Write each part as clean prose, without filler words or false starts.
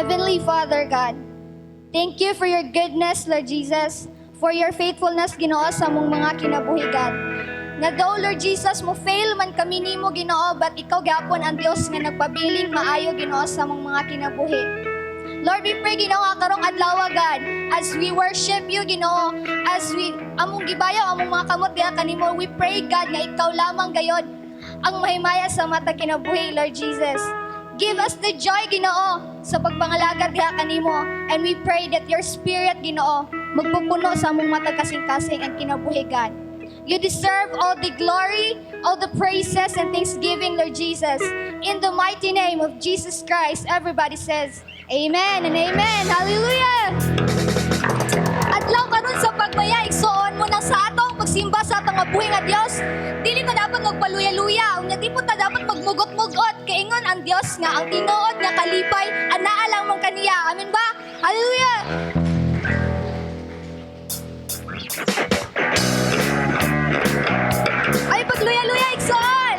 Heavenly Father God, thank you for your goodness, Lord Jesus, for your faithfulness, Ginoo, sa among mga kinabuhi, God. Nga though, Lord Jesus, mo fail man kami nimo, Ginoo, but ikaw gyapon ang Dios nga nagpabiling maayo, Ginoo, sa among mga kinabuhi. Lord, we pray, Ginoo, nga karong adlaw, God, as we worship you, Ginoo, as we among gibayaw among mga kamot diha kanimo, we pray, God, nga ikaw lamang gayod ang mahimaya sa matag kinabuhi, Lord Jesus. Give us the joy, Ginoo, sa pagpangalagad diha kanimo. And we pray that your Spirit, Ginoo, magpupuno sa among matag kasing-kasing and kinabuhi, God. You deserve all the glory, all the praises and thanksgiving, Lord Jesus. In the mighty name of Jesus Christ, everybody says, "Amen and amen." Hallelujah! Adlaw karon sa pagmaya, igsuon mo nang sa atong pagsimba sa atong mabuhi nga Dios. Dili ta dapat magpaluya-luya, unya di po ta dapat magmugot-mugot kay ingon ang Dios nga ang tinuod nga kalipay anaa lang mong kaniya. Amen ba? Hallelujah! Ay pagluya-luya, igsoon!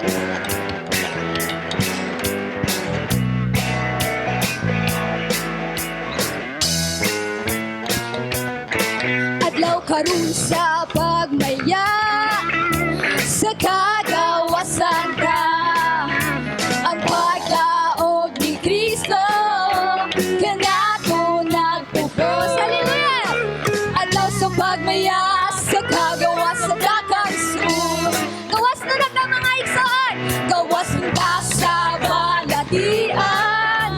Adlaw karon sa pagmaya, sa kagawasan ka, ang paglaog ni Kristo kanato nagpugos. Hallelujah! Adlaw sa pagmaya, sa kagawasan ka kang Jesus. Gawas na na ka, mga igsoon! Gawas nun ka sa balatian,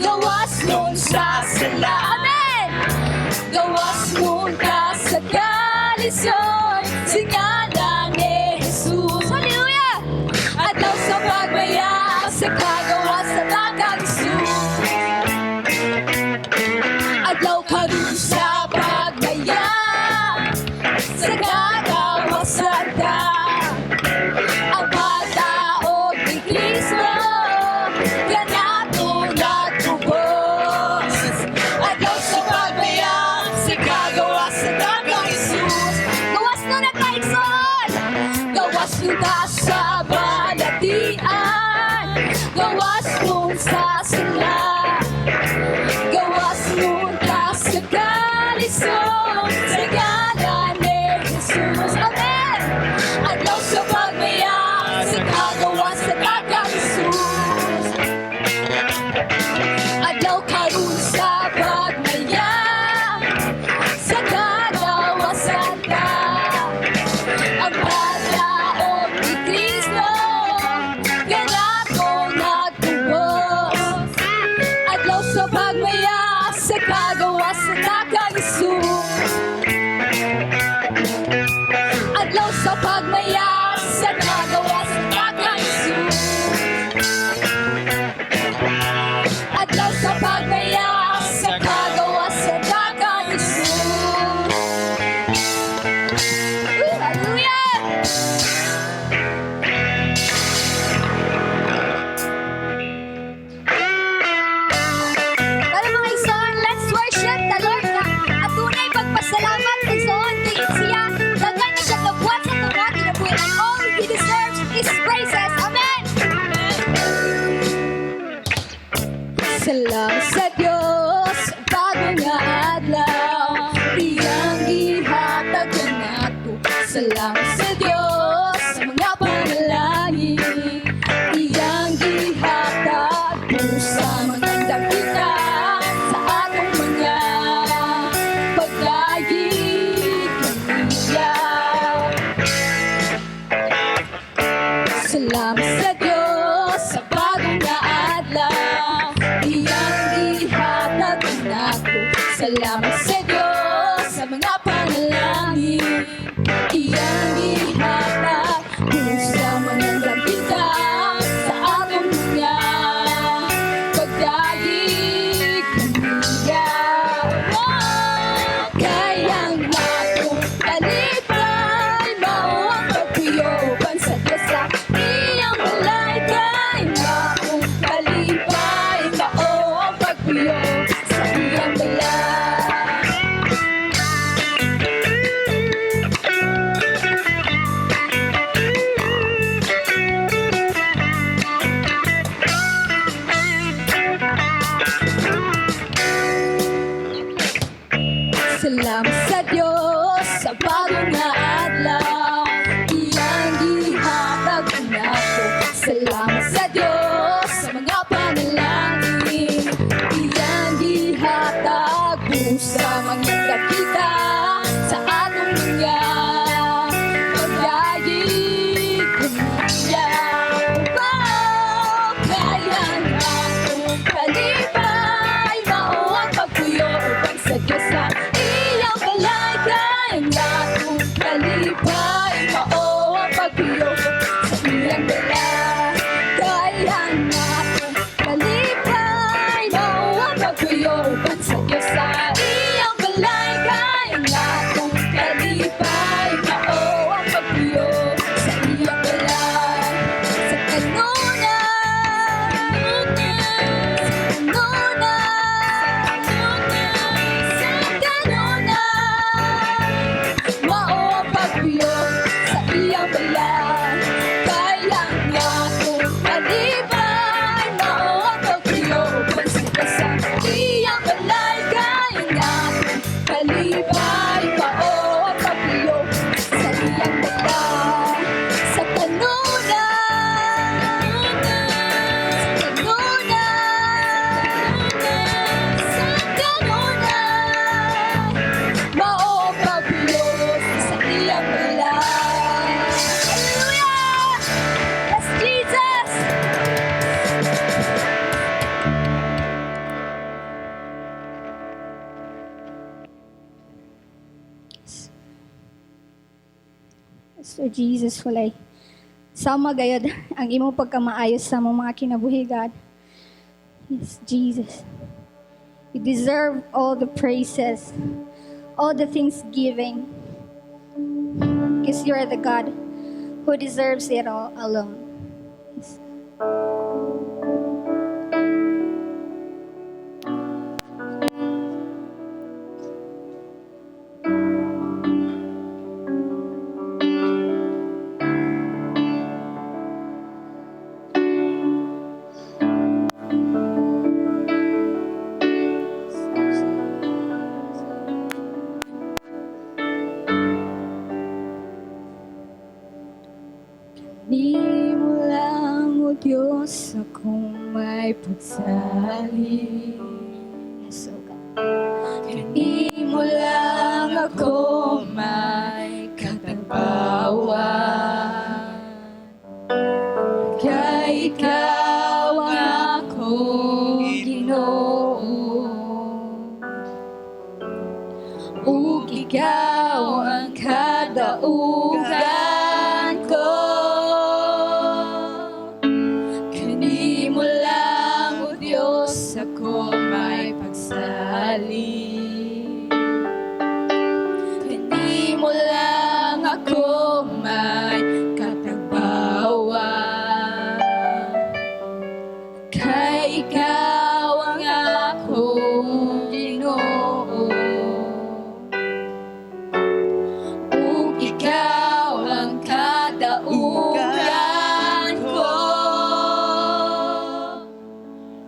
gawas nun sa sala. Amen! Gawas nun ka sa kalisod, sa ngalan ni Jesus. Hallelujah! Adlaw sa pagmaya, sa kagawasan ta kang Jesus. Adlaw karon sa pagmaya, sa kagawasan ta, ang paglaog ni Kristo kanato nagtubos. Adlaw sa pagmaya, sa kagawasan ta kang Jesus. Gawas na na ka, igsoon! Gawas nun ka sa balatian, gawas nun sa sala, gawas nun ka sa kalisod, sa ngalan ni Jesus. Amen! Adlaw sa pagmaya, sa kagawasan ta kang Jesus. Adlaw karon sa pagmaya, sa kagawasan ta, ang paglaog ni Kristo kanato nagtubos. Adlaw sa pagmaya, sa kagawasan ta kang Jesus. Adlaw sa pagmaya, sa kagawasan ta kang Jesus. Adlaw sa pagmaya, sa kagawasan ta kang Jesus. Woo, hallelujah! Tara, mga igsoon, let's worship the Lord na adunay pagpasalamat, igsoon, kay siya daghan na siya nabuhat sa atong mga kinabuhi and all he deserves is praises. Amen! Salamat sa Diyos, bago nga adlaw, iyang gihatag kanato. Salamat sa Diyos, sa mga panalangin, iyang gihatag sa mga dakita sa atong mga pagdayeg kaniya. Salamat sa Diyos sa bagong nga adlaw, iyang gihatag kanato. Salamat sa Diyos sa mga panalangin, iyang gihatag sa mga dakita sa atong mga pagdayeg kaniya. Kay ang atong kalipay mao ang pagpuyoban sa Diyos sa iyang balay. Kay atong kalipay mao ang pagpuyo sa iyang balay. Salamat sa Dios sa bago nga adlaw iyang gihatag nako. Salamat sa Dios sa mga panalangin iyang gihatag sa mga kita sa atong mga pagdayeg niya. Kaya akong kalipay mao ang pagpuyo uban sa Diyos sa iyang balay. Kaya akong kalipay mao ang pagpuyo sa iyang balay. Kaya akong kalipay mao ang pagpuyo uban sa Diyos sa iyang balay. Kaya akong kalipay mao ang pagpuyo sa iyang balay. Sa kanunay, sa kanunay, sa kanunay, mao ang pagpuyo sa iyang balay. Kaya nga akong kalipay mao ang pagpuyo uban sa Diyos sa iyang balay. Kaya nga akong kalipay mao ang pagpuyo sa iyang balay. Sa kanunay, sa kanunay, sa kanunay, mao ang pagpuyo sa iyang balay. Hallelujah! Yes, Jesus! So Jesus, walay sama gayod ang imong pagkamaayos sa among mga kinabuhi, God. Yes, Jesus. You deserve all the praises, all the thanksgiving, because you are the God who deserves it all alone. Yes. Nimo lang, O Diyos, akong may pagsalig. Yes, oh God. Kanimo lang ako may katagbawan. Kay ikaw ang akong Ginoo ug ikaw ang kadaugan ko. Kanimo lang, O Diyos, ako may pagsalig. Kanimo lang ako may katagbawan. Kay ikaw ang akong Ginoo ug ikaw ang kadaugan ko.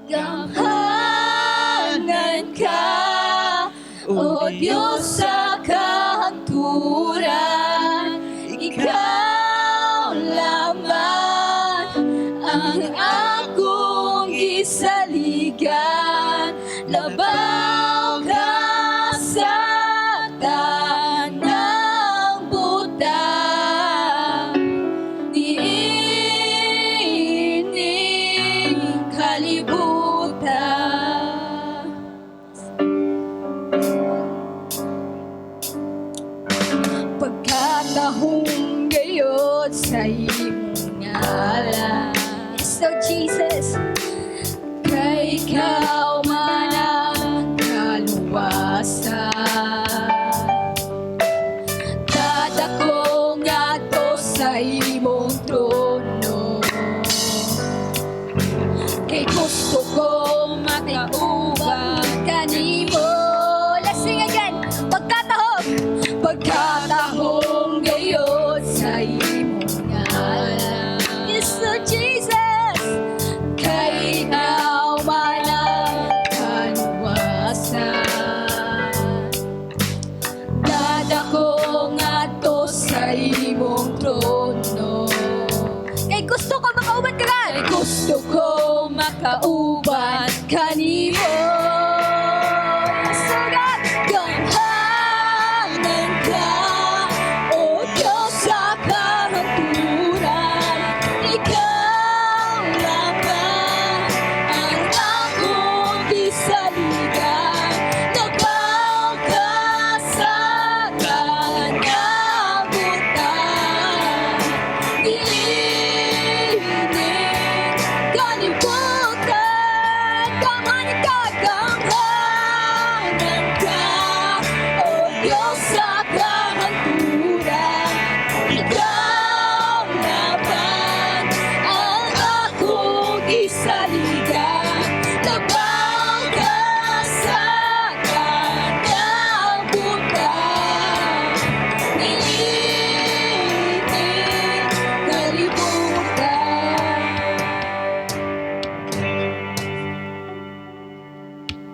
Gamhanan ka, O Diyos, sa kahangturan. Ikaw lamang ang akong gisaligan. Labaw ka sa tanang butang niining kalibutan. Pagkatahong gayod sa imong ngalan. Yes, oh Jesus. Kay ikaw man ang kaluwasan. Kadako ngadto sa imong trono. Kay gusto ko makauban kanimo. Let's sing again. Pagkatahong. Pagkatahong gayod sa imong ngalan. Yes, oh Jesus. Kay ikaw man ang kaluwasan.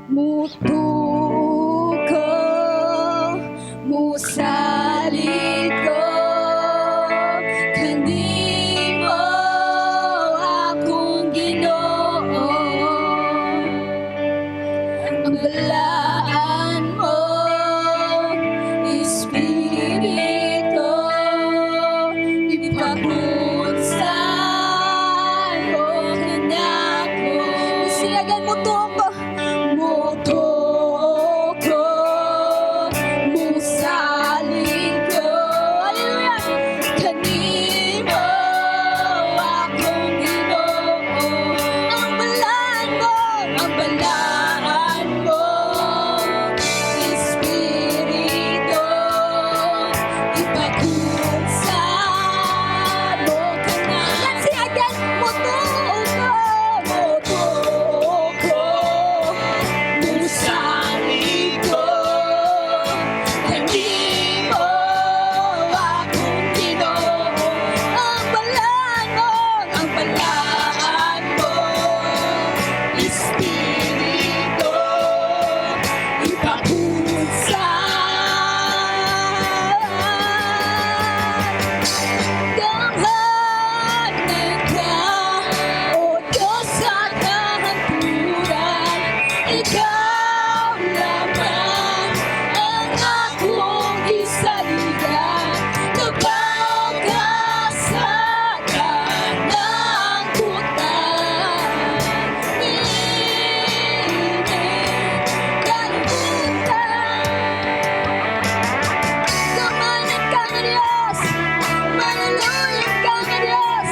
Mutuo ko, musalig ko kanimo, akong Ginoo. Ang balaan mo, Espiritu, ipahunsay mo kanako. Siyagan, mutuo ko. Mutuo ko, musalig ko, Hallelujah. kanimo, akong Ginoo. Ang balaan mo. Ang balaan mo, Espiritu, ipahunsay mo kanako. Let's sing again. Mutuo ko. Mutuo ko, musalig ko kanimo, akong Ginoo. Ang balaan mo. Ang balaan mo, Espiritu, ipahunsay. Gamhanan ka, O Diyos sa kahangturan. Ikaw lamang ang akong gisaligan. Labaw ka sa tanang butang niining kalibutan. Gamhanan ka nga Diyos. Maluluyan ka nga Diyos.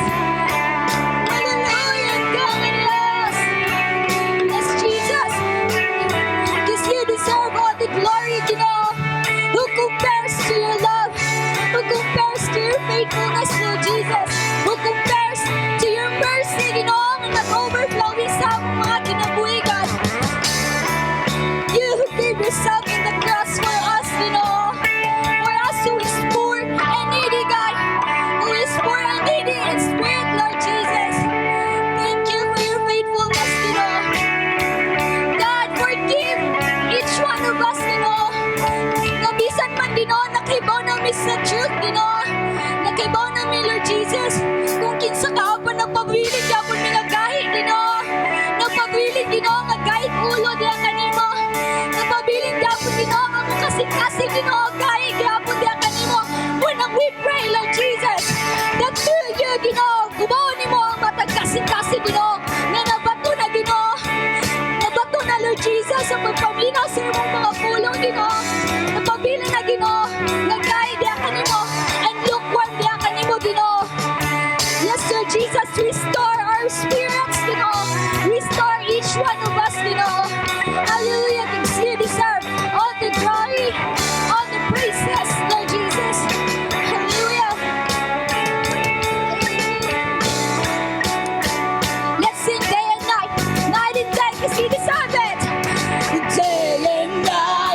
Maluluyan ka nga Diyos. Yes, Jesus. Because you deserve all the glory, Ginoo. Who compares to your love? Who compares to your faithfulness, Lord Jesus? Who compares to your mercy, Ginoo, nga nag-overflowing sa among mga kinabuhi, God? You who gave yourself in the cross for us, Ginoo. For us who is poor and needy, God. Who is poor and needy in spirit, Lord Jesus. Thank you for your faithfulness, Ginoo. God, forgive each one of us, Ginoo. Nga bisan man, Ginoo, nakibaw nami sa truth, Ginoo. Nakibaw nami, Lord Jesus, kung kinsa ka pa nagpabilin gyapon mi nga gahi, Ginoo. Nagpabilin, Ginoo, nga gahig ulo diha kanimo. Nagpabilin gyapon, Ginoo, nga kasing-kasing, Ginoo, gahi gyapon diha kanimo. When we pray, Lord Jesus, that through you, Ginoo, gubaon nimo ang matag kasing-kasing, Ginoo, nga nabato na, Ginoo. Nabato na, Lord Jesus, sa pagpaminaw sa imong mga pulong, Ginoo. Napabilin na, Ginoo, nga gahi diha kanimo, and lukewarm diha kanimo, Ginoo. Yes, Lord Jesus, restore our spirits, Ginoo. Restore each one of us, Ginoo. Hallelujah, because you deserve all the glory, all the praises, Lord Jesus. Hallelujah. Hallelujah. Let's sing day and night, night and day, because you deserve it. Day and night.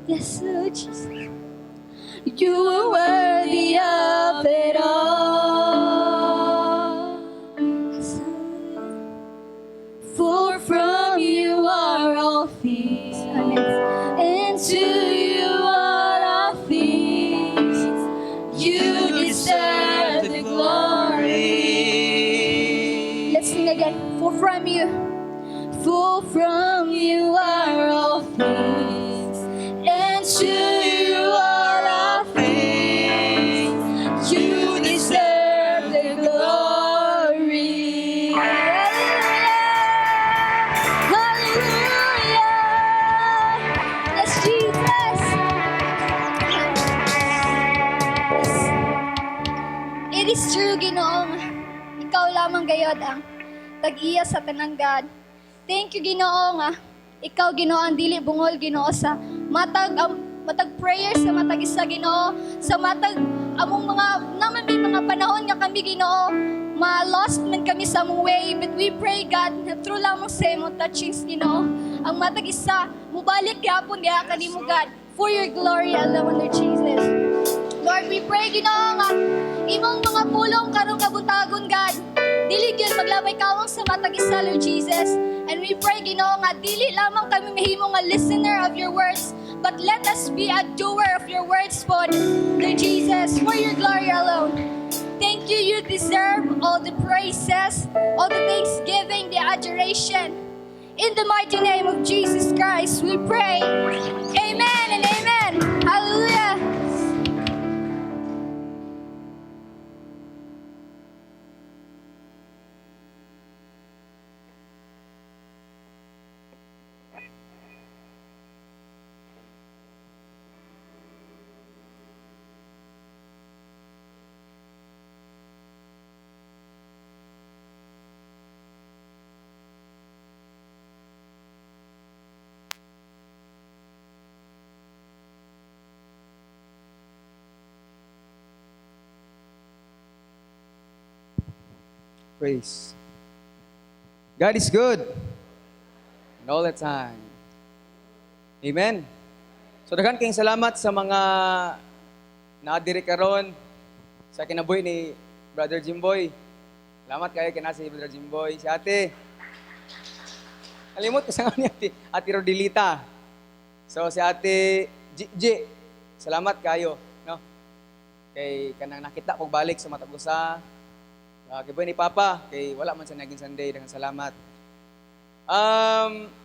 Yes, Lord Jesus. You are worthy of it all. Yes, Lord. For from you are all things, Amen. And to you are all things. You deserve the glory. Let's sing again. For from you. For from you are all things, and to you are all things. You deserve the glory. Hallelujah. Yes, Jesus. Yes. It is true, Ginoo, nga ikaw lamang gayod ang tag-iya sa tanang, God. Thank you, Ginoo, nga ikaw, Ginoo, ang dili bungol, Ginoo, sa matag prayers sa matag isa, Ginoo, sa matag among mga naman may mga panahon nga kami, Ginoo, ma-lost man kami sa among way, but we pray, God, na through lamang sa imong touchings, Ginoo, ang matag isa mubalik gyapon diha kanimo, God, for your glory alone, Lord Jesus. Lord, we pray, Ginoo, nga imong mga pulong karong kabuntagon, God, dili gyud maglabay kawang sa matag isa, Lord Jesus. And we pray, Ginoo, nga dili lamang kami mahimo nga listener of your words, but let us be a doer of your words po, Lord Jesus, for your glory alone. Thank you. You deserve all the praises, all the thanksgiving, the adoration. In the mighty name of Jesus Christ, we pray. Amen and amen. Hallelujah. Praise. God is good. And all the time. Amen. So daghan kayong salamat sa mga naadiri karon sa kinabuhi ni Brother Jimboy. Salamat kayo kina si Brother Jimboy, si Ate. Kalimot ko sa ni Ate, Ate Rodelita. So si Ate G, G. Salamat kayo, no? Kay kanang nakita kog balik sa matag usa. Kay boy ni Papa, kay wala man sa naging Sunday, daghang salamat.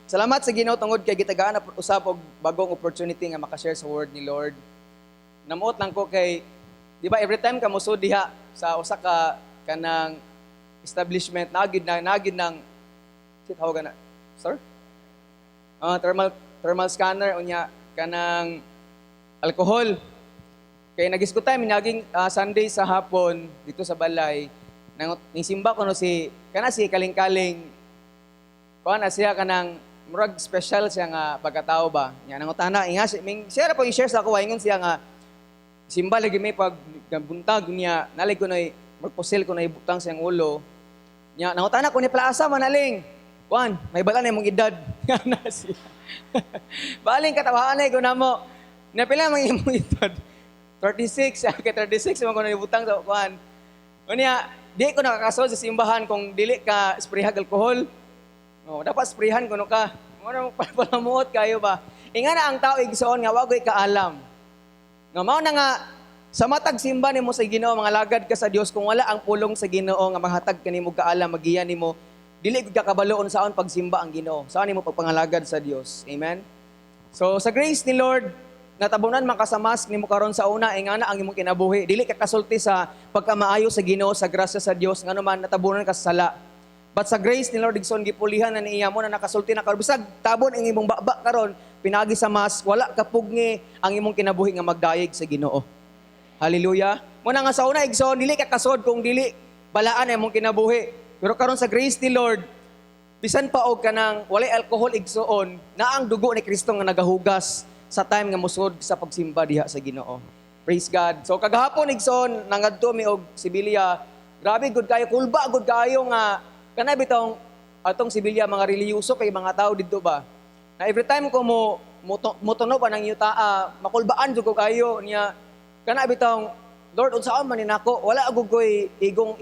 Salamat sa Ginoo tungod kay gitagaan na usab og bagong opportunity nga makashare sa word ni Lord. Namuot lang ko kay di ba every time ka mosud diha sa usa ka kanang establishment nagid nang sit tawag na sir? Thermal scanner unya kanang alcohol. Kay nagisgot tayo naging Sunday sa hapon dito sa balay nang nisimba ko no si kana si Kaling-kaling kuan na siya kanang murag special siya nga pagkatao ba. Nya nangutana inga si ming share po yung share sa ako ingon siya nga simba lagi may pag buntag niya nalig ko nay magpusil ko na ibutang siyang ulo. Nya nangutana ko ni plaasa man aling. Kuan, may bala na imong edad. Nga na siya. Baling katawaan ay ko namo. Napila man imong edad? 36, kay 36 man ko na ibutang sa kuan. Unya, di ko nakakasol sa simbahan kung dili ka sprayhag alkohol. Oh, dapat sprayhan kuno ka. Mo palamuot kayo ba? Inga na ang tao igsoon nga wagoy kaalam. Nga mao na nga sa matag simba nimo sa Ginoo, mga lagad ka sa Dios, kung wala ang pulong sa Ginoo nga mahatag kanimo kaalam, magiya nimo, dili gud ka kabaloon saon pagsimba ang Ginoo, saon nimo pagpangalagad sa Dios. Amen. So sa grace ni Lord, natabunan man ka sa mask nimo karon sa una, ingana ang imong kinabuhi. Dili ka kasulti sa pagkamaayo sa Ginoo, sa grasya sa Dios, ngano man natabunan ka sa sala. But sa grace ni Lord igsoon gipulihan na niya mo na nakasulti na karon bisag tabon ang imong baba karon pinagi sa mask, wala ka pugni ang imong kinabuhi nga magdayeg sa Ginoo. Hallelujah. Muna nga sa una igsoon dili ka kasod kung dili balaan ang imong kinabuhi. Pero karon sa grace ni Lord, bisan pa og kanang walay alcohol igsoon, na ang dugo ni Kristo nga nagahugas sa time nga mosud sa pagsimba diha sa Ginoo. Praise God. So kagahapon igsoon nangadto mi og Sibilia. Grabe gud kayo, kulba gud kayo nga kanay bitong atong Sibilia mga relihiyoso kay mga tao didto ba. Na every time ko mo mutuno pa ng yuta, makulbaan jud ko kayo niya. Kana bitawng, "Lord, unsaon man ni nako? Wala gud koy igong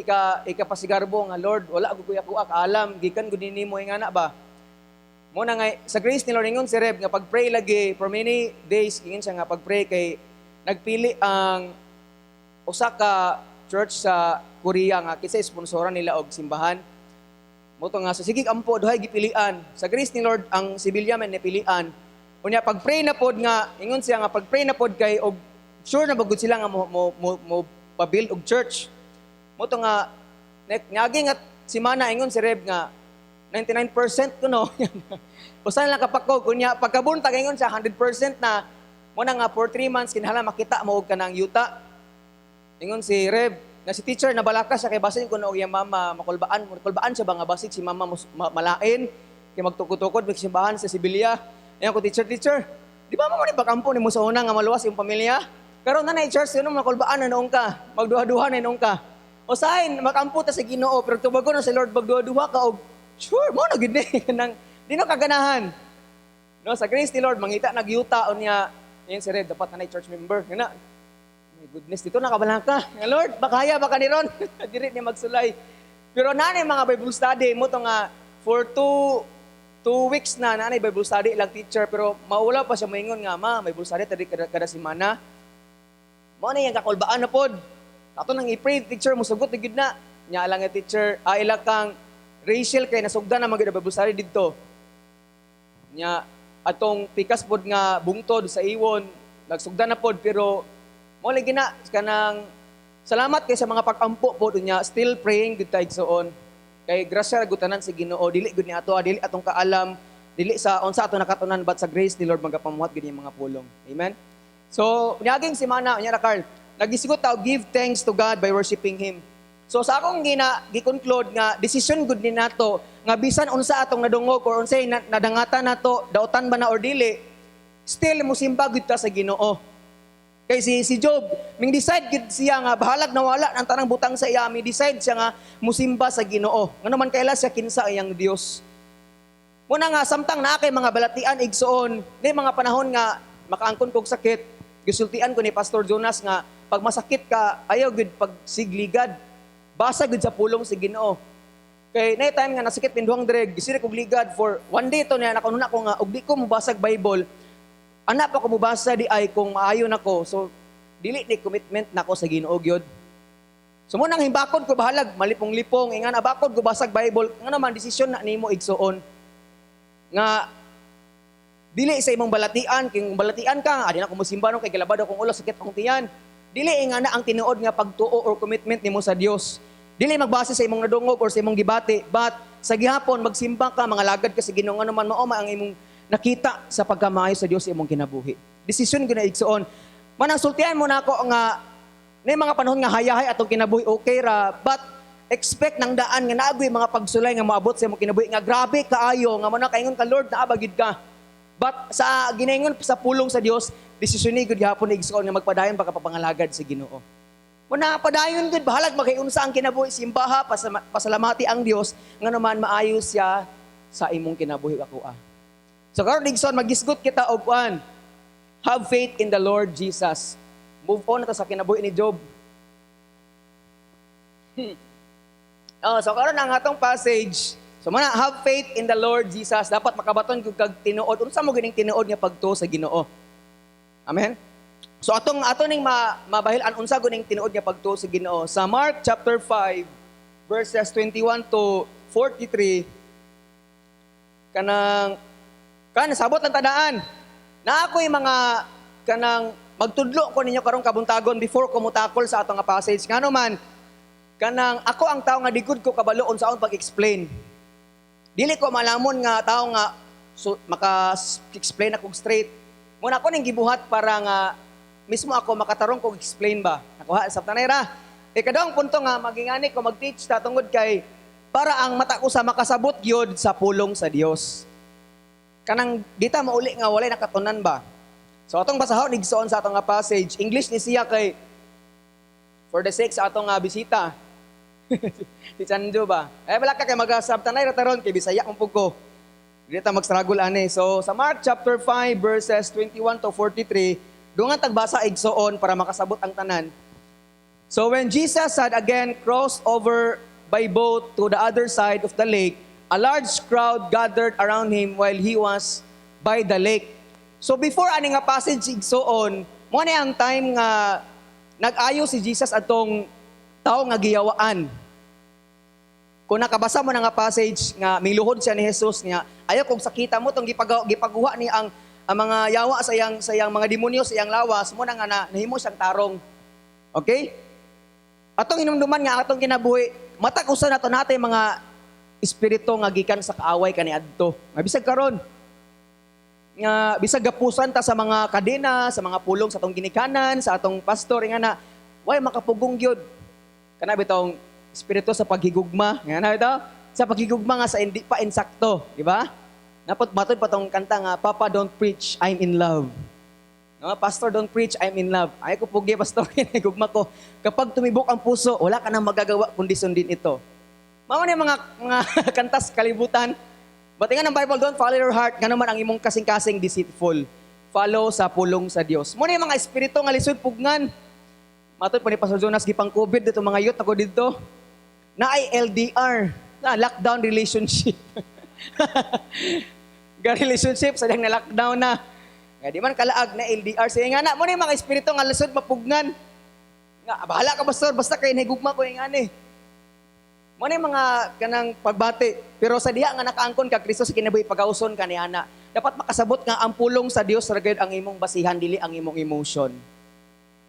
ikapasigarbo nga Lord, wala gud koy ako kaalam, gikan gud nimo," ingana ba. Mo na nga sa grace ni Lord, ingon si Reb nga pag-pray lagi for many days, ingon siya nga pag-pray kay nagpili ang usa ka church sa Korea nga kinsa sponsoran nila og simbahan. Mo to nga sa sige ampo, duhay gipilian. Sa grace ni Lord, ang Sevilla man napilian. Unya pag-pray na pod nga ingon siya nga pag-pray na pod kay og sure na bagud sila nga mo pa-build og church. Mo to nga ngagi nga simana, ingon si Reb nga 99% kuno. Usa lang kapakog. Unya pagkabuntag, ingon siya, 100% na. Mo na nga for 3 months kinahanglan makita mo og kanang yuta. Ingon si Reb nga si teacher nabalaka siya kay basin kuno og iyang mama makulbaan, makulbaan siya ba nga basig si mama malain kay magtukod-tukod magsimbahan sa Sevilla. Ingon ko, "Teacher, teacher, di ba mo ni pakampo nimo sa una nga maluwas imong pamilya? Karon na na church yun, makulbaan na noong ka, magduha-duha na noong ka. Usahin makampo ta sa Ginoo, pero tubagon na sa Lord magduha-duha ka og sure mo na gid ni kanang di na kaganahan." No, sa grace ni Lord mangita nagyuta. Unya yun si Red, dapat na church member. Nga my goodness, dito na kabalaka. Nga Lord, bakaya baka ni ron. Diri niya magsulay. Pero nanay mga Bible study mo to nga for 2 weeks na nanay Bible study ilang teacher, pero maula pa siya moingon nga, "Ma, may Bible study tadi kada semana." Mo na yang kakulbaan na pod. Ato nang i-pray, teacher, musugot na gid na. Nya lang nga teacher, ila kang Rachel kay nasugdan na magyud Bible study didto. Nya atong pikas pod nga bungtod sa iwon, nagsugdan na pod, pero mo lagi na kanang salamat kay sa mga pag-ampo pod. Unya still praying gud ta, igsoon, kay grasya gud tanan sa Ginoo, dili gud ni ato, dili atong kaalam, dili sa unsa ato nakatunan, but sa grace ni Lord magapamuhat gid yung mga pulong. Amen. So niaging semana, unya na Carl, nagisgot ta give thanks to God by worshiping Him. So sa akong gina gi-conclude nga decision gud ni nato nga bisan unsa atong nadungog or unsay nadangatan nato, dautan ba na or dili, still musimba gud ta sa Ginoo. Kay si Job, ming decide gid siya nga bahalag nawala ang tanang butang sa iya, mi decide siya nga musimba sa Ginoo. Ngano man kaila siya kinsa iyang Dios. Muna nga samtang naa kay mga balatian, igsoon, may mga panahon nga makaangkon kog sakit, gisultian ko ni Pastor Jonas nga pag masakit ka, ayaw gud pagsigligad. Basa gud sa pulong si Ginoo. Kay na time nga nasakit pinduhang dreg, gisiri kog ligad for one day to niya nakanuna ko nga og di ko mobasag Bible, ana pa ko mobasa di ay kung maayo nako. So dili ni commitment nako sa Ginoo gyud. So mo nang himbakod ko bahalag malipong-lipong ingan abakod ko basag Bible, nga naman desisyon na nimo, igsoon, nga dili sa imong balatian. Kung balatian ka, adi na ko mosimba no kay galabad akong ulo, sakit akong tiyan. Dili nga na ang tinuod nga pagtuo or commitment nimo sa Dios. Dili magbase sa imong nadungog or sa imong gibati, but sa gihapon magsimba ka, mga lagad ka sa Ginoo, nga naman mao man ang imong nakita sa pagkamaayo sa Dios sa imong kinabuhi. Desisyon gyud na, igsoon. Manang sultian mo na ako nga na mga panahon nga hayahay atong kinabuhi, okay ra, but expect nang daan nga naagoy mga pagsulay nga moabot sa imong kinabuhi nga grabe kaayo nga mo na kaingon ka, "Lord, naa ba gid ka?" But sa ginaingon sa pulong sa Dios, desisyon ni gud gihapon, igsoon, nga magpadayon pa ka papangalagad sa Ginoo. Mo na padayon gud bahalag makaiunsa ang kinabuhi, simbaha, pasalamati ang Dios nga naman maayo siya sa imong kinabuhi ako ah. So karon, igsoon, magisgot kita og kuan. Have faith in the Lord Jesus. Move on na ta sa kinabuhi ni Job. Oh, so karon ang atong passage. So mana, have faith in the Lord Jesus. Dapat makabaton kog kag tinuod. Unsa mo gining tinuod nga pagtuo sa Ginoo? Amen. So atong ato ning mabahilan unsa guning tinuod nga pagtuo sa Ginoo. Sa Mark chapter 5 verses 21 to 43, kanang kan sabot ang tadaan. Na ako'y mga kanang magtudlo ko ninyo karong kabuntagon before ko mutakol sa atong nga passage. Ngano man kanang ako ang tao nga di gud ko kabalo unsaon pag-explain. Dili ko malamon nga tao nga so, maka-explain ako straight. Muna ako ning gibuhat para nga mismo ako makatarong kog explain ba. Nakuha sa tanay ra. Ikadawang punto nga magingani ko mag-teach ta tungod kay para ang mata ko sa makasabot gyud sa pulong sa Dios. Kanang dita mauli nga walay nakatunan ba. So atong basahon, igsoon, sa atong nga passage. English ni siya kay for the sake sa atong nga bisita. Si Chanjo ba? Eh wala ka kay magasab tanay ra taron kay Bisaya man pud ko. Dili ta mag-struggle ani. So sa Mark chapter 5 verses 21 to 43, dungan tagbasa, igsoon, para makasabot ang tanan. So when Jesus had again crossed over by boat to the other side of the lake, a large crowd gathered around him while he was by the lake. So before ani nga passage, igsoon, mo ni ang time nga nag-ayo si Jesus atong tao nga giyawaan. Kung nakabasa mo na nga passage nga miluhod siya ni Jesus niya, ayaw kung sakita mo tong gipaguha ni ang mga yawa sa iyang mga demonyo sa iyang lawas, mo na nga na, nahimo siyang tarong. Okay? Atong hinumduman nga atong kinabuhi, matag usa nato natay mga espiritu nga gikan sa kaaway kaniadto. Nga bisag karon nga bisag gapusan ta sa mga kadena, sa mga pulong sa atong ginikanan, sa atong pastor nga na way makapugong gyud. Kana bitong espiritu sa paghigugma, nga na bitaw sa paghigugma nga sa hindi pa insakto, di ba? Napot matod pa tong kanta nga "Papa, don't preach, I'm in love." No, "Pastor, don't preach, I'm in love." Ay ko pugi, pastor, gugma ko. Kapag tumibok ang puso, wala ka nang magagawa kundi sundin ito. Mao ni mga kantas kalibutan. But nga ng Bible, don't follow your heart, nga naman ang imong kasing-kasing deceitful. Follow sa pulong sa Dios. Mo ni mga espiritu nga lisod pugnan. Matod pa ni Pastor Jonas, gipang COVID dito mga youth ako dito. Na ay LDR, na lockdown relationship. Ga relationship sa na lockdown na. Nga di man kalaag na LDR siya nga na mo ni mga espiritu nga lisod mapugnan. Nga bahala ka, pastor, basta kay nahigugma ko yung ani. Mo ni mga kanang pagbati. Pero sa diha nga nakaangkon ka Kristo sa kinabuhi, pagauson ka ni ana. Dapat makasabot nga ang pulong sa Dios ra gyud ang imong basihan, dili ang imong emotion.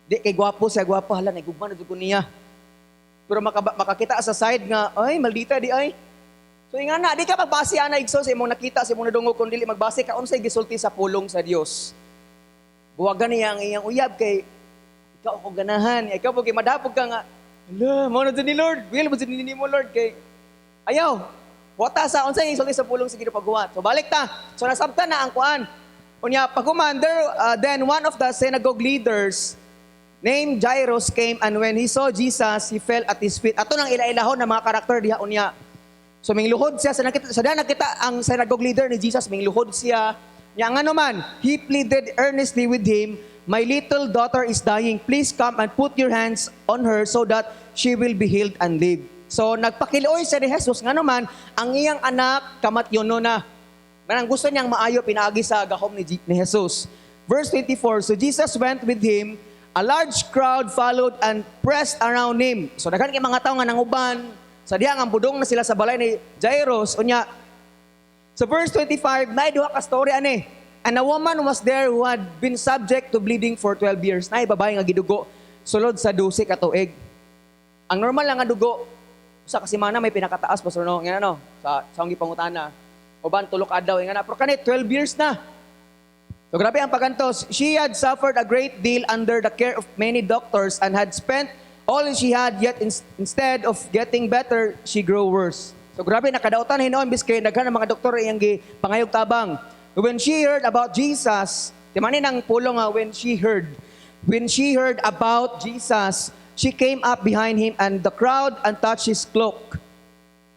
Di kay gwapo siya, gwapo, hala, nahigugma na jud ko niya. Pero makakita sa side nga ay maldita di ay. So nga na, di ka magbase ana, igsoon, sa imong nakita, sa imong nadungog, kun dili magbase ka unsay gisulti sa pulong sa Dios. Buwagan niya ang iyang uyab kay ikaw ako ganahan, ikaw po kay madapog ka nga ala, mo na ni Lord, will mo ni mo Lord kay ayaw. Wata sa unsay gisulti sa pulong sa Ginoo paghuwat. So balik ta. So nasabtan na ang kuan. Unya paghuman there, then one of the synagogue leaders named Jairus came, and when he saw Jesus, he fell at his feet. Ato nang ila-ilahon ng mga karakter diha unya. So mingluhod siya sa nakita ang synagogue leader ni Jesus, mingluhod siya. Nya nga naman, he pleaded earnestly with him, "My little daughter is dying. Please come and put your hands on her so that she will be healed and live." So nagpakiluoy siya ni Jesus nga naman ang iyang anak kamatyono na. Manang gusto niyang maayo pinaagi sa gahom ni Jesus. Verse 24, so Jesus went with him. A large crowd followed and pressed around him. So daghan kay mga tawo nga nanguban. Sa diha nga budong na sila sa balay ni Jairus. Unya, sa verse 25, naay duha ka story ani. And a woman was there who had been subject to bleeding for 12 years. Naay babae nga gidugo sulod sa 12 ka tuig. Ang normal lang nga dugo sa kasimana may pinakataas, pastor, no, nga no, sa akong gipangutana. Uban tulo ka adlaw nga na, pero kani 12 years na. So grabe ang pagantos. She had suffered a great deal under the care of many doctors and had spent all she had, yet instead of getting better, she grew worse. So grabe nakadautan hinuon biski daghan ng mga doktor iyang gipangayog tabang. When she heard about Jesus, timani nang pulong nga "when she heard." When she heard about Jesus, she came up behind him and the crowd and touched his cloak.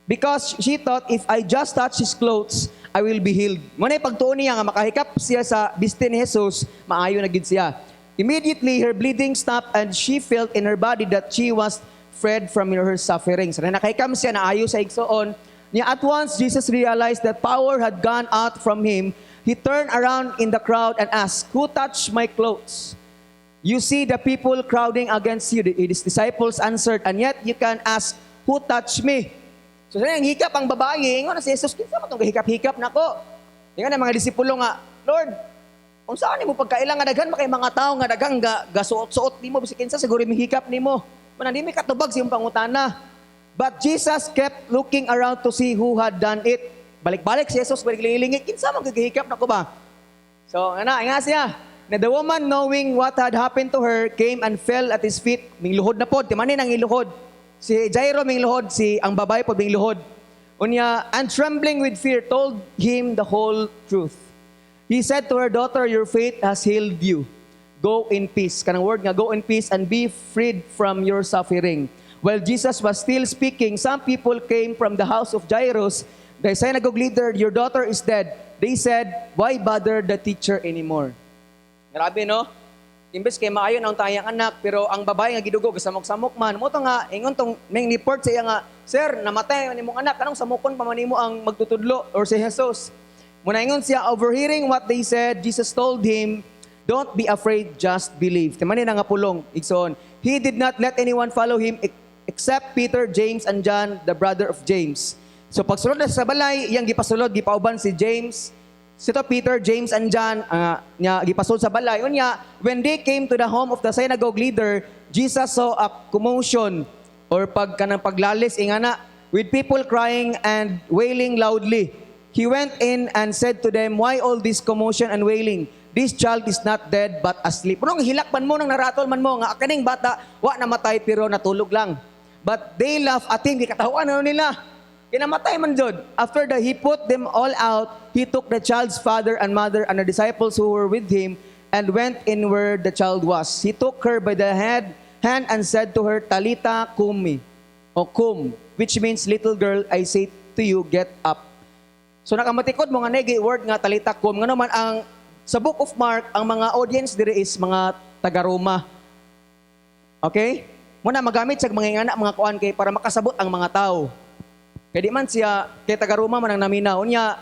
Because she thought, "If I just touch his clothes, I will be healed." Muna pagtuon niya nga makahikap siya sa biste ni Jesus, maayo na gid siya. Immediately, her bleeding stopped and she felt in her body that she was freed from her suffering. So, na nakahikam siya, naayo sa igsoon. Niya at once, Jesus realized that power had gone out from him. He turned around in the crowd and asked, "Who touched my clothes?" "You see the people crowding against you," his disciples answered, "and yet you can ask, 'Who touched me?'" So sa ang hikap ang babae, ingon na si Jesus, "Kinsa man tong gahikap-hikap nako?" Ingon na mga disipulo nga, "Lord, unsa nimo pagkaila nga daghan makay mga tawo nga daghang gasuot-suot nimo, bisag kinsa siguro mihikap nimo. Manang di mi katubag sa imong pangutana." But Jesus kept looking around to see who had done it. Balik-balik si Jesus, balik lingit, kinsa man gahikap nako ba? So, ana, nga siya. Na the woman, knowing what had happened to her, came and fell at his feet. Mingluhod na pod. Timanin ang iluhod. Si Jairo mingluhod, si ang babae pod mingluhod. Unya, and trembling with fear, told him the whole truth. He said to her, "Daughter, your faith has healed you. Go in peace." Kanang word nga, "Go in peace and be freed from your suffering." While Jesus was still speaking, some people came from the house of Jairus. the synagogue leader, "Your daughter is dead." They said, "Why bother the teacher anymore?" Grabe, no? Imbes kay maayo na ang tayang anak, pero ang babae nga gidugo, gasamok-samok man. Mao to nga, ingon tong may report sa iya nga, "Sir, namatay man imong anak, anong samukon pa man nimo ang magtutudlo or si Jesus?" Muna ingon siya, overhearing what they said, Jesus told him, "Don't be afraid, just believe." Timan na nga pulong, igsoon. He did not let anyone follow him except Peter, James, and John, the brother of James. So pagsulod na sa balay, iyang gipasulod, gipauban si James, si to Peter, James, and John, nya gipasulod sa balay. Unya, when they came to the home of the synagogue leader, Jesus saw a commotion or pag kanang paglalis ingana with people crying and wailing loudly. He went in and said to them, "Why all this commotion and wailing? This child is not dead but asleep." Nung hilak man mo, nang naratol man mo, nga kaning bata, wa namatay pero natulog lang. But they laughed at him, gikatahuan ano nila. Kinamatay man jud. After he put them all out, he took the child's father and mother and the disciples who were with him and went in where the child was. He took her by the hand and said to her, "Talita kumi," o kum, which means, "Little girl, I say to you, get up." So nakamatikod mo nga negi word nga talita kum, ngano man ang sa Book of Mark, ang mga audience dire is mga taga Roma. Okay? Muna magamit sa mga ingana mga kuan kay para makasabot ang mga tao. Kay di man siya kay taga Roma man ang naminaw. Unya,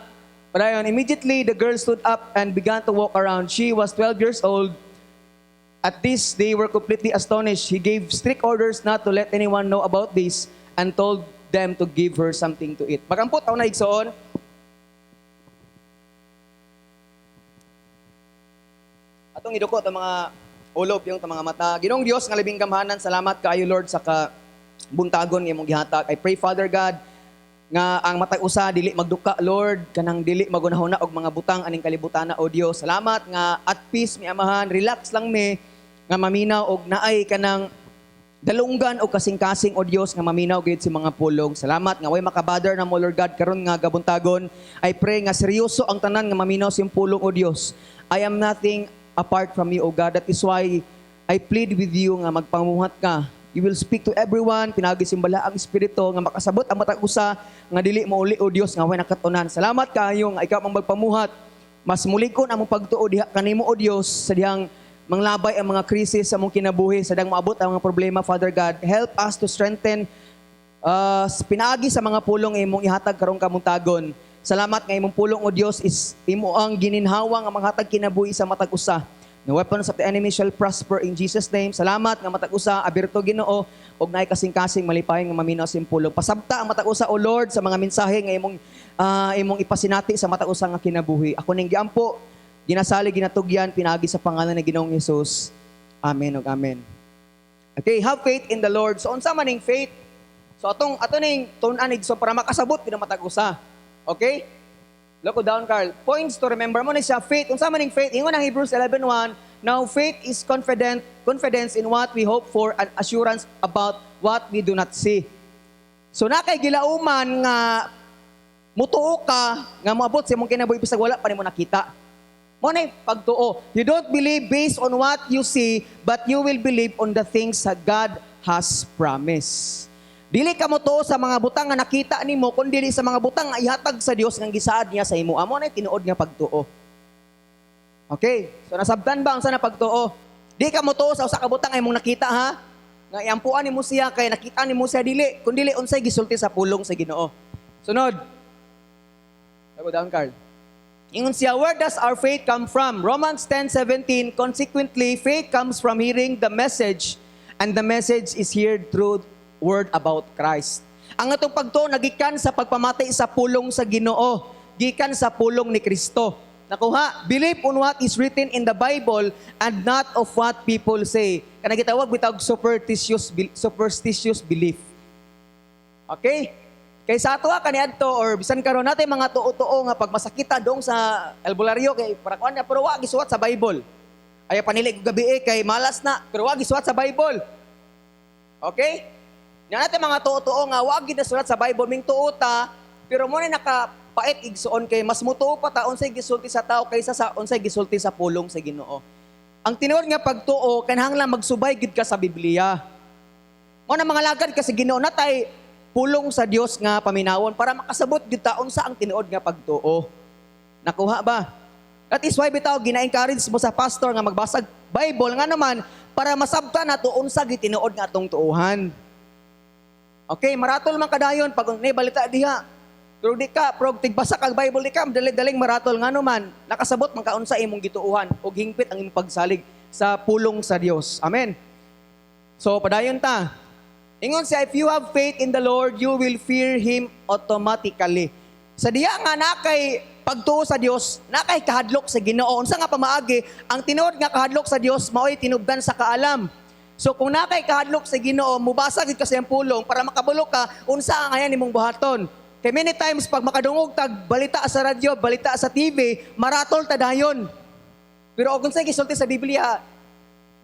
padayon, immediately the girl stood up and began to walk around. She was 12 years old. At this, they were completely astonished. He gave strict orders not to let anyone know about this and told them to give her something to eat. Magampot ako na, igsoon. Atong idukot ang mga ulo, yung mga mata. Ginoong Dios nga labing gamhanan, salamat kaayo, Lord, sa ka buntagon nga imong gihatag. I pray, Father God, nga ang matag usa dili magduka, Lord, kanang dili magunahuna og mga butang aning kalibutan na, o Dios. Salamat nga at peace mi, Amahan, relax lang mi nga maminaw og naay kanang dalunggan o kasing-kasing, o Dios, nga maminaw gid si mga pulong. Salamat nga way makabother na mo, Lord God, karon nga gabuntagon. I pray nga seryoso ang tanan nga maminaw sa imong pulong, o Dios. I am nothing apart from you, O God. That is why I plead with you nga magpanguhat ka. You will speak to everyone, pinaagi sa Balaang Espiritu nga makasabot ang matag usa nga dili mo uli, o Dios, nga way nakatunan. Salamat kaayo nga ikaw ang magpamuhat. Mas mulig-on among pagtuo diha kanimo, o Dios, sa dihang manglabay ang mga krisis sa among kinabuhi, sa dihang maabot ang mga problema, Father God. Help us to strengthen pinaagi sa mga pulong imong ihatag karong kamuntagon. Salamat nga imong pulong, o Dios, is imo ang gininhawa nga manghatag kinabuhi sa matag usa. No weapons of the enemy shall prosper in Jesus' name. Salamat nga matag usa abirto, Ginoo, ug naay kasing-kasing malipayon nga maminaw sa imong pulong. Pasabta ang matag usa, o Lord, sa mga mensahe nga imong ipasinati sa matag usa nga kinabuhi. Ako ning giampo, ginasalig, ginatugyan pinaagi sa pangalan ni Ginoong Hesus. Amen ug amen. Okay, have faith in the Lord. So unsa man ning faith? So atong ato ning tun-an, so para makasabot gid ang matag usa. Okay? Look down, Carl. Points to remember mo ni siya faith. Unsa man ning faith? Ingon ang Hebrews 11:1, now faith is confidence in what we hope for and assurance about what we do not see. So na kay gilauman nga mutuo ka nga moabot sa imong kinabuhi bisag wala pa nimo nakita. Mo na pagtuo. You don't believe based on what you see, but you will believe on the things that God has promised. Dili ka motuo sa mga butang nga nakita nimo, kun dili sa mga butang nga ihatag sa Dios nga gisaad niya sa imo. Amo na tinuod nga pagtuo. Okay? So nasabtan ba ang sana pagtuo? Di ka motuo sa usa ka butang nga imong nakita ha? Nga iampuan nimo siya kay nakita nimo siya, dili, kun dili unsay gisulti sa pulong sa Ginoo. Sunod. Go down, Carl. Ingon siya, where does our faith come from? Romans 10:17, consequently, faith comes from hearing the message, and the message is heard through word about Christ. Ang atong pagtuo nagikan sa pagpamati sa pulong sa Ginoo, gikan sa pulong ni Kristo. Nakuha, believe on what is written in the Bible and not of what people say. Kana gitawag bitawg superstitious belief. Okay? Kay sa ato kaniadto or bisan karon natin mga tuo-tuo nga pag masakita dong sa albularyo kay para kuan na, pero wa gisuwat sa Bible. Ay panili og gabi eh, kay malas na, pero wa gisuwat sa Bible. Okay? Nya natin mga tuo-tuo nga wa gid nasulat sa Bible, ming tuo ta, pero mo na nakapait, igsuon, kay mas mutuo pa ta unsay gisulti sa tao kaysa sa unsay gisulti sa pulong sa Ginoo. Ang tinuod nga pagtuo kinahanglan magsubay gid ka sa Biblia. Mo na mga lagad ka sa Ginoo na tay pulong sa Dios nga paminawon para makasabot gyud ta unsa ang tinuod nga pagtuo. Nakuha ba? That is why bitaw gina-encourage mo sa pastor nga magbasag Bible nga naman para masabta nato unsa gyud tinuod nga atong tuohan. Okay, maratol man kadayon pag nay balita diha. Pero di ka, prog tigbasa kag Bible, di ka dali-daling maratol, ngano man nakasabot man ka unsa imong gituohan ug hingpit ang imong pagsalig sa pulong sa Dios. Amen. So padayon ta. Ingon siya, if you have faith in the Lord, you will fear Him automatically. Sa diya nga na kay pagtuo sa Dios, na kay kahadlok sa Ginoo. Unsa nga pamaagi? Ang tinuod nga kahadlok sa Dios mao'y tinubdan sa kaalam. So kung na kay kahadlok sa Ginoo, mubasa gid ka sa iyang pulong para makabalo ka unsa ang ayan nimong buhaton. Kay many times pag makadungog tag balita sa radyo, balita sa TV, maratol ta dayon. Pero og unsay gisulti sa Biblia,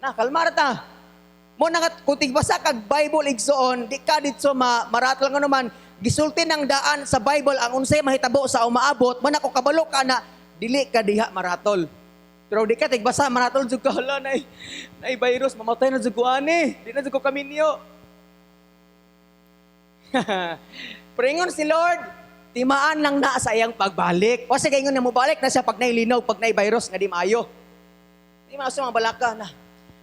na kalmar ta. Mo na nga kung tigbasa kag Bible, igsoon, di ka ditso maratol, nga naman gisulti ng daan sa Bible ang unsay mahitabo sa umaabot mo na kung kabalo ka na dili ka diha maratol. Pero di ka tigbasa, maratol jud ka, hala, nay virus, mamatay na jud ko ani. Di na jud ko kaminyo. Pero ingon si Lord, timaan lang na sa iyang pagbalik. O sige, ingon na mobalik na siya pag nailinog, pag nay virus nga di maayo. Di maayo sa mga balaka na.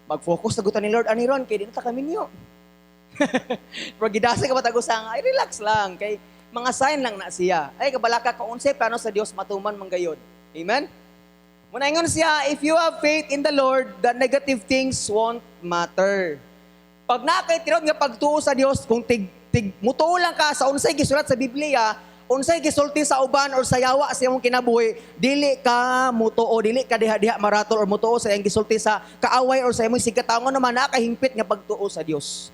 Mag-focus na gutan ni Lord ani ron kay di na ta kaminyo. Pero gidasa ka ba nga, ay relax lang kay mga sign lang na siya. Ay kabalaka kung unsay plano sa Dios, matuman man gayod. Amen? Muna ingon siya, if you have faith in the Lord, the negative things won't matter. Pag naa kay tinuod nga pagtuo sa Dios, kung tig tig mutuo lang ka sa unsay gisulat sa Biblia, unsay gisulti sa uban or sa yawa sa imong kinabuhi, dili ka mutuo, dili ka diha-diha maratol or mutuo sa iyang gisulti sa kaaway or sa imong sigkatawo naman naa kahingpit nga pagtuo sa Dios.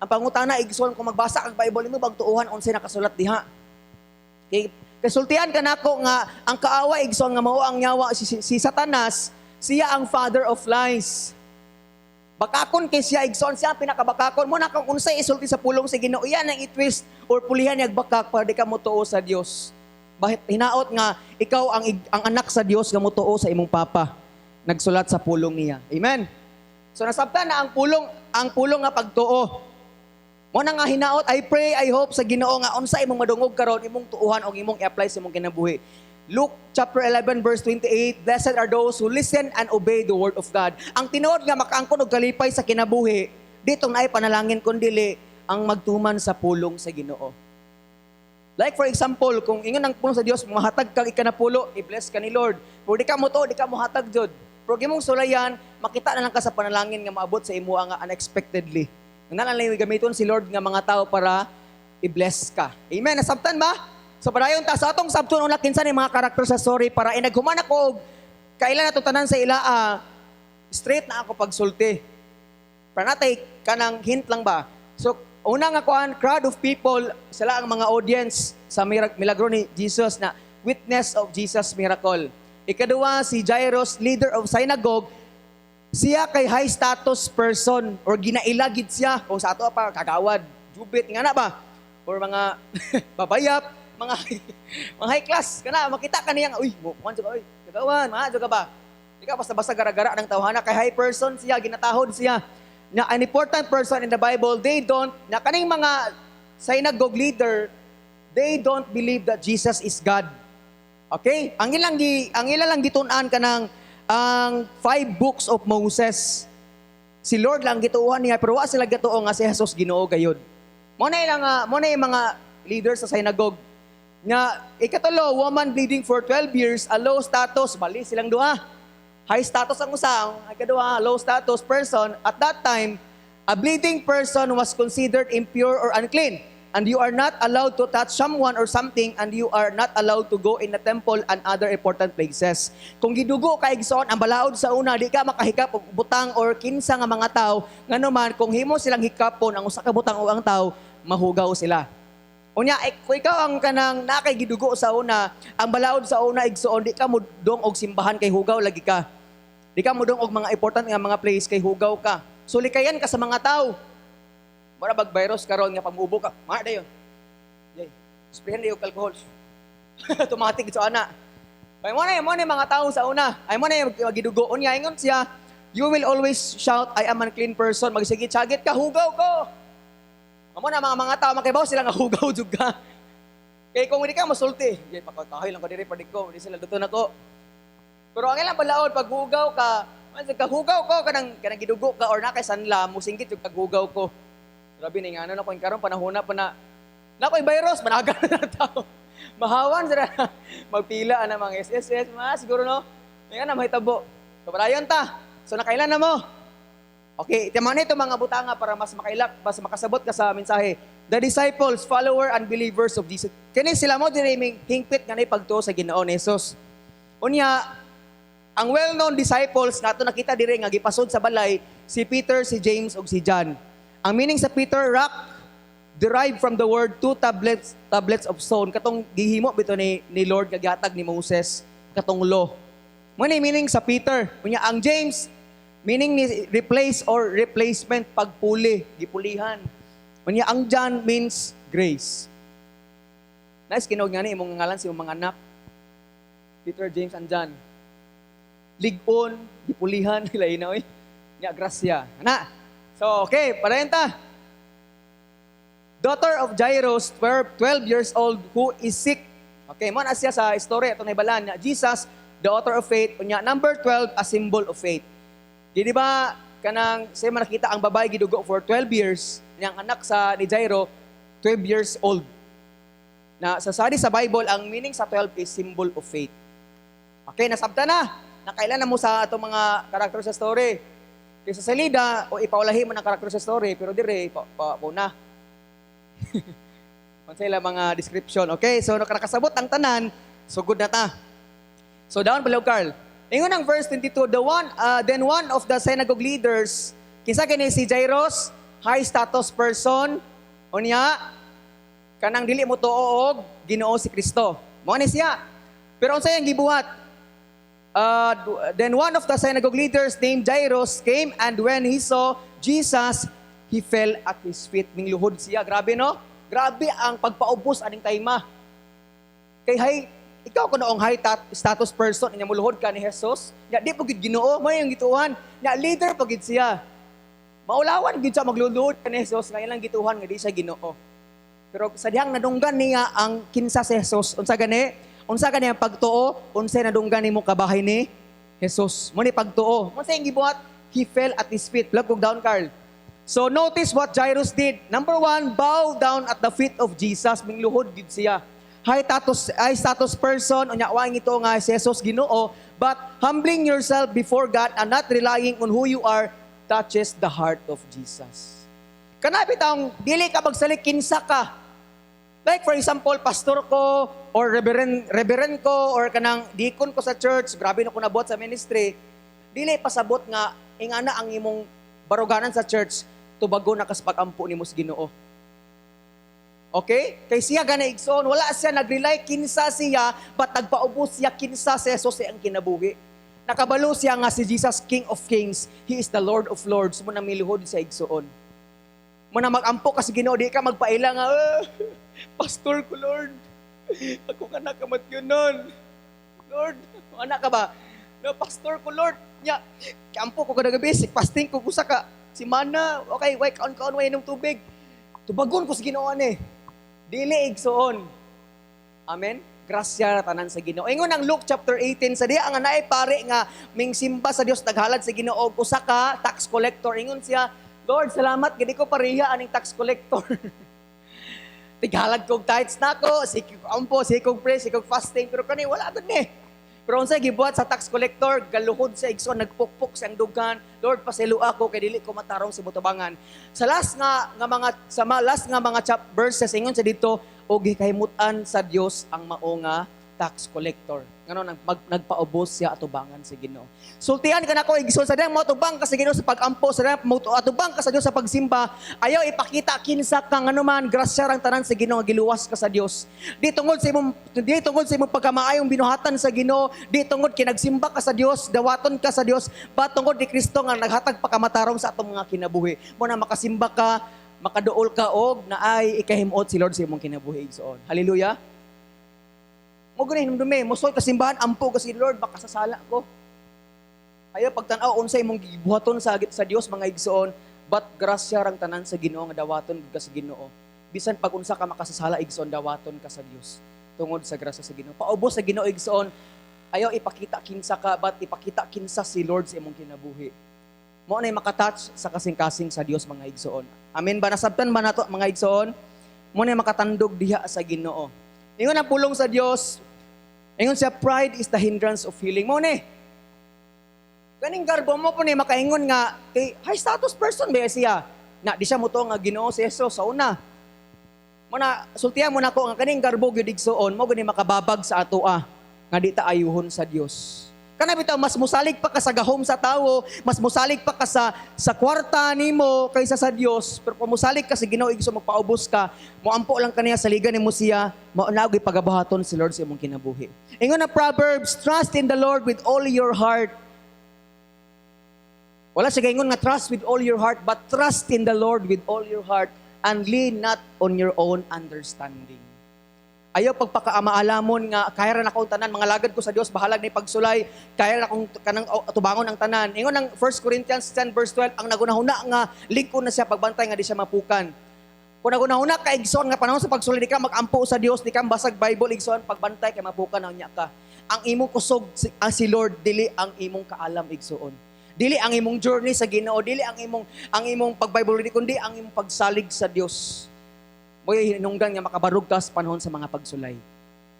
Ang pangutana, igsoon, kung magbasa kag Bible imo pagtuohan unsay nakasulat diha? Kay kasultian ka nako nga ang kaaway, igsoon, nga mao ang yawa, si Satanas, siya ang father of lies. Bakakon kay siya, igsoon, siya ang pinakabakakon. Mo na kung unsay isulti sa pulong sa Ginoo, yan ang i-twist or pulihan niya bakak para di ka motuo sa Dios. Bakit hinaot nga ikaw ang anak sa Dios nga motuo sa imong papa? Nagsulat sa pulong niya. Amen. So nasabtan na ang pulong nga pagtuo. Mo na nga hinaot, I pray, I hope sa Ginoo nga unsa imong madungog karon imong tuohan og imong i-apply sa imong kinabuhi. Luke chapter 11 verse 28, "Blessed are those who listen and obey the word of God." Ang tinuod nga makaangkon og kalipay sa kinabuhi, dito naay panalangin kun dili ang magtuman sa pulong sa Ginoo. Like for example, kung ingon ang pulong sa Dios, mahatag kag ikanapulo, i-bless ka ni Lord. Pero di ka mo to, di ka mohatag jud. Pero imong sulayan, makita na lang ka sa panalangin nga maabot sa imo nga unexpectedly. Nga lang lang gamiton si Lord nga mga tao para i-bless ka. Amen. Nasabtan ba? So padayon ta sa atong sabton una kinsa ni mga karakter sa story para inaghuman ako og kailan nato tanan sa ilaa, straight na ako pagsulti. Para natay kanang hint lang ba? So una nga kuan, crowd of people, sila ang mga audience sa milagro ni Jesus na witness of Jesus miracle. Ikaduha, si Jairus, leader of synagogue, siya kay high status person or ginaila gid siya kung sa ato pa kagawad, jubit nga na ba or mga babayap, mga high class kana makita ka niya nga, uy, mo kuan ka, uy, kagawan mga ka ba, di ka basta-basta gara-gara ng tawhana kay high person siya, ginatahod siya na an important person in the Bible. They don't na kaning mga synagogue leader, they don't believe that Jesus is God. Okay, ang ilang lang gitun-an kanang ang five books of Moses. Si Lord lang gituohan niya pero wa sila gituo nga si Jesus Ginoo gayud. Mo na yung mga leaders sa synagogue. Nga ikatulo, woman bleeding for 12 years, a low status, bali silang duha. High status ang usa, ang ikaduha, low status person. At that time, a bleeding person was considered impure or unclean. And you are not allowed to touch someone or something and you are not allowed to go in the temple and other important places. Kung gidugo ka, igsoon, ang balaod sa una, di ka makahikap og butang or kinsa nga mga tao, ngano man kung himo silang hikapon ang usa ka butang o ang tao, mahugaw sila. Unya, eh, kung ikaw ang kanang nakay gidugo sa una, ang balaod sa una, igsoon, di ka mo og simbahan kay hugaw lagi ka. Di ka mo og mga important nga mga place kay hugaw ka. So likayan ka sa mga tao. Mura bag virus karon nga pamubo ka. Mga dayon. Yay. Sprayan dayon og alcohol. Automatic sa ana. Ay mo na yung mga tao sa una. Ay mo na yung gidugo. Unya ingon siya, you will always shout, "I am unclean person." Magsige chagit ka, hugaw ko. Mao na mga tao makibaw sila nga hugaw jud ka. Kay kung hindi ka masulti, di pakahoy lang ko diri pa ko, di sila duto nako. Pero ang ilang balaod pag hugaw ka, man sa kahugaw ko kanang kanang gidugo ka or na kay sanla, musingkit yung kaghugaw ko. Grabe ni ngano na ko karon panahona pa na na ko'y virus managan na tao. Mahawan sila magpila ana mga SSS, mga siguro no. Nga na mahitabo. So padayon ta. So nakailan na mo? Okay, tama na ito mga butanga para mas makailak, mas makasabot ka sa mensahe. The disciples, follower and believers of Jesus. Kini sila mo diri hingpit nga pagtuo sa Ginoo ni Jesus. Unya, ang well-known disciples nga ato nakita diri nga gipasod sa balay si Peter, si James ug si John. Ang meaning sa Peter, rock, derived from the word two tablets tablets of stone, katong gihimo bito ni Lord nga gihatag ni Moses katong law. Mo ni meaning sa Peter. Unya ang James, meaning ni replace or replacement, pagpuli, gipulihan. Unya ang John means grace. Nice kinog nga ni imong ngalan sa imong mga anak. Peter, James, and John. Ligon, gipulihan, lain na oy. Nya grasya. Ana. So, okay, padayon ta. Daughter of Jairus, 12 years old, who is sick. Okay, mo na siya sa story atong nahibalan niya. Jesus, the author of faith, unya number 12, a symbol of faith. Di ba kanang say man nakita ang babae gidugo for 12 years, niyang anak sa ni Jairo, 12 years old. Na sa sadi sa Bible, ang meaning sa 12 is symbol of faith. Okay, nasabta na. Nakailan na mo sa atong mga karakter sa story. Kaysa sa salida, o ipaulahi mo ng karakter sa story, pero dire, pa, pa, pa na. Unsay ila mga description. Okay, so nakasabot ang tanan, sugod na ta. So down below, Carl. Ingon ang verse 22, then one of the synagogue leaders, kinsa kini si Jairus, high status person, unya kanang dili mo tuo og Ginoo si Kristo. Mao ni siya. Pero unsay ang gibuhat? Then one of the synagogue leaders named Jairus came, and when he saw Jesus, he fell at his feet. Mingluhod siya. Grabe no? Grabe ang pagpaubos aning tayma. Kay hay ikaw kuno ang high status person nya muluhod ka ni Jesus. Nya di po gid Ginoo, may ang gituhan. Nya leader pa gid siya. Maulawan gid siya magluluhod ka ni Jesus nga ilang gituhan nga di siya Ginoo. Pero sa dihang nadunggan niya ang kinsa si Jesus, unsa gani? Unsa gani ang pagtuo? Unsa nadunggan nimo kabahay ni Jesus? Mo ni pagtuo. Unsa yung gibuhat? He fell at his feet. Look down, Carl. So notice what Jairus did. Number one, bow down at the feet of Jesus. Mingluhod gid siya. High status person, unya wa ito nga si Jesus Ginoo, but humbling yourself before God and not relying on who you are touches the heart of Jesus. Kana bitawng dili ka magsalik kinsa ka. Like for example, pastor ko or reverend ko or kanang deacon ko sa church, grabe na ko nabuhat sa ministry. Dili pasabot nga ingana ang imong baruganan sa church, tubago na kas pag-ampo nimo sa Ginoo. Okay? Kay siya gani igsoon, wala siya nag-rely kinsa siya, but nagpaubos siya kinsa si Jesus ang kinabuhi. Nakabalo siya nga si Jesus King of Kings, He is the Lord of Lords, mo na miluhod sa igsoon. Mo na magampo ka sa Ginoo, di ka magpaila nga, "Ah, pastor ko Lord, ako ka nakamatyonon. Lord, anak ka ba? No, pastor ko Lord, nya, kampo ko kada gabi, fasting ko usa ka simana, okay, way kaon-kaon way inom tubig. Tubagon ko sa Ginoo ni." Dili igsoon. Amen. Grasya na tanan sa Ginoo. Ingon ang Luke chapter 18 sa diha nga naay pare nga mingsimba sa Dios, naghalad sa Ginoo, usa ka tax collector. Ingon siya, "Lord, salamat gid ko pareha aning tax collector. Tighalad kog tithes nako, sige kog ampo, sige kog pray, sige kog fasting, pero kani wala gud ni." Pero unsay gibuhat sa tax collector, galuhod sa igsoon, nagpukpok sa dughan, "Lord, pasaylo ako kay dili ko matarong sa butubangan." Sa last nga nga mga sa last nga mga chap verses ingon sa dito og gikahimutan sa Dios ang mao nga tax collector. Ngano nagpaubos siya atubangan sa Ginoo. Sultian ka nako igsoon, sa dihang moatubang ka sa Ginoo sa pag-ampo, sa dihang moatubang ka sa Dios sa pagsimba, ayaw ipakita kinsa ka, nganuman grasya rang tanan sa Ginoo nga giluwas ka sa Dios. Di tungod sa imong pagkamaayong binuhatan sa Ginoo, di tungod kinagsimba ka sa Dios, dawaton ka sa Dios, ba tungod ni Kristo nga naghatag pagkamatarong sa atong mga kinabuhi. Mo na makasimba ka, makaduol ka og naay ikahimuot si Lord sa imong kinabuhi igsoon. Hallelujah. Mo gani hinumdumi, mosol ka simbahan, ampo ka si Lord, makasasala ko. Ayaw pagtan-aw unsa imong gibuhaton sa Dios mga igsoon, But grasya rang tanan sa Ginoo nga dawaton gud ka sa Ginoo. Bisan pag unsa ka makasasala, igsoon, dawaton ka sa Dios tungod sa grasya sa Ginoo. Paubos sa Ginoo, igsoon, ayaw ipakita kinsa ka, but ipakita kinsa si Lord sa imong kinabuhi. Mao na makatouch sa kasing-kasing sa Dios, mga igsoon. Amen ba? Nasabtan ba nato, mga igsoon? Mao na makatandog diha sa Ginoo. Ingon ang pulong sa Dios, ingon siya, "Pride is the hindrance of healing." Mao ni. Kaning garbo mo po ni makaingon nga kay high status person ba siya? Na di siya mo nga Ginoo si Jesus sa una. Mo na sultihan mo nako nga kaning garbo gyud, igsoon, mo gani makababag sa atoa nga di ta ayuhon sa Dios. Kana bitaw mas musalig pa ka sa gahom sa tawo, mas musalig pa ka sa kwarta nimo kaysa sa Dios. Pero kung musalig ka sa Ginoo, igsoon, magpaubos ka, moampo lang kaniya, saligan nimo siya, mao na pagabuhaton si Lord sa imong kinabuhi. Ingon na Proverbs, "Trust in the Lord with all your heart." Wala siya gaingon nga trust with all your heart, but trust in the Lord with all your heart and lean not on your own understanding. Ayaw pagpakaamaalamon nga kaya ra na akong tanan, mga lagad ko sa Dios, bahalag ni pagsulay, kaya ra akong kanang tubangon ang tanan. Ingon ang 1 Corinthians 10 verse 12, ang nagunahuna nga lig-on na siya, pagbantay nga di siya mapukan. Kung nagunahuna ka, igsoon, nga panahon sa pagsulay di ka magampo sa Dios, di ka basag Bible, igsoon, pagbantay kay mapukan na unya ka. Ang imong kusog ang si Lord, dili ang imong kaalam, igsoon. Dili ang imong journey sa Ginoo, dili ang imong pag-Bible reading, kundi ang imong pagsalig sa Dios. Mo'y hinungdan nga makabarog ka sa panahon sa mga pagsulay.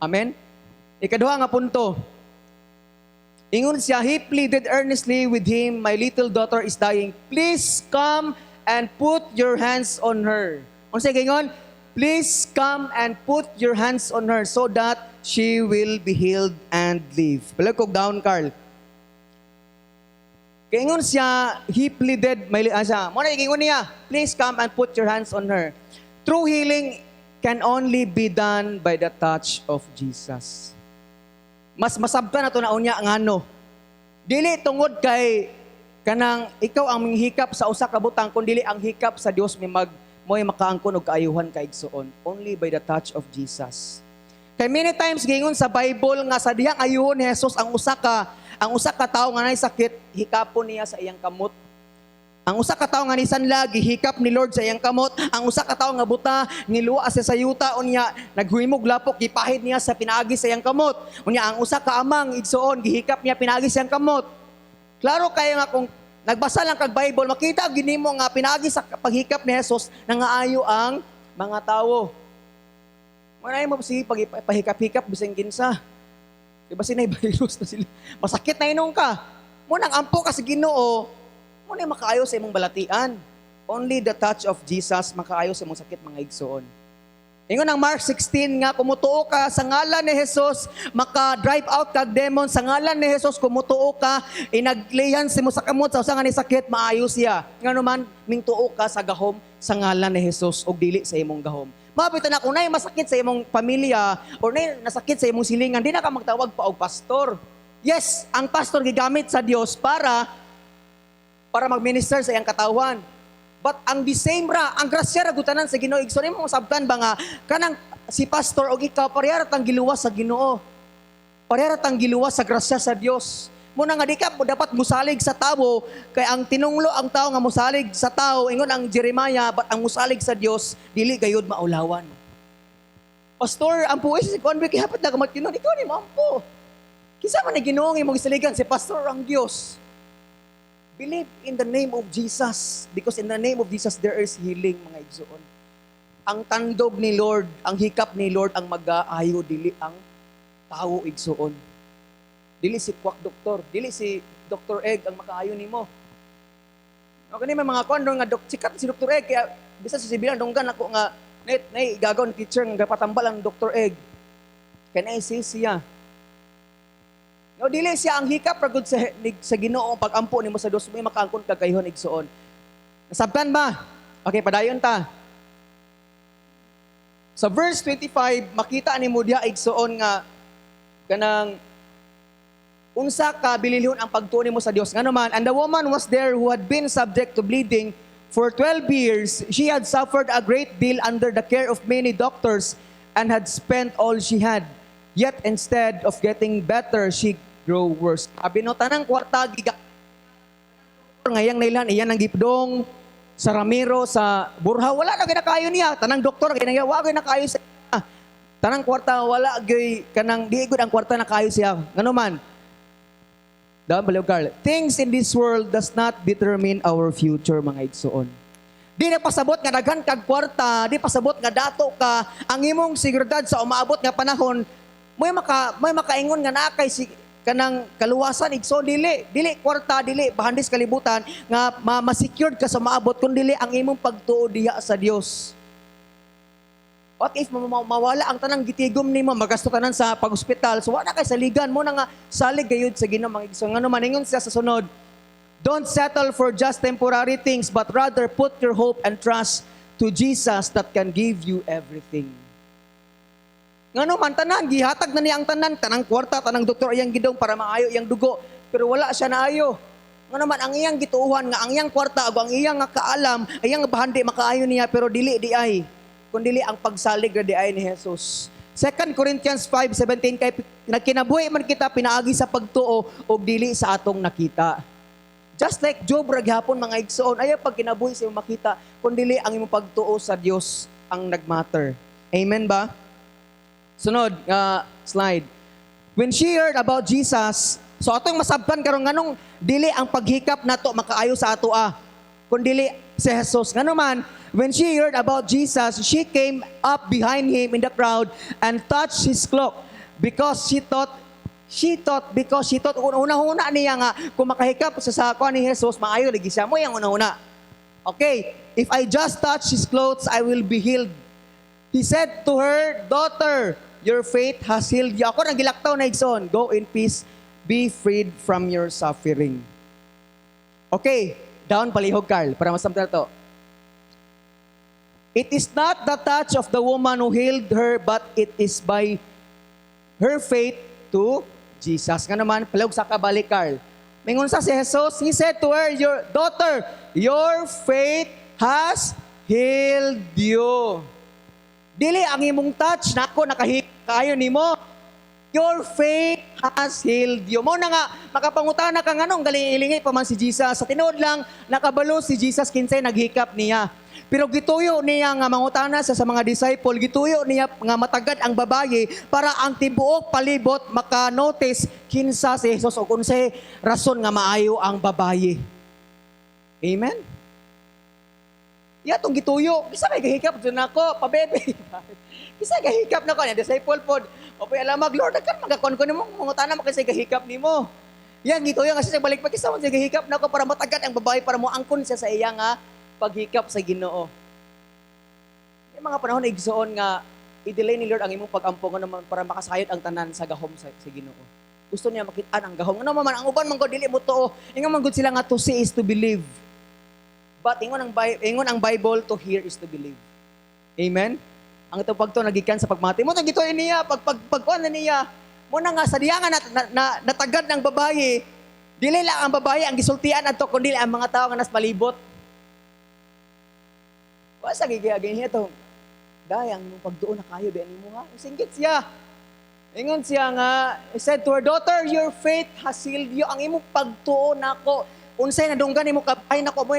Amen? Ikaduha nga punto. Ingon siya, he pleaded earnestly with him, "My little daughter is dying. Please come and put your hands on her." Unsa ingon? "Please come and put your hands on her so that she will be healed and live." Balik kog down, Carl. Kay ingon siya, he pleaded, may siya, mo na ingon niya, "Please come and put your hands on her." True healing can only be done by the touch of Jesus. Mas masabtan nato na unya ngano. Dili tungod kay kanang ikaw ang manghikap sa usa ka butang, kun dili ang hikap sa Dios may mag mo'y makaangkon og kaayuhan kay igsoon. Only by the touch of Jesus. Kay many times giingon sa Bible nga sa dihang ayuhon ni Jesus ang usa ka tawo nga nay sakit, hikapon niya sa iyang kamot. Ang usa ka tawo nga nisanla, gihikap ni Lord sa iyang kamot. Ang usa ka tawo nga buta, niluwa siya sa yuta, unya naghimog lapok, gipahid niya sa pinaagi sa iyang kamot. Unya ang usa ka amang, igsoon, gihikap niya pinaagi sa iyang kamot. Klaro kayo nga kung nagbasa lang kag Bible, makita gini mo nga pinaagi sa paghikap ni Jesus nangaayo ang mga tawo. Manay mo sige pag pahikap-hikap bisan kinsa. Di ba sinay virus na sila? Masakit na inong ka. Mo nang ampo ka sa Ginoo, mo na makaayo sa imong balatian. Only the touch of Jesus makaayo sa imong sakit, mga igsoon. Ingon ang Mark 16 nga kumutuo ka sa ngalan ni Jesus, maka-drive out kag demon sa ngalan ni Jesus. Kumutuo ka, inag-lay hands mo sa kamot sa usa nga ni sakit, maayo siya. Ngano man mingtuo ka sa gahom sa ngalan ni Jesus ug dili sa imong gahom. Mapita na kung nay masakit sa imong pamilya or nay nasakit sa imong silingan, di na ka magtawag pa og pastor. Yes, ang pastor gigamit sa Dios para magminister sa iyang katawhan. But ang the same ra, ang grasya ra gutanan sa Ginoo. Igsoon, mo masabtan ba nga kanang si pastor og ikaw pareha ra tang giluwas sa Ginoo? Pareha ra tang giluwas sa grasya sa Dios. Muna nga di ka mo dapat musalig sa tawo kay ang tinunglo ang tao nga musalig sa tao, ingon ang Jeremiah, but ang musalig sa Dios dili gayud maulawan. Pastor, ang puwis si Convict, kay hapit na kamat Ginoo, ikaw ni moampo. Kinsa man ni Ginoo ang imong gisaligan, si pastor ang Dios? Believe in the name of Jesus because in the name of Jesus there is healing, mga igsoon. Ang tandog ni Lord, ang hikap ni Lord ang mag-aayo, dili ang tawo, igsoon. Dili si quack doktor, dili si Dr. Egg ang makaayo nimo. No, kani may mga kuan nga dok, sikat si Dr. Egg kaya bisan sa sibilan dunggan ako nga net nay gagaw ni teacher nga gapatambal ang Dr. Egg. Kay nay siya. No, dili siya ang hikap ra gud sa Ginoo, pag-ampo nimo sa Dios mo makaangkon kag kayhon, igsoon. Nasabtan ba? Okay, padayon ta. Sa verse 25, makita nimo diha, igsoon, nga kanang unsa ka bililhon ang pagtuo nimo sa Dios. Ngano man, and the woman was there who had been subject to bleeding for 12 years. She had suffered a great deal under the care of many doctors and had spent all she had. Yet instead of getting better, she grew worse. Abi no, tanang kwarta giga ngayang nailan iyan ang gipdong. Sa Ramiro, sa Burha, wala na ginakayo niya. Tanang doktor, ginaya, wala ginakayo sa iya. Tanang kwarta, wala gyud kanang di gud ang kwarta na kayo siya. Ngano man? Down baliw, Carl. Things in this world does not determine our future, mga igsoon. Di na pasabot nga daghan kag kwarta, di pasabot nga dato ka, ang imong seguridad sa umaabot nga panahon, may makaingon nga naa kay si kanang kaluwasan, igsoon. Dili dili kwarta, dili bahandis kalibutan nga ma-secured ka sa maabot, kun dili ang imong pagtuo diha sa Dios. What if mawala ang tanang gitigom nimo, magasto tanan sa pag-ospital, so wala kay saligan mo na nga salig gayud sa Ginoo, mga igsoon. Ngano man, ingon siya sa sunod, "Don't settle for just temporary things, but rather put your hope and trust to Jesus that can give you everything." Ngano man, tanan gihatag na niya ang tanan, tanang kwarta, tanang doktor iyang gidong para maayo iyang dugo, pero wala siya naayo. Ngano man, ang iyang gituohan nga ang iyang kwarta ug ang iyang nga kaalam, ang iyang bahandi makaayo niya, pero dili di ay kun dili ang pagsalig ra di ay ni Jesus. 2 Corinthians 5:17, kay nagkinabuhi man kita pinaagi sa pagtuo ug dili sa atong nakita. Just like Job ra gihapon, mga igsoon, ayaw pag kinabuhi sa imong makita kun dili ang imong pagtuo sa Dios ang nagmatter. Amen ba? Sunod nga slide. When she heard about Jesus, so atong masabtan karon nganong dili ang paghikap nato makaayo sa ato ah, kun dili si Jesus. Ngano man, when she heard about Jesus, she came up behind him in the crowd and touched his cloak because she thought una-una niya nga kung makahikap sa sako ni Jesus, maayo lagi siya mo yang una-una. Okay, "If I just touch his clothes, I will be healed." He said to her, "Daughter, your faith has healed you." Ako nang gilaktaw na, igsoon. "Go in peace, be freed from your suffering." Okay, down palihog, Carl, para masamtan na to. It is not the touch of the woman who healed her, but it is by her faith to Jesus. Nga naman, palihog sa kabalik, Carl. Mingon sa si Jesus, he said to her, "Your daughter, your faith has healed you." Dili ang imong touch nako nakahikayo nimo. Your faith has healed you. Mo na nga makapangutana ka nganong galing ilingi pa man si Jesus. Sa tinuod lang, nakabalo si Jesus kinsay naghikap niya. Pero gituyo niya nga mangutana sa mga disciple, gituyo niya nga matagad ang babaye para ang tibuok palibot maka-notice kinsa si Jesus o unsay rason nga maayo ang babaye. Amen? Iya tong gituyo, kisa may gahikap dyan ako, pabebe. Kisa gahikap nako, niya disciple pod. O pa alamag, "Lord, kan magakon ko nimo, mangutana mo kasi gahikap nimo." Yan gituyo nga siya balik pa kisa mo gahikap nako para matagad ang babae para moangkon siya sa iya nga paghikap sa Ginoo. May mga panahon, igsoon, nga i-delay ni Lord ang imong pag-ampo nga naman para makasayod ang tanan sa gahom sa Ginoo. Gusto niya makit-an ang gahom. Ano man ang uban man gud dili mo tuo. Ingon man gud sila nga to see is to believe. But ingon ang Bible, to hear is to believe. Amen? Ang ito pagto nagikan sa pagmati. Mo gito niya pag pag pagkuan na niya. Mo na nga sa diya nga na natagad ng babaye, dili lang ang babaye ang gisultian adto kundi ang mga tao nga nas palibot. Wa sa gigiyagin niya to. "Dayang imong pagduo na kayo ba nimo ha?" Singgit siya. Ingon siya nga, he said to her, "Daughter, your faith has healed you." Ang imong pagtuo nako. Unsay nadunggan nimo kabay nako mo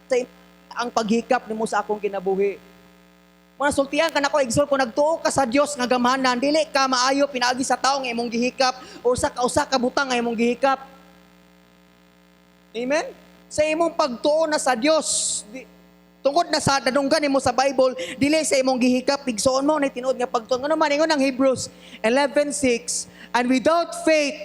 sa ang paghikap nimo sa akong kinabuhi. Mga sultian ka nako, igsoon, kung nagtuo ka sa Dios nga gamhanan, dili ka maayo pinaagi sa tawo nga imong gihikap o sa kausa ka butang nga imong gihikap. Amen? Sa imong pagtuo na sa Dios, tungod na sa nadunggan nimo sa Bible, dili sa imong gihikap, igsoon, mo na tinuod nga pagtuo. Ngano man, ingon ang Hebrews 11:6, "And without faith,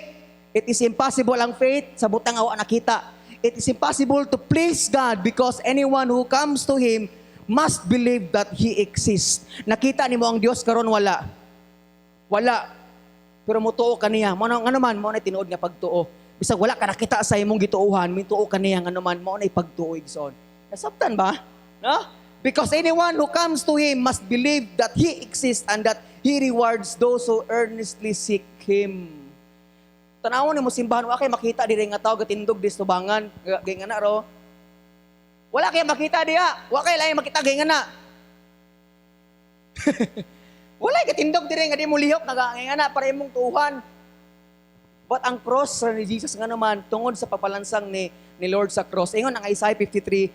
it is impossible," ang faith sa butang awa nakita. "It is impossible to please God because anyone who comes to Him must believe that He exists." Nakita nimo ang Dios karon? Wala. Wala. Pero mutuo ka niya. Mo na ngano man, mo na tinuod nga pagtuo. Bisag wala ka nakita sa imong gituohan, mituo ka niya, ngano man mao na pagtuo, igsoon. Nasabtan ba? No? "Because anyone who comes to Him must believe that He exists and that He rewards those who earnestly seek Him." Tanawon nimo simbahan, wa kay makita diri nga tao gatindog di sa tubangan, gay nga na ro. Wala kay makita diha. Wa kay lain makita gay nga na. Wala kay gatindog diri nga di mo lihok nga na para imong tuuhan. But ang cross ni Jesus, nga naman, tungod sa pagpalansang ni Lord sa cross. Ingon ang Isaiah 53,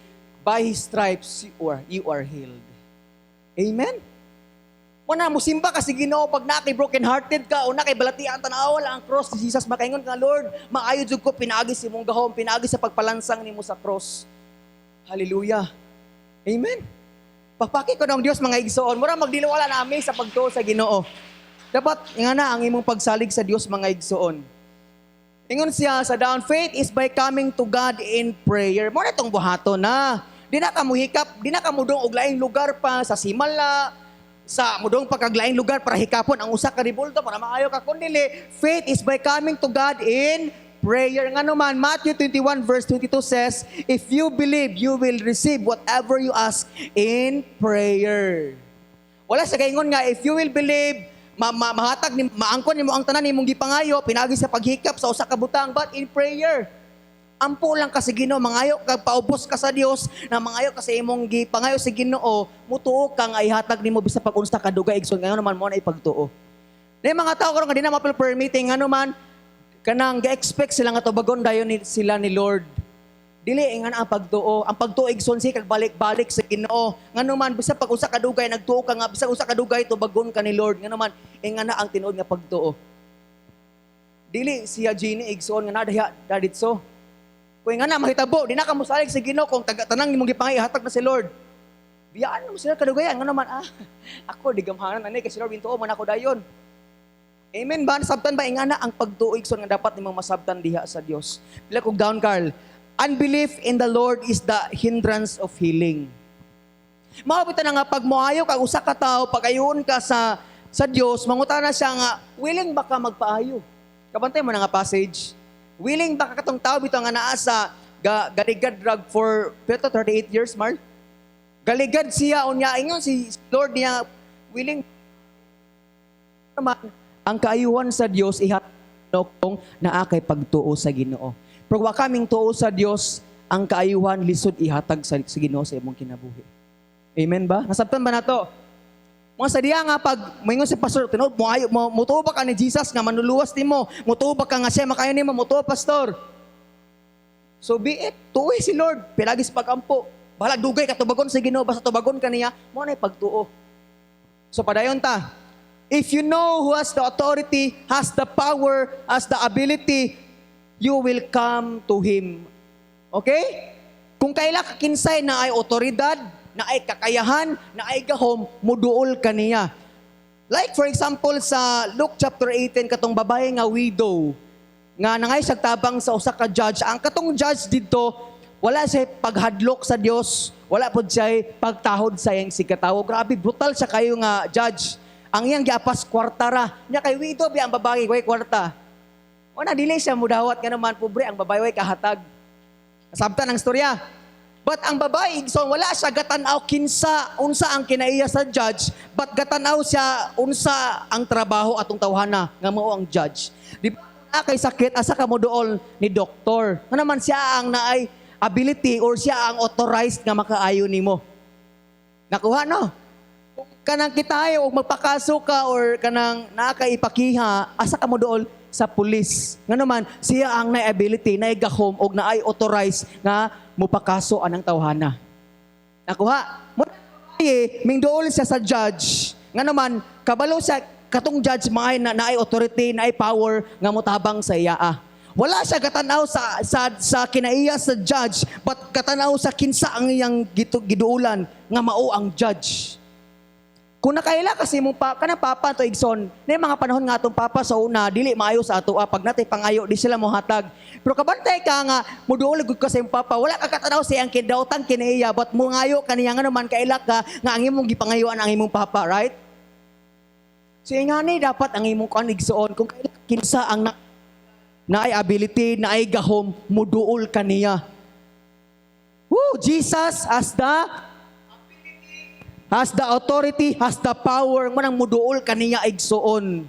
By His stripes, you are healed. Amen? Wala mo simba ka sa Ginoo pag naa kay broken hearted ka o naa kay balatian, tan-awa lang ang cross ni Jesus, makaingon ka, "Lord, maayo jud ko pinaagi sa imong gahom, pinaagi sa pagpalansang nimo sa cross." Hallelujah. Amen. Pakpaki ko ng Dios, mga igsoon, mura magdiliwala na ami sa pagtuo sa Ginoo. Dapat nga na ang imong pagsalig sa Dios, mga igsoon. Ingon siya sa down, faith is by coming to God in prayer. Mao na itong buhaton na. Di na ka muhikap, di na ka mudong og laing lugar pa sa Simala, sa mudong pagkaglaing lugar para hikapon ang usa ka ribulto para maayo ka, kundi faith is by coming to God in prayer. Nga naman, Matthew 21 verse 22 says, "If you believe, you will receive whatever you ask in prayer." Wala sa kaingon nga, if you will believe, ma ma mahatag ni maangkon nimo ang tanan nimong gipangayo pinagi sa paghikap sa usa ka butang, but in prayer. Ampo lang ka sa Ginoo, mangayo ka, paubos ka sa Dios, na mangayo ka sa imong gipangayo sa Ginoo, mutuo ka nga ihatag nimo bisan pag unsa ka dugay, igsoon. Ngayon naman mo na ipagtuo. Na mga tao karon nga di na mapil prayer meeting, ngano man kanang ga-expect sila nga tubagon dayon ni, sila ni Lord. Dili ingan ang pagtuo. Ang pagtuo, igsoon, si kag balik-balik sa Ginoo. Ngano man bisan pag usa ka dugay nagtuo ka nga bisan usa ka dugay tubagon ka ni Lord. Ngano man ingan na ang tinuod nga pagtuo. Dili siya genie, igsoon, nga nadahiya daditso. Kung nga na mahitabo, di na ka mosalig sa Ginoo kung taga tanang imong gipangay hatag na si Lord. Biyaan mo sila kadugayan, ngano man ako di gamhanan ani kay si Lord bintuo man ako dayon. Amen ba? Nasabtan ba ingana ang pagtuo, igsoon, nga dapat nimong masabtan diha sa Dios? Pila kog down, Carl. Unbelief in the Lord is the hindrance of healing. Mao na nga pag moayo kag usa ka tawo, pag-ayoon ka sa Dios, mangutana siya nga, "Willing ba ka magpaayo?" Kabantay mo na nga passage. Willing ba ka katong tao bitaw nga naa sa galigad drug for pero 38 years, Marl? Galigad siya unya ingon si Lord niya, "Willing naman?" Ang kaayuhan sa Dios ihatag kung naa kay pagtuo sa Ginoo. Pero wa kaming tuo sa Dios, ang kaayuhan lisod ihatag sa Ginoo sa imong kinabuhi. Amen ba? Nasabtan ba nato? Mga sa diya nga pag moingon si pastor, tinuod mo ayo mo, mutuo ba ka ni Jesus nga manluluwas nimo? Mutuo ba ka nga siya makayo nimo? Mutuo, pastor. So be it, tuoy si Lord, pilagis pagampo. Bahalag dugay ka tubagon sa Ginoo, basta tubagon ka niya, mo na pagtuo. So padayon ta. If you know who has the authority, has the power, has the ability, you will come to Him. Okay? Kung kaila ka kinsay na ay otoridad, na ay kakayahan, na ay gahom, muduol ka niya. Like for example sa Luke chapter 18, katong babae nga widow nga nangay siya tabang sa usa ka judge. Ang katong judge didto wala siya paghadlok sa Dios, wala pod siya pagtahod sa iyang sigkatawo. Grabe brutal siya kayo nga judge. Ang iyang giapas kwarta ra. Nya kay widow biya ang babae, way kwarta. Wala, dili siya mudawat nga naman pobre ang babae, way kahatag. Nasabtan ang istorya. But ang babae, igsoon, wala siya gatanaw kinsa unsa ang kinaiya sa judge, but gatanaw siya unsa ang trabaho atong tawhana nga mao ang judge. Di ba na kay sakit, asa ka mo dool ni doktor? Nga naman siya ang naay ability or siya ang authorized nga makaayo nimo. Nakuha no? Kung kanang kita og magpakaso ka or kanang naa kay ipakiha, asa ka mo dool? Sa pulis. Nga naman, siya ang naay ability, naay gahom og naay authorized nga mupakaso anang tawhana. Nakuha? Mo mingduol siya sa judge. Nga naman, kabalo siya katong judge maay na naay authority, naay power nga motabang sa iya. Ah. Wala siya katanaw sa kinaiya sa judge, but katanaw sa kinsa ang iyang giduulan nga mao ang judge. Kung nakaila kasi mong pa, kanang papa to, igsoon, na yung mga panahon nga atong papa sa una, dili maayo sa ato, ah, pag natay pangayo, di sila mohatag. Pero kabantay ka nga, muduol gud ka sa imong papa, wala ka katanaw sa iyang kidawtang kinaiya, but mungayo kaniya nga naman kaila ka nga ang imong gipangayuan ang imong papa, right? So ingani dapat ang imong kuan, igsoon, kung kaila kinsa ang na, naay ability, naay gahom, muduol kaniya. Woo, Jesus has the authority, has the power, mo nang muduol kaniya, igsoon.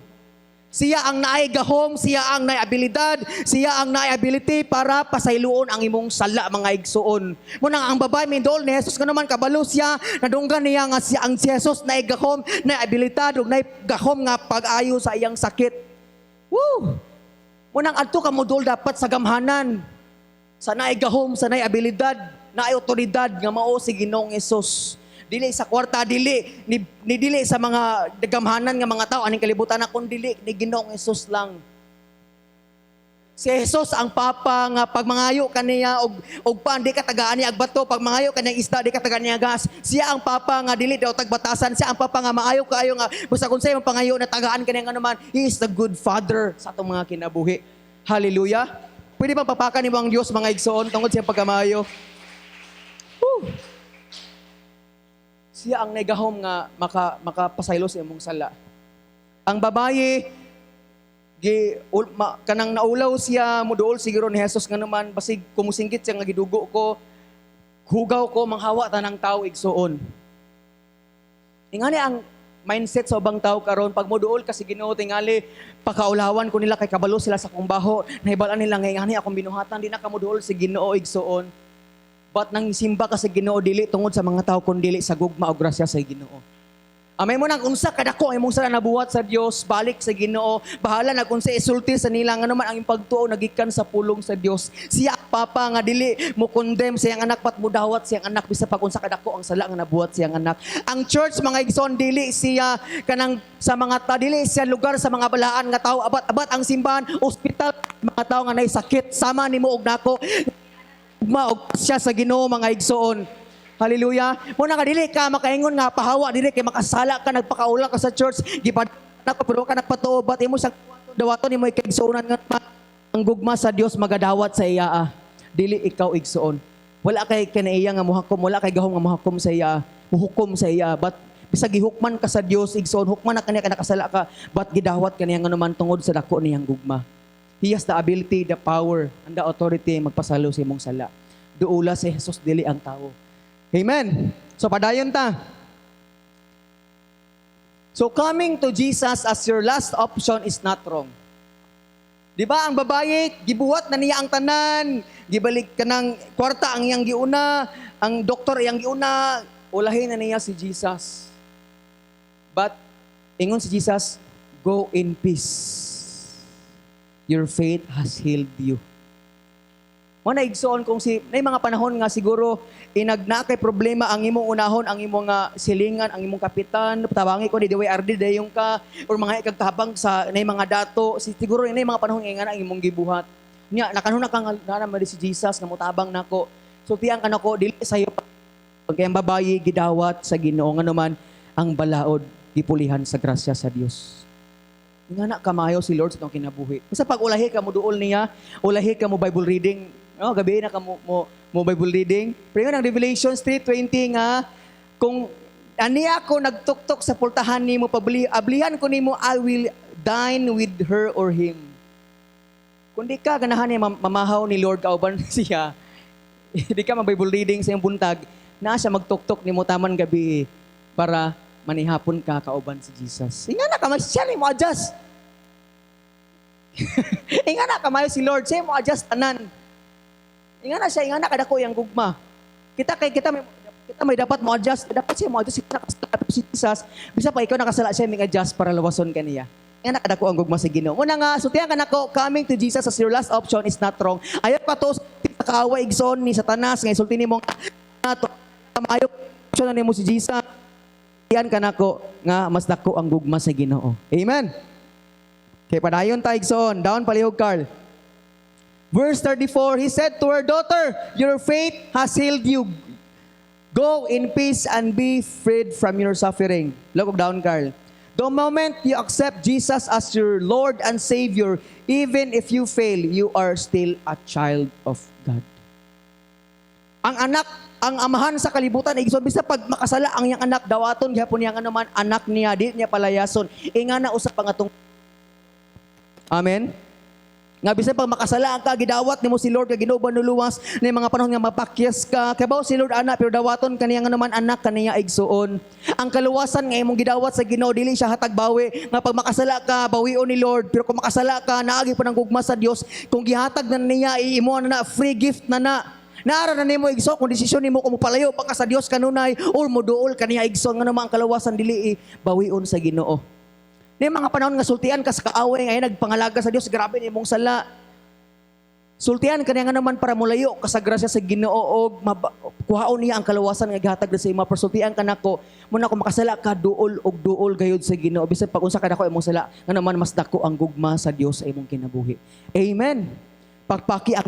Siya ang naay gahom, siya ang naay abilidad, siya ang naay ability para pasayloon ang imong sala, mga igsoon. Mo nang ang babae minduol ni Jesus nga naman kabalo siya, nadunggan niya nga siya ang si Jesus naay gahom, naay abilidad ug naay gahom nga pag-ayo sa iyang sakit. Woo! Mo nang adto ka moduol dapat sa gamhanan. Sa naay gahom, sa naay abilidad. Naay otoridad nga mao si Ginoong Hesus. Dili sa kwarta, dili ni dili sa mga gamhanan nga mga tao aning kalibutan na, kun dili ni Ginoong Hesus lang. Si Jesus ang papa nga pag mangayo kaniya og pan, di ka tagaan niya ag bato. Pag mangayo kaniya isda, di ka tagaan niya gas. Siya ang papa nga dili daw tagbatasan. Siya ang papa nga maayo kaayo nga basta kung sa imong pangayo na tagaan kaniya nga naman. He is the good father sa atong mga kinabuhi. Hallelujah. Pwede bang papakan nimo ang Dios, mga igsoon, tungod sa iyang pagkamayo? Woo! Siya ang negahom nga makapasaylo sa imong sala. Ang babaye gi kanang naulaw siya, muduol siguro ni Jesus nga naman basig kumusingkit siya nga gidugo ko, hugaw ko, manghawa tanang tao, igsuon. Ingani ang mindset sa ubang tao karon, pag moduol ka sa Ginoo, tingali pakaulawan ko nila kay kabalo sila sa akong baho, nahibal-an nila nga ingani akong binuhatan, di na ka moduol sa Ginoo, igsuon. But nang simba ka sa Ginoo, dili tungod sa mga tao kun dili sa gugma o grasya sa Ginoo. Amay mo nang unsa kadako ang imong sala nabuhat sa Dios, balik sa Ginoo. Bahala na kung sa isulti sa nila, nga naman ang imong pagtuo nagikan sa pulong sa Dios. Siya ang papa nga dili mo condemn sa iyang anak, but mudawat sa iyang anak bisa pag unsa kadako ang sala nga nabuhat sa iyang anak. Ang church, mga igsoon, dili siya kanang sa mga ta, dili siya lugar sa mga balaan nga tao, abat abat ang simbahan ospital, mga tao nga nay sakit sama nimo og nako. Gugma og siya sa Ginoo, mga igsoon. Hallelujah. Mo na nga dili ka makaingon nga pahawa dili kay makasala ka, nagpakaula ka sa church, gipad nako pero ka nagpatuo, but imo sang dawaton nimo ikaigsuonan nga ang gugma sa Dios magadawat sa iya. Ah. Dili ikaw, igsuon. Wala kay kanaiya nga muhakom, wala kay gahom nga muhakom sa iya, muhukom sa iya, but bisag gihukman ka sa Dios, igsuon, hukman na kaniya ka nakasala ka, but gidawat kaniya nga naman tungod sa dako niyang gugma. He has the ability, the power, and the authority magpasalo sa imong sala. Duula si Jesus, dili ang tao. Amen. So padayon ta. So coming to Jesus as your last option is not wrong. Di ba ang babaye, gibuhat na niya ang tanan, gibalik ka ng kwarta ang iyang giuna, ang doktor iyang giuna, ulahin na niya si Jesus. But ingon si Jesus, "Go in peace. Your faith has healed you." Mo na, igsoon, kung si nay mga panahon nga siguro inag na kay problema ang imong unahon, ang imong nga silingan, ang imong kapitan, tabangi ko ni DYRD dayon ka or mga ikagtabang sa nay mga dato, si siguro nay mga panahon nga ang imong gibuhat. Nya nakanuna ka nga naa man si Jesus nga motabang nako. Sultian ka nako, dili sayo kay ang babayi gidawat sa Ginoo nga naman ang balaod gipulihan sa grasya sa Dios. Nga na kamayo si Lord sa itong kinabuhi. Basta pag ulahi ka mo duol niya, ulahi ka mo Bible reading, no, gabi na ka mo Bible reading. Pero yun ang Revelations 3:20 nga kung ani ako nagtuktok sa pultahan nimo, pabli ablihan ko nimo, I will dine with her or him. Kung di ka ganahan niya mamahaw ni Lord kauban siya, di ka ma-Bible reading sa iyong buntag, na siya magtuktok nimo taman gabi para manihapon ka kauban si Jesus. Inga na ka, siya ni mo adjust. Inga na kamayo si Lord, siya mo adjust tanan. Inga na siya, inga na kadako yang gugma. Kita kay kita may dapat mo adjust, dapat siya mo adjust, kita nakasala si Jesus, bisa pa ikaw nakasala, siya may adjust para lawason kaniya. Nga nakadako ang gugma sa Ginoo. Muna nga, sultihan ka nako, coming to Jesus as your last option is not wrong. Ayaw ka to kaaway, igsoon, ni Satanas nga isulti nimo nga to maayo option na nimo si Jesus. Yan ka nako nga mas dako ang gugma sa Ginoo. Amen. Okay, padayon ta, igsoon. Down palihog, Carl. Verse 34, he said to her, "Daughter, your faith has healed you. Go in peace and be freed from your suffering." Look down, Carl. The moment you accept Jesus as your Lord and Savior, even if you fail, you are still a child of God. Ang anak, ang amahan sa kalibutan, igsoon, bisa pag makasala ang iyang anak, dawaton gihapon niya nga naman anak niya, di niya palayason. Inga na usa pa nga tong Amen. Nga bisan pag makasala ka, gidawat nimo si Lord kag Ginoo nuluwas na mga panahon nga mapakyas ka. Kabaw si Lord ana, pero dawaton kaniya nga naman anak kaniya, igsuon. Ang kaluwasan nga imong gidawat sa Ginoo, dili siya hatag bawi nga pag makasala ka bawion ni Lord. Pero kung makasala ka, naagi pa ng gugma sa Dios. Kung gihatag na niya imo na na, free gift na na. Naara na nimo, igsoon, kung desisyon nimo kung mopalayo pa ka sa Dios kanunay or moduol kaniya, igsoon, nga naman ang kaluwasan dili bawion sa Ginoo. Ni mga panahon nga sultian ka sa kaaway nga nagpangalaga sa Dios, grabe ni imong sala. Sultian kaniya nga naman para mulayo ka sa grasya sa Ginoo og kuhaon niya ang kalawasan nga gihatag sa imo. Pero sultian ka nako mo na kung makasala ka, duol og duol gayud sa Ginoo bisan pag unsa ka dako imong sala, nga naman mas dako ang gugma sa Dios sa imong kinabuhi. Amen. Pagpaki ang.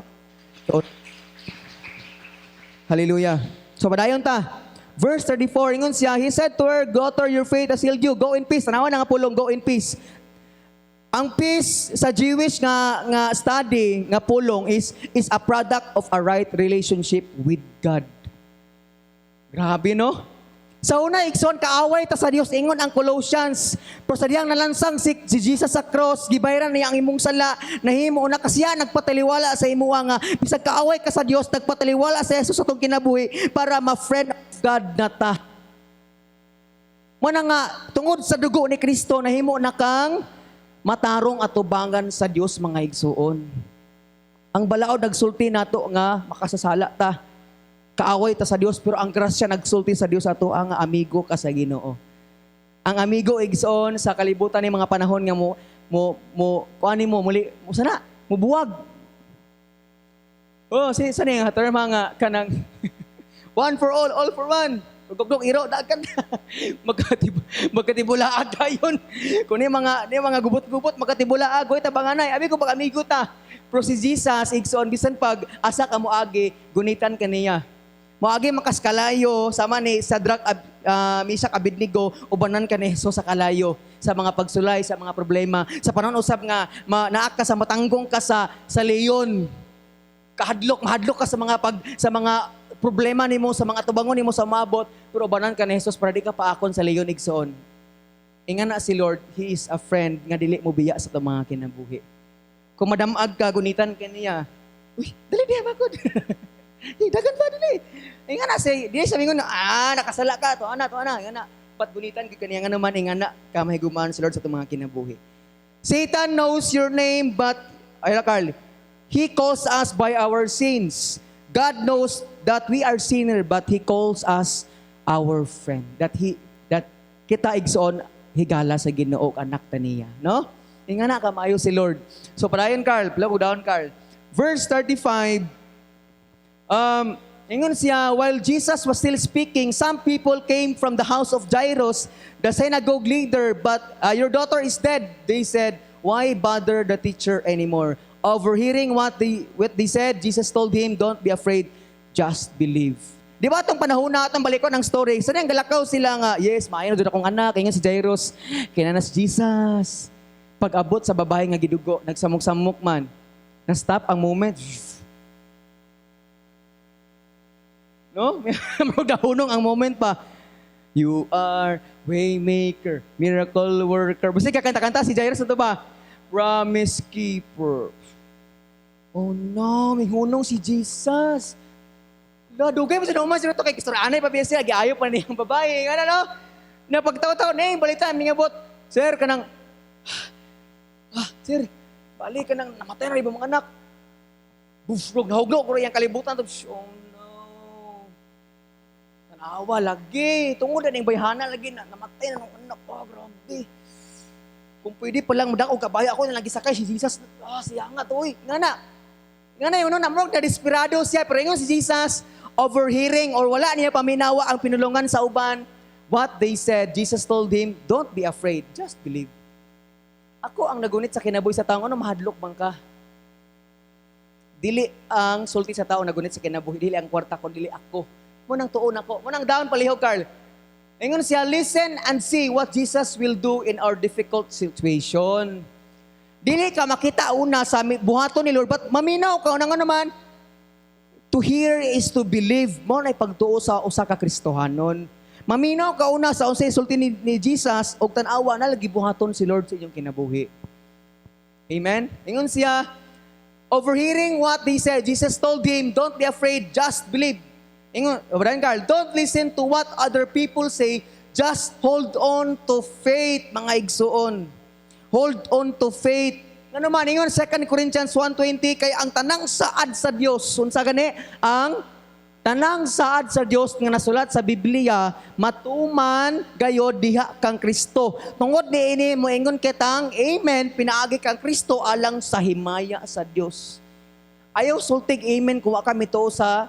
Hallelujah. So padayon ta. Verse 34, ingon siya, he said to her, "Daughter, your faith has healed you. Go in peace." Tanawa na nga pulong, "Go in peace." Ang peace sa Jewish nga study nga pulong is a product of a right relationship with God. Grabe, no? Sa una, igsoon, kaaway ta sa Dios, ingon ang Colossians. Pero sa diyang nalansang si Jesus sa cross, gibayaran niya ang imong sala, nahimo na kasi siya nagpataliwala sa imuha nga bisag kaaway ka sa Dios, nagpataliwala sa Jesus sa atong kinabuhi para ma-friend of God na ta. Mo na nga tungod sa dugo ni Kristo, nahimo na kang matarong atubangan sa Dios, mga igsuon. Ang balaod nagsulti nato nga makasasala ta. Kaaway ta sa Dios, pero ang grasya nagsulti sa Dios ato ang amigo ka sa Ginoo. Ang amigo, igsoon, sa kalibutan ni mga panahon nga mo kuan mo muli mo sana mo buwag. Oh, si sa nga term nga kanang one for all for one. Pagdugdog iro dagan magkatibulaag dayon. Kung ni mga gubot-gubot magkatibulaag, oy, tabanganay. Abi ko pag amigo ta. Pero si Jesus, igsoon, bisan pag asa ka moagi, gunitan kaniya. Moagi makaskalayo sama ni Sadrach, Meshach, Abednego, ubanan ka ni Jesus sa kalayo, sa mga pagsulay, sa mga problema. Sa panahon usab nga naa ka sa matanggong ka sa leon. Kahadlok, mahadlok ka sa mga problema nimo, sa mga tubangon nimo sa mabot, pero ubanan ka ni Jesus para di ka paakon sa leon, igsoon. Inga na si Lord, He is a friend nga dili mo biya sa atong mga kinabuhi. Kung madamag ka, gunitan ka niya. "Uy, dali diha bakod. Di, dagan pa dali." Inga na si, di siya mingon, "Ah, nakasala ka, to ana, to ana." Inga na. Pat gunitan gyud kaniya nga naman, inga na, kamahigumaan si Lord sa atong mga kinabuhi. Satan knows your name, but, ay Carl, he calls us by our sins. God knows that we are sinner, but He calls us our friend. That kita, igsoon, higala sa Ginoo, anak ta niya, no? Inga na kamayo si Lord. So padayon, Carl, plug down, Carl. Verse 35, ingon siya, while Jesus was still speaking, some people came from the house of Jairus, the synagogue leader, but "Your daughter is dead," they said. "Why bother the teacher anymore?" Overhearing what they said, Jesus told him, "Don't be afraid, just believe." Di ba itong panahon na itong balikon ang story? Sa so, galakaw sila nga, "Yes, maayo na doon akong anak." Ingon si Jairus, "Kinana si Jesus." Pag abot sa babae nga gidugo, nagsamok-samok man. Na-stop ang moment. No? Murag nahunong ang moment pa. You are waymaker, miracle worker. Basta kakanta-kanta si Jairus ito ba? Promise keeper. Oh no, may hunong si Jesus. La, dugay mo sa naman sila to kay kistoraan pa biya siya, giayo pa niyang babae. Ano no? Na pagtaw-taw na yung balita, mingabot. "Sir, kanang, ah, sir, balik ka nang namatay na ibang mga anak." Bufrog, nahugno ko rin yung kalibutan. Oh no. Tanawa lagi. Tungod na yung bayhana lagi na namatay na ng anak. Oh, grabe. Kung pwede pa lang mudak og kabayo ako na lagi sakay si Jesus. Ah, siya nga to, uy. Nga na. Nga na yun, no, namrog na desperado siya. Pero ingon si Jesus, overhearing or wala niya paminawa ang pinulungan sa uban, what they said, Jesus told him, "Don't be afraid, just believe." Ako ang nagunit sa kinabuhi sa tao, ano, mahadlok man ka? Dili ang sulti sa tao nagunit sa kinabuhi, dili ang kwarta kon dili ako. Mo nang tuon ako. Mo nang down palihog, Carl. Ingon siya, listen and see what Jesus will do in our difficult situation. Dili ka makita una sa buhaton ni Lord, but maminaw ka una nga naman, to hear is to believe. Mo na pagtuo sa usa ka Kristohanon. Maminaw ka una sa unsay sulti ni Jesus og tan-awa na lagi buhaton si Lord sa inyong kinabuhi. Amen? Ingon siya, overhearing what they said, Jesus told him, "Don't be afraid, just believe." Ingon, Brian Carl, don't listen to what other people say, just hold on to faith, mga igsuon. Hold on to faith. Ngano man, ingon 2 Corinthians 1:20, kay ang tanang saad sa Dios, unsa gani? Ang tanang saad sa Dios nga nasulat sa Biblia, matuman gayod diha kang Kristo. Tungod niini moingon kitang amen pinaagi kang Kristo alang sa himaya sa Dios. Ayaw sultig amen kung wa kami to sa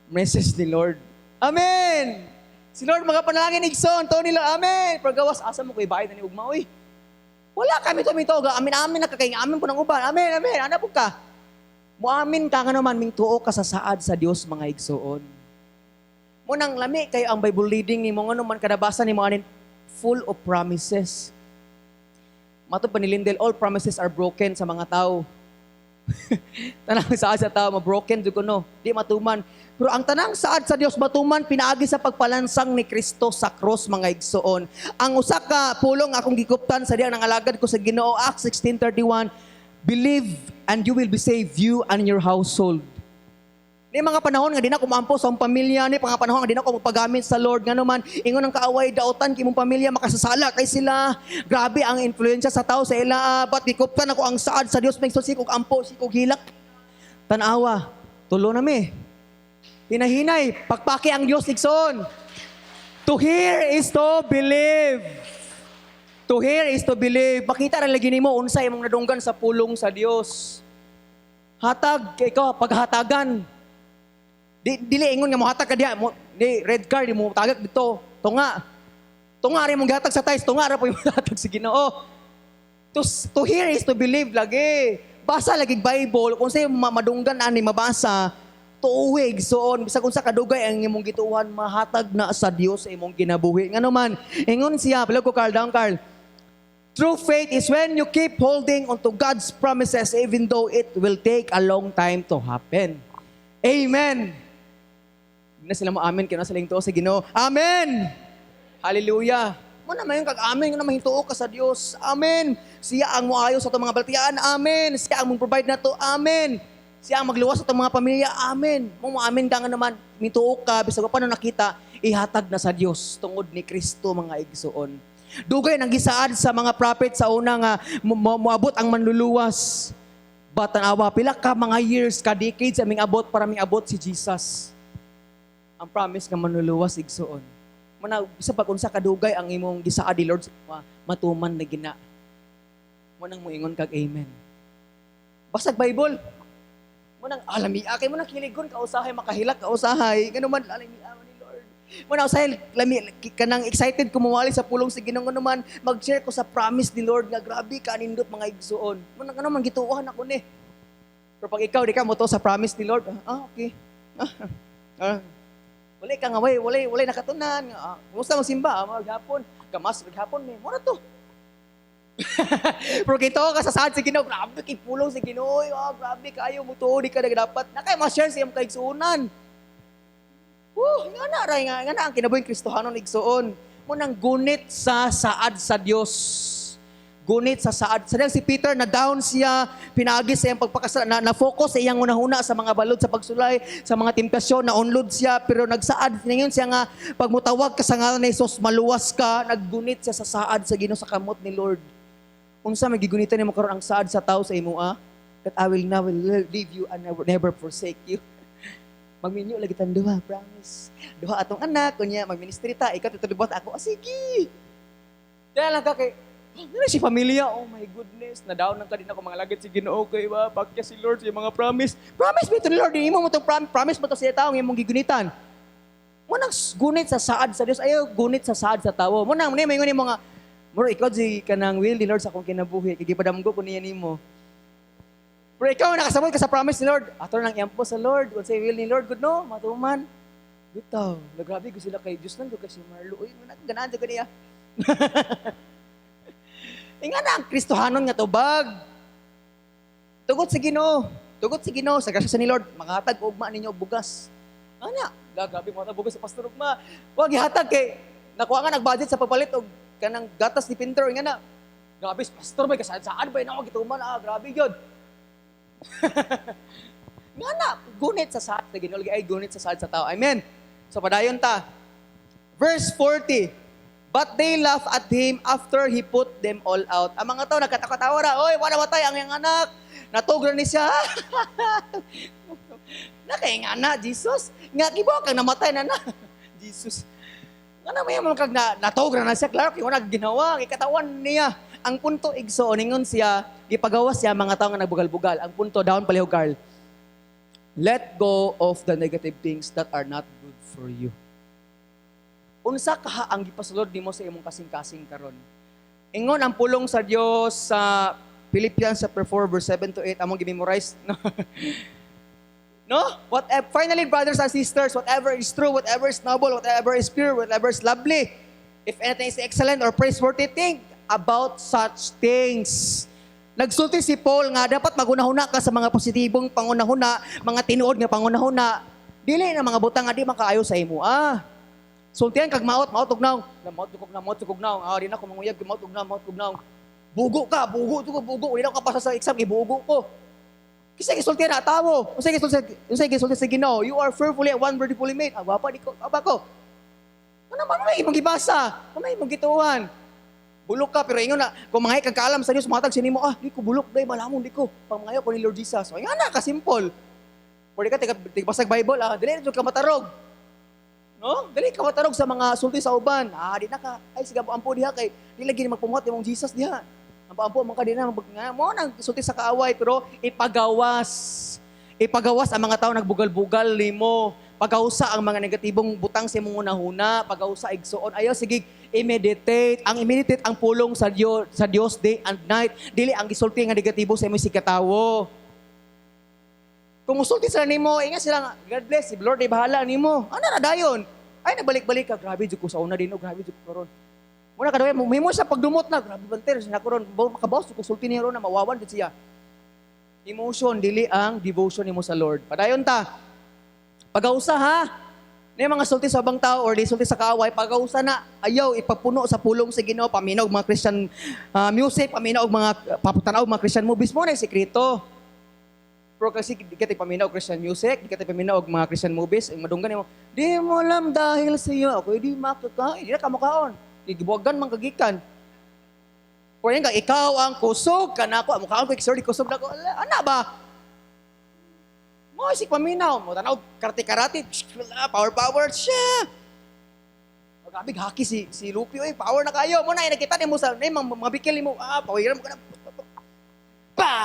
message ni Lord. Amen! Si Lord mga panalangin igsoon, to nila, amen! Pero gawas, asa mo ko ibayad na ni ugma, oy. Wala kami to mito, amin-amin na kakay, amin po ng uban. Amen, amen, ana po ka. Muamin ka nga naman, ming tuo ka sa saad sa Dios, mga igsoon. Munang lami kayo ang Bible reading ni mo, nga naman kadabasa ni mo anin, full of promises. Matod pa ni Lindel, all promises are broken sa mga tao. Tanang saad sa tao, ma-broken jud kuno, di matuman. Pero ang tanang saad sa Dios matuman pinaagi sa pagpalansang ni Kristo sa cross, mga igsoon. Ang usa ka pulong akong gikuptan sa diya ng alagad ko sa Ginoo, Acts 16:31, "Believe and you will be saved, you and your household." Ni mga panahon nga di na ko maampo sa akong pamilya, ni mga panahon nga di na ko mapagamit sa Lord, nga naman ingon ang kaaway, daotan kay imong pamilya, makasasala kay sila. Grabe ang influensya sa tao sa ila, but gikuptan ako ang saad sa Dios, may sikog ampo, sikog hilak. Tanawa, tulo na mi. Hinahinay, pakpaki ang Dios, igsoon. To hear is to believe. To hear is to believe. Makita ra lagi nimo unsa imong nadunggan sa pulong sa Dios. Hatag kay ikaw paghatagan. Di dili ingon nga mohatag ka diha mo di red card di mo tagak dito. Tunga. Tunga rin mong gihatag sa ties, tunga ra po yung hatag sa Ginoo. To hear is to believe lagi. Basa lagi Bible kung sa'yo madunggan ani mabasa, tuuwi, igsoon, bisag unsa kadugay ang imong gituohan, mahatag na sa Dios sa imong kinabuhi. Ngano man, ingon siya, palihog ko Carl, down Carl. True faith is when you keep holding onto God's promises even though it will take a long time to happen. Amen. Hindi na sila mo amen kaya na sila yung tuo sa Ginoo. Amen. Hallelujah. Mo na mayon kag amen nga na mahituo ka sa Dios. Amen. Siya ang moayo sa atong mga balatian. Amen. Siya ang provide nato. Amen. Siya ang magluwas sa atong mga pamilya. Amen. Mo amen ka nga naman, mituo ka bisag pa no nakita, ihatag na sa Dios tungod ni Kristo, mga igsoon. Dugay nang gisaad sa mga prophet sa una nga moabot ang manluluwas. But tanawa pila ka mga years ka decades aming abot para ming abot si Jesus. Ang promise nga manluluwas, igsoon. Muna bisa pag unsa kadugay ang imong gisaad ni Lord sa imo, matuman na gina. Mo nang moingon kag amen. Basag Bible. Mo nang alami kay mo nang kiligon ka usahay, makahilak ka usahay, ngano man alami ni Lord. Mo na usahay lami kanang excited ko mawali sa pulong sa Ginoo naman mag-share ko sa promise ni Lord nga grabe ka nindot, mga igsoon. Mo nang ano man gituohan ako ni. Pero pag ikaw di ka mo to sa promise ni Lord, ah okay. Ah, ah. Wala ka nga way, wala wala nakatunan. Ah, kumusta magsimba? Ah, maghapon. Gamas maghapon me. Mo na to. Pero kito ka sa saad sa Ginoo, grabe kay pulong sa Ginoo. Ah, grabe kayo mo tuo di ka dapat. Na kay ma-share sa imong kaigsuonan. Woo, nga na ray nga, nga na ang kinabuhing Kristohanon, igsoon. Mo nang gunit sa saad sa Dios. Gunit sa saad. Sa si Peter na down siya, pinaagi sa iyang pagpakasala, na focus sa iyang hunahuna sa mga balod sa pagsulay, sa mga temptasyon, na unlod siya, pero nagsaad ngayon siya nga pag mutawag ka sa ngalan ni Jesus, maluwas ka, naggunit siya sa saad sa Ginoo, sa kamot ni Lord. Unsa may gigunitan nimo karon ang saad sa tao sa imo ah? That I will never leave you and never, never forsake you. Magminyo lagi tan duha, promise. Duha atong anak, kunya magministry ta, ikaw tutulubot ako. Ah, sige. Dahil lang ka kay ano si pamilya, oh my goodness, na-down nang ka din ako mga lagit si Ginoo kay ba, pakya si Lord sa mga promise. Promise ba ito ni Lord? Imo mo to promise mo to sa tao ng imong gigunitan. Mo nang gunit sa saad sa Dios, ayaw gunit sa saad sa tawo. Mo nang ni maingon nimo nga muro ikaw si kanang will ni Lord sa akong kinabuhi, kay gipadamgo ko niya nimo. Pero ikaw nakasabot ka sa promise ni Lord. Ato nang iampo sa Lord, unsay will ni Lord, good no, matuman. Bitaw, grabe ko sila kay Dios lang ko kay si Marlo. Uy, ganahan jud ko niya. Inga na ang Kristohanon nga tubag. Tugot sa Ginoo. Tugot sa Ginoo sa grasya ni Lord, makahatag ugma ninyo og bugas. Ana, grabe mo bugas sa pastor ugma. Wag gihatag kay nakuha nga nag-budget sa pagpalit og kanang gatas ni Pinter nga na. Grabe, pastor may kasaan saan ba ako gituman ah, grabe gyud. Nga na, gunit sa saad sa Ginoo ay gunit sa saad sa tao. Amen. So padayon ta. Verse 40. But they laughed at him after he put them all out. Ang mga tao nagkatakatawa ra, "Oy, wala matay ang iyang anak." Natug ra ni siya. Nakay nga na Jesus. Nga kibo kang namatay na na. Jesus. Nga na may mga kag na, natug ra na siya. Klaro kay wala ginawa, kay katawan niya. Ang punto, igsoon, ingon siya, gipagawas siya mga tao nga nagbugal-bugal. Ang punto, down palihog Carl. Let go of the negative things that are not good for you. Unsa kaha ang gipasulod nimo sa imong kasing-kasing karon? Ingon ang pulong sa Dios sa Philippians chapter 4 verse 7 to 8, among gi-memorize, no? No? What finally, brothers and sisters, whatever is true, whatever is noble, whatever is pure, whatever is lovely, if anything is excellent or praiseworthy, think about such things. Nagsulti si Paul nga dapat magunahuna ka sa mga positibong pangunahuna, mga tinuod nga pangunahuna, dili na mga butang nga di makaayo sa imo. Ah. Sultian kag maot, maot og naong. Na maot og naong, maot og naong. Ah, di na ko manguyab, maot og naong, maot og naong. Bugo ka, bugo ko, bugo. Di na ko kapasa sa exam, ibugo ko. Kasi gisulti na tawo. Unsa gisulti sa Ginoo? You are fearfully and wonderfully made. Ah, gwapa di ko, gwapa ko. Ano man may imong gibasa? Ano may imong gituan? Bulok ka pero ingon na kung mga kag kaalam sa Dios, matag sinimo, ah, di ko bulok day, malamon di ko. Pangmangayo ko ni Lord Jesus. So nga na ka simple. Pwede ka tiga basag Bible, ah, dili na ka matarog. No? Dili ka matarog sa mga sulti sa uban. Ah, di na ka. Ay, sige, ampo diha kay di lagi ni magpumuhat imong Jesus diha. Ampo-ampo man ka di na nga mo nang sulti sa kaaway, pero ipagawas. Ipagawas ang mga tao nagbugal-bugal nimo. Pagawsa ang mga negatibong butang sa imong hunahuna, pagawsa, igsuon. Ayaw sige i-meditate. Ang i-meditate ang pulong sa Dios day and night. Dili ang gisulti nga negatibo sa imong sikatawo. Kung musulti sila nimo, inga sila nga, "God bless, si Lord ay bahala nimo." Ano na dayon? Ay, nagbalik-balik ka, "Grabe jud ko sa una dino, grabe jud ko karon." Muna ka mo mo sa pagdumot na, "Grabe banter na karon, makabawas ko sulti niya ron na mawawan jud siya." Emotion dili ang devotion nimo sa Lord. Padayon ta. Pagausa ha. Na mga sulti sa ubang tao or di sulti sa kaaway, pagausa na, ayaw ipapuno sa pulong sa Ginoo, paminaw og mga Christian music, paminaw og mga paputanaw og mga Christian movies mo na yung sekreto. Pero kasi di ka paminaw og Christian music, di ka paminaw og mga Christian movies, ang madunggan nimo, "Di mo alam dahil sa iyo, ako di makakain," di na ka makaon. Gibuwagan man kagikan. Pero yan ka, "Ikaw ang kusog, kanako, mukhaon ko, sir, di kusog na ko." Ana ba? Mo si paminaw, mo tanaw karate-karate, power power siya. Oh, grabe haki si si Lupio eh, power na kayo. Mo na nakita nimo sa ni mga, mga bikil nimo, ah, power mo ka na. Pa!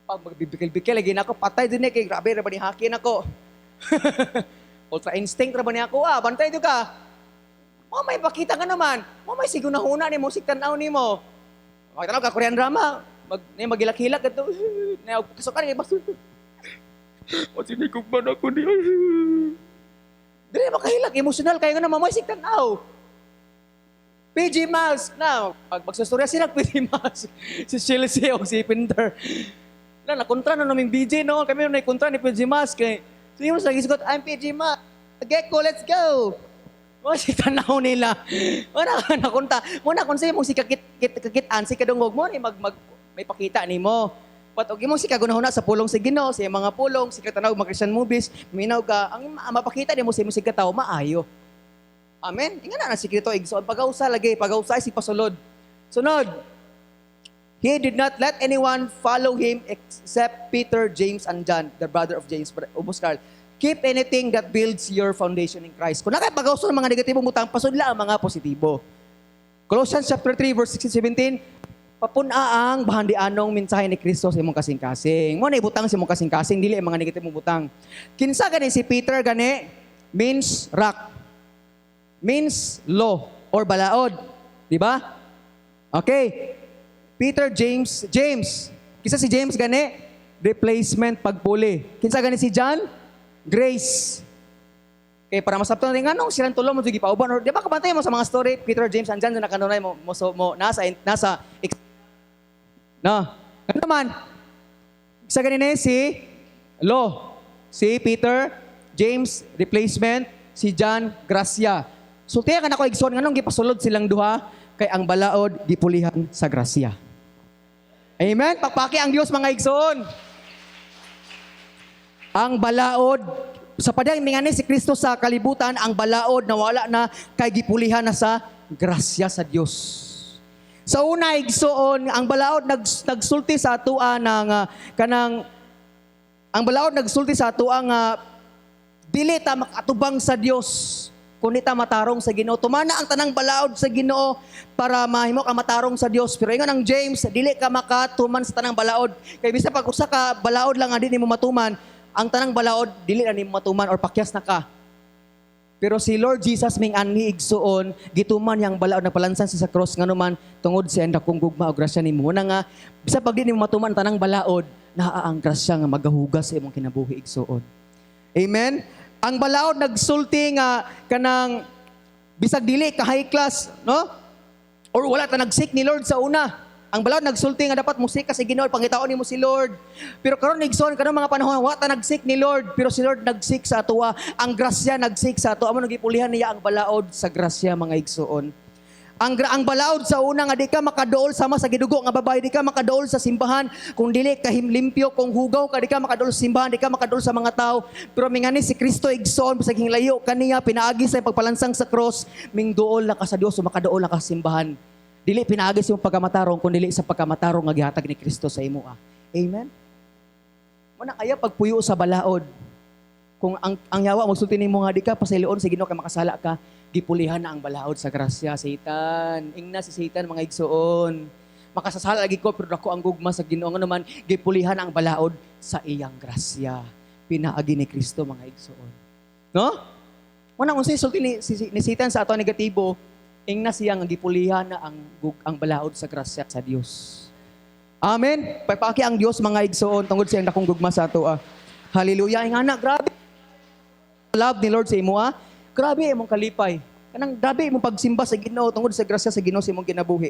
Pag magbibikil-bikil lagi nako, patay din eh kay grabe ra ba ni haki nako. Ultra instinct ra ba niya ako, ah, bantay do ka. Mo may pakita ka naman. Mo may sigunahuna nimo, sig tan-aw nimo. Magtanaw ka Korean drama, mag ni magilak-hilak kadto. Na kasukan ni baso. Masinikog man ako niya. Dili makahilak, emotional kayo nga naman, mo sig tan-aw. PJ Mask na, pag magsustorya sila PJ Mask, si Chelsea o si Pinder. Na, nakontra na naming BJ, no? Kami na kontra ni PJ Mask. Kay, so yung sa gisugot, "I'm PJ Mask. Gecko, let's go!" Mo si tanaw nila. Mo na nakunta. Mo na kung sa imong si kakit kit, kakitaan si kadungog mo ni mag, mag may pakita nimo. But og imong si kagunahuna sa pulong sa Ginoo, sa iyang mga pulong, si katanaw mga Christian movies, minaw ka, ang mapakita nimo sa imong si katawo maayo. Amen. Inga na na sikreto, igsoon, pagausa lagi, pagausa si pasulod. Sunod. He did not let anyone follow him except Peter, James, and John, the brother of James. Ubos, Carl. Keep anything that builds your foundation in Christ. Kung nakapag-auso ng mga negatibong butang, pasudla ang mga positibo. Colossians chapter 3, verse 16 17, papun-a ang bahandianong mensahe ni Kristo sa imong kasing-kasing. Mo na ibutang sa imong kasing-kasing, dili ang mga negatibong butang. Kinsa gani si Peter gani? Means rock. Means law or balaod. Di ba? Okay. Peter, James, James. Kinsa si James gani? Replacement, pagpuli. Kinsa gani si John? Grace. Kay para masabtan natin nganong silang tulo mo gipauban or di ba kabantay mo sa mga story Peter, James and John na kanunay mo mo, so, mo nasa nasa no. Ano naman? Isa ganina si Lo, si Peter, James, replacement, si John, Gracia. So tiya ka na ko, igsoon, nganong gipasulod silang duha? Kay ang balaod gipulihan sa grasya. Amen. Pakpaki ang Dios, mga igsoon. Ang balaod sa padang mingani si Kristo sa kalibutan, ang balaod nawala na kay gipulihan na sa grasya sa Dios. Sa una, igsoon, ang balaod nagsulti sa atoa ng kanang ang balaod nagsulti sa atoa nga dili ta makatubang sa Dios kundi ta matarong sa Ginoo. Tumana ang tanang balaod sa Ginoo para mahimo ka matarong sa Dios. Pero ingon ang James, dili ka makatuman sa tanang balaod. Kay bisa pag usa ka balaod lang nga di nimo matuman, Ang tanang balaod dili na nimo matuman or pakyas na ka. Pero si Lord Jesus ming anhi, igsuon, gituman niyang balaod, nagpalansan siya sa cross nganuman tungod sa iyang dakong gugma o grasya nimo. Na nga bisa pag di nimo matuman ang tanang balaod, naa ang grasya nga magahugas sa imong kinabuhi, igsuon. Amen. Ang balaod nagsulti nga kanang bisag dili ka high class, no? Or wala ta nag-seek ni Lord sa una. Ang balaod nagsulti nga dapat mo seek ka sa Ginoo, pangitaon nimo si Lord. Pero karon, igsoon, karon mga panahon wa ta nag-seek ni Lord, pero si Lord nag-seek sa atoa. Ang grasya nag-seek sa atoa. Amo gipulihan niya ang balaod sa grasya, mga igsoon. Ang balaod sa una nga di ka makadool sama sa gidugo nga babae, di ka makadool sa simbahan kung dili ka himlimpyo, kung hugaw ka, di ka makadool sa simbahan, di ka makadool sa mga tao. Pero mingani si Kristo, igsoon, bisag layo kaniya, pinaagi sa pagpalansang sa cross, mingduol na ka sa Dios, o makadool na ka sa simbahan. Dili pinaagi sa imong pagkamatarong, kun dili sa pagkamatarong nga gihatag ni Kristo sa imo. Ah. Amen. Mo na kaya pagpuyo sa balaod. Kung ang yawa magsulti nimo nga di ka pasayloon sa Ginoo kay makasala ka, gipulihan na ang balaod sa grasya, Satan. Ingna si Satan, mga igsoon. Makasasala lagi ko pero dako ang gugma sa Ginoo, naman gipulihan ang balaod sa iyang grasya. Pinaagi ni Kristo, mga igsoon. No? Mo na unsay sulti ni Satan sa ato negatibo, ingna siya nga gipulihan na ang balaod sa grasya sa Dios. Amen. Pagpaki ang Dios, mga igsoon, tungod sa iyang dakong gugma sa ato. Ah. Hallelujah. Ingana, grabe. Love ni Lord sa imo ah. Grabe imong kalipay. Kanang grabe imong pagsimba sa Ginoo tungod sa grasya sa Ginoo sa imong kinabuhi.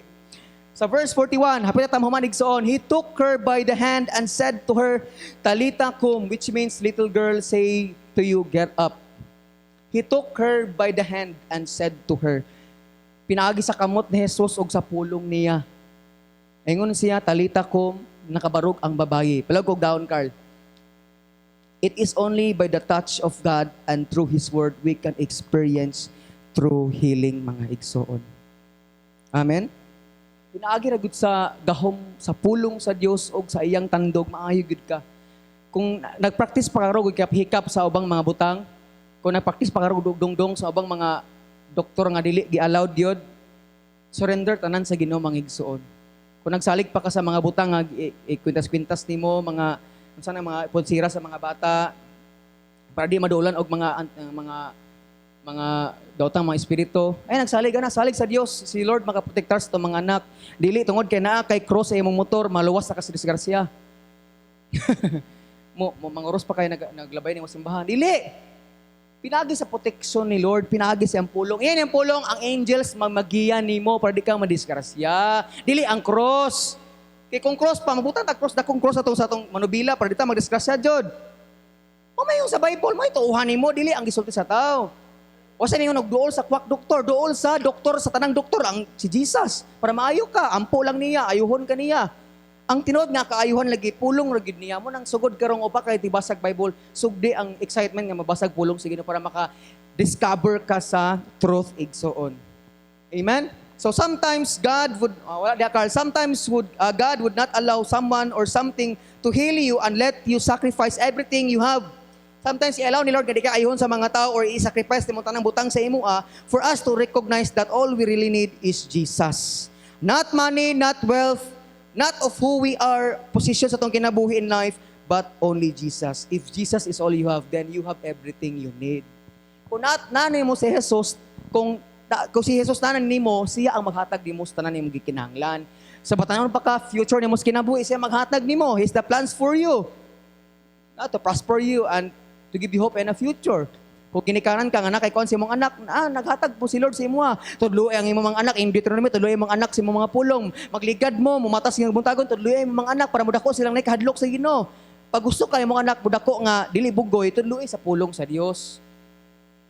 Sa verse 41, hapit na human, igsoon, he took her by the hand and said to her, "Talita kum," which means, "Little girl, say to you, get up." He took her by the hand and said to her. Pinaagi sa kamot ni Jesus og sa pulong niya. Ingon siya, "Talita kum," nakabarog ang babayi. Palag og down, Carl. It is only by the touch of God and through His Word we can experience true healing, mga igsoon. Amen? Pinaagi ra gud sa gahom sa pulong sa Dios og sa iyang tandog, maayo gud ka. Kung nagpractice pa ka og hikap sa ubang mga butang, kung nagpractice pa ka og dungdong sa ubang mga doktor nga dili gi-allowed gyud, surrender tanan sa Ginoo, mga igsoon. Kung nagsalig pa ka sa mga butang nga ikwintas-kwintas nimo, mga unsa na mga pulsira sa mga bata para di madulan og mga daotang mga espiritu ay nagsalig na salig sa Dios, si Lord makaprotektar sa itong mga anak. Dili tungod kay naa kay cross sa imong motor maluwas na ka sa disgrasya, mo manguros pa kay naglabay nimo simbahan. Dili pinaagi sa proteksyon ni Lord, pinaagi sa iyang pulong. Iyan ang pulong, ang angels magmagiya nimo para di ka madisgrasya. Dili ang cross. Kay kung cross pa, mabutan tag cross, dakong cross atong sa atong manubila para di ta madisgrasya jud. O may yung sa Bible, may tuuhan nimo, dili ang gisulti sa tao. O sa ninyo nagduol sa quack doktor, duol sa doktor, sa tanang doktor, ang si Jesus. Para maayo ka, ampo lang niya, ayuhon ka niya. Ang tinuod nga kaayuhan lagi pulong ra gyud niya mo nang sugod karong upa kay tibasag Bible, sugdi ang excitement nga mabasag pulong sa Ginoo para maka discover ka sa truth, igsoon. Amen. So sometimes God would wala diha, Carl, sometimes would God would not allow someone or something to heal you and let you sacrifice everything you have. Sometimes i-allow ni Lord nga di ka ayuhon sa mga tao or i-sacrifice nimo tanang butang sa imo for us to recognize that all we really need is Jesus. Not money, not wealth, not of who we are, position sa atong kinabuhi in life, but only Jesus. If Jesus is all you have, then you have everything you need. Kung nanay mo si Jesus, kung si Jesus nanan nimo, siya ang maghatag nimo sa tanan nimong gikinahanglan. Sa batanon pa ka, future nimo sa kinabuhi, siya maghatag nimo. He's the plans for you. To prosper you and to give you hope and a future. Kung ginikanan ka nga na kay kuan sa imong anak, naghatag po si Lord sa imo. Tudloy ang imong mga anak in Deuteronomy, tudloy ang mga anak sa imong mga pulong. Magligad mo, mumatas nga buntagon, tudloy ang imong mga anak para mudako silang nakahadlok sa Ginoo. Pag gusto ka imong anak mudako nga dili bugoy, tudloy sa pulong sa Dios.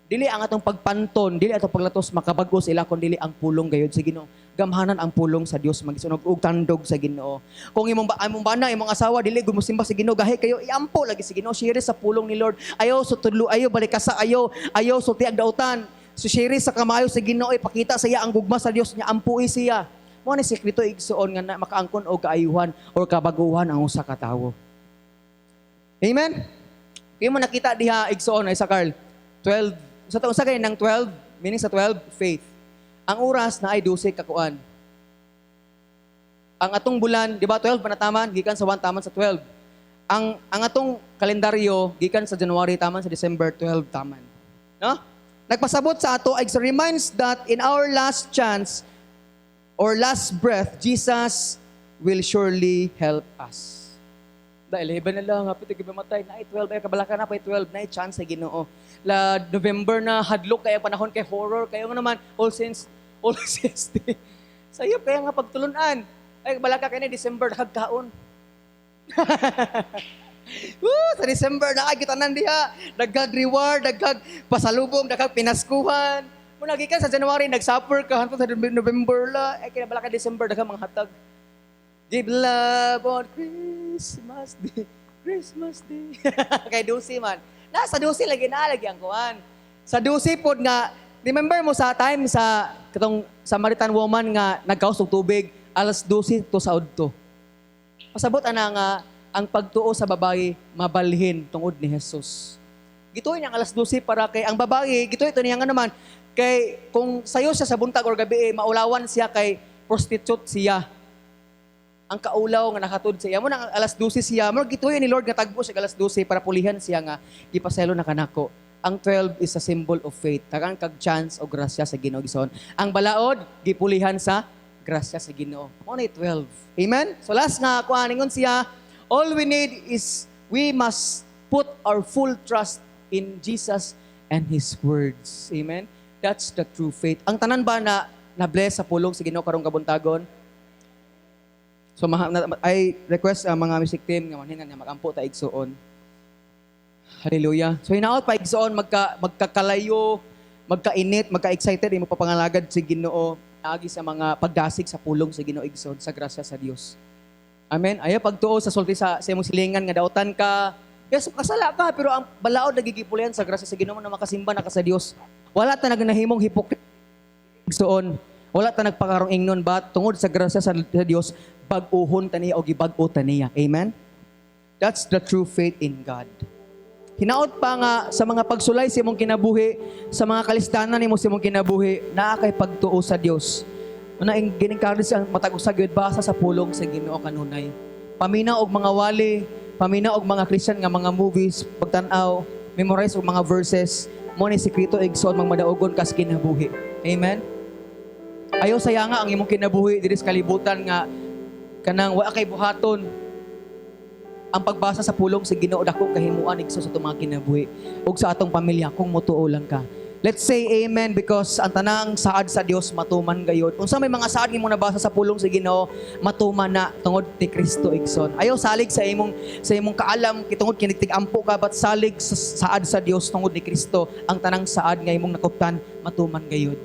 Dili ang atong pagpanton, dili atong paglatos makabag-o sila kun dili ang pulong gayod sa Ginoo. Gamhanan ang pulong sa Dios, magisunog og tandog sa Ginoo. Kung imong bana, imong asawa dili gud mosimba sa Ginoo, gahi kayo, iampo lagi sa Ginoo, share sa pulong ni Lord. Ayaw sa tudlo, ayaw balikasa, ayaw ayaw sulti ang dautan. So share sa kamayo sa Ginoo, ipakita sa iya ang gugma sa Dios nya ampui siya. Mo ni sekreto, igsuon, nga na makaangkon og kaayuhan or kabaguhan ang usa ka tawo. Amen. Kaya mo nakita diha, igsuon, ay sa Carl 12 sa taon sa kay ng 12, meaning sa 12 faith. Ang oras na ay 12 kakuan. Ang atong bulan, di ba 12 pa na taman, gikan sa 1 taman sa 12. Ang atong kalendaryo gikan sa January taman sa December 12 taman. No? Nagpasabot sa ato ay reminds that in our last chance or last breath, Jesus will surely help us. Da 11 na lang, hapit ka mamatay, na 12 ay kabalaka na pa 12 na chance sa Ginoo. La November na, hadlok kaya panahon kay horror kayo nga naman, All Saints Day. Sayop kaya nga pagtulunan. Ay balaka kay ni December, nagkaon. Woo, sa December na ay gitanan diha, daghag reward, daghag pasalubong, daghag pinaskuhan. Muna gikan sa January nag-suffer ka hantod sa November la, ay kinabalaka December, daghang mga hatag. Give love on Christmas Day. Christmas Day. Kay Dusi man. Nasa Dusi lagi na lagi ang kuan. Sa Dusi pod nga, remember mo sa time sa katong Samaritan woman nga nagkaos og tubig alas 12 to sa udto. Pasabot ana nga ang pagtuo sa babae mabalhin tungod ni Jesus. Gituoy niya ang alas 12 para kay ang babae, gituoy ito niya nga naman kay kung sayo siya sa buntag or gabi eh, maulawan siya kay prostitute siya. Ang kaulaw nga nakatud sa iya mo nang alas 12 siya mo, gituoy ni Lord nga tagbo siya alas 12 para pulihan siya nga gipaselo na kanako. Ang 12 is a symbol of faith. Tagaan kag chance o grasya sa Ginoo, igsoon. Ang balaod gipulihan sa grasya sa Ginoo. Mo na 12. Amen. So last nga kuan, ingon siya, all we need is we must put our full trust in Jesus and His words. Amen. That's the true faith. Ang tanan ba na na bless sa pulong sa Ginoo karong kabuntagon? So I request ang mga music team nga manhin nga magampo ta, igsuon. Hallelujah. So hinaot pa, igsuon, magkakalayo, magkainit, magka-excited imo papangalagad sa Ginoo agi sa mga pagdasig sa pulong sa Ginoo, igsoon, sa grasya sa Dios. Amen. Ayaw pagtuo sa sulti sa imong silingan nga dautan ka. Yes, kasala ka, pero ang balaod nagigipulihan sa grasya sa Ginoo na makasimba na ka sa Dios. Wala ta nagnahimong hypocrite, igsoon. Wala ta nagpakarong ingnon ba tungod sa grasya sa Dios, bag-uhon ta niya o gibag-o ta niya. Amen. That's the true faith in God. Hinaot pa nga sa mga pagsulay sa imong kinabuhi, sa mga kalistanan nimo sa imong kinabuhi, naa kay pagtuo sa Dios. Una ing gin-encourage ang matag usa gyud, basa sa pulong sa Ginoo kanunay. Pamina og mga wali, pamina og mga Christian nga mga movies, pagtan-aw, memorize og mga verses, mo ni sekreto, igsoon, magmadaugon kas kinabuhi. Amen. Ayaw sayanga ang imong kinabuhi diri sa kalibutan nga kanang wa kay buhaton. Ang pagbasa sa pulong sa Ginoo, dako kahimuan, igsoon, sa atong mga kinabuhi ug sa atong pamilya kung motuo lang ka. Let's say amen because ang tanang saad sa Dios matuman gayod. Unsa may mga saad imo nabasa sa pulong sa Ginoo, matuman na tungod ni Kristo, igsoon. Ayaw salig sa imong kaalam kitungod kinigtig-ampo ka, but salig sa saad sa Dios tungod ni Kristo. Ang tanang saad nga imong nakuptan, matuman gayod.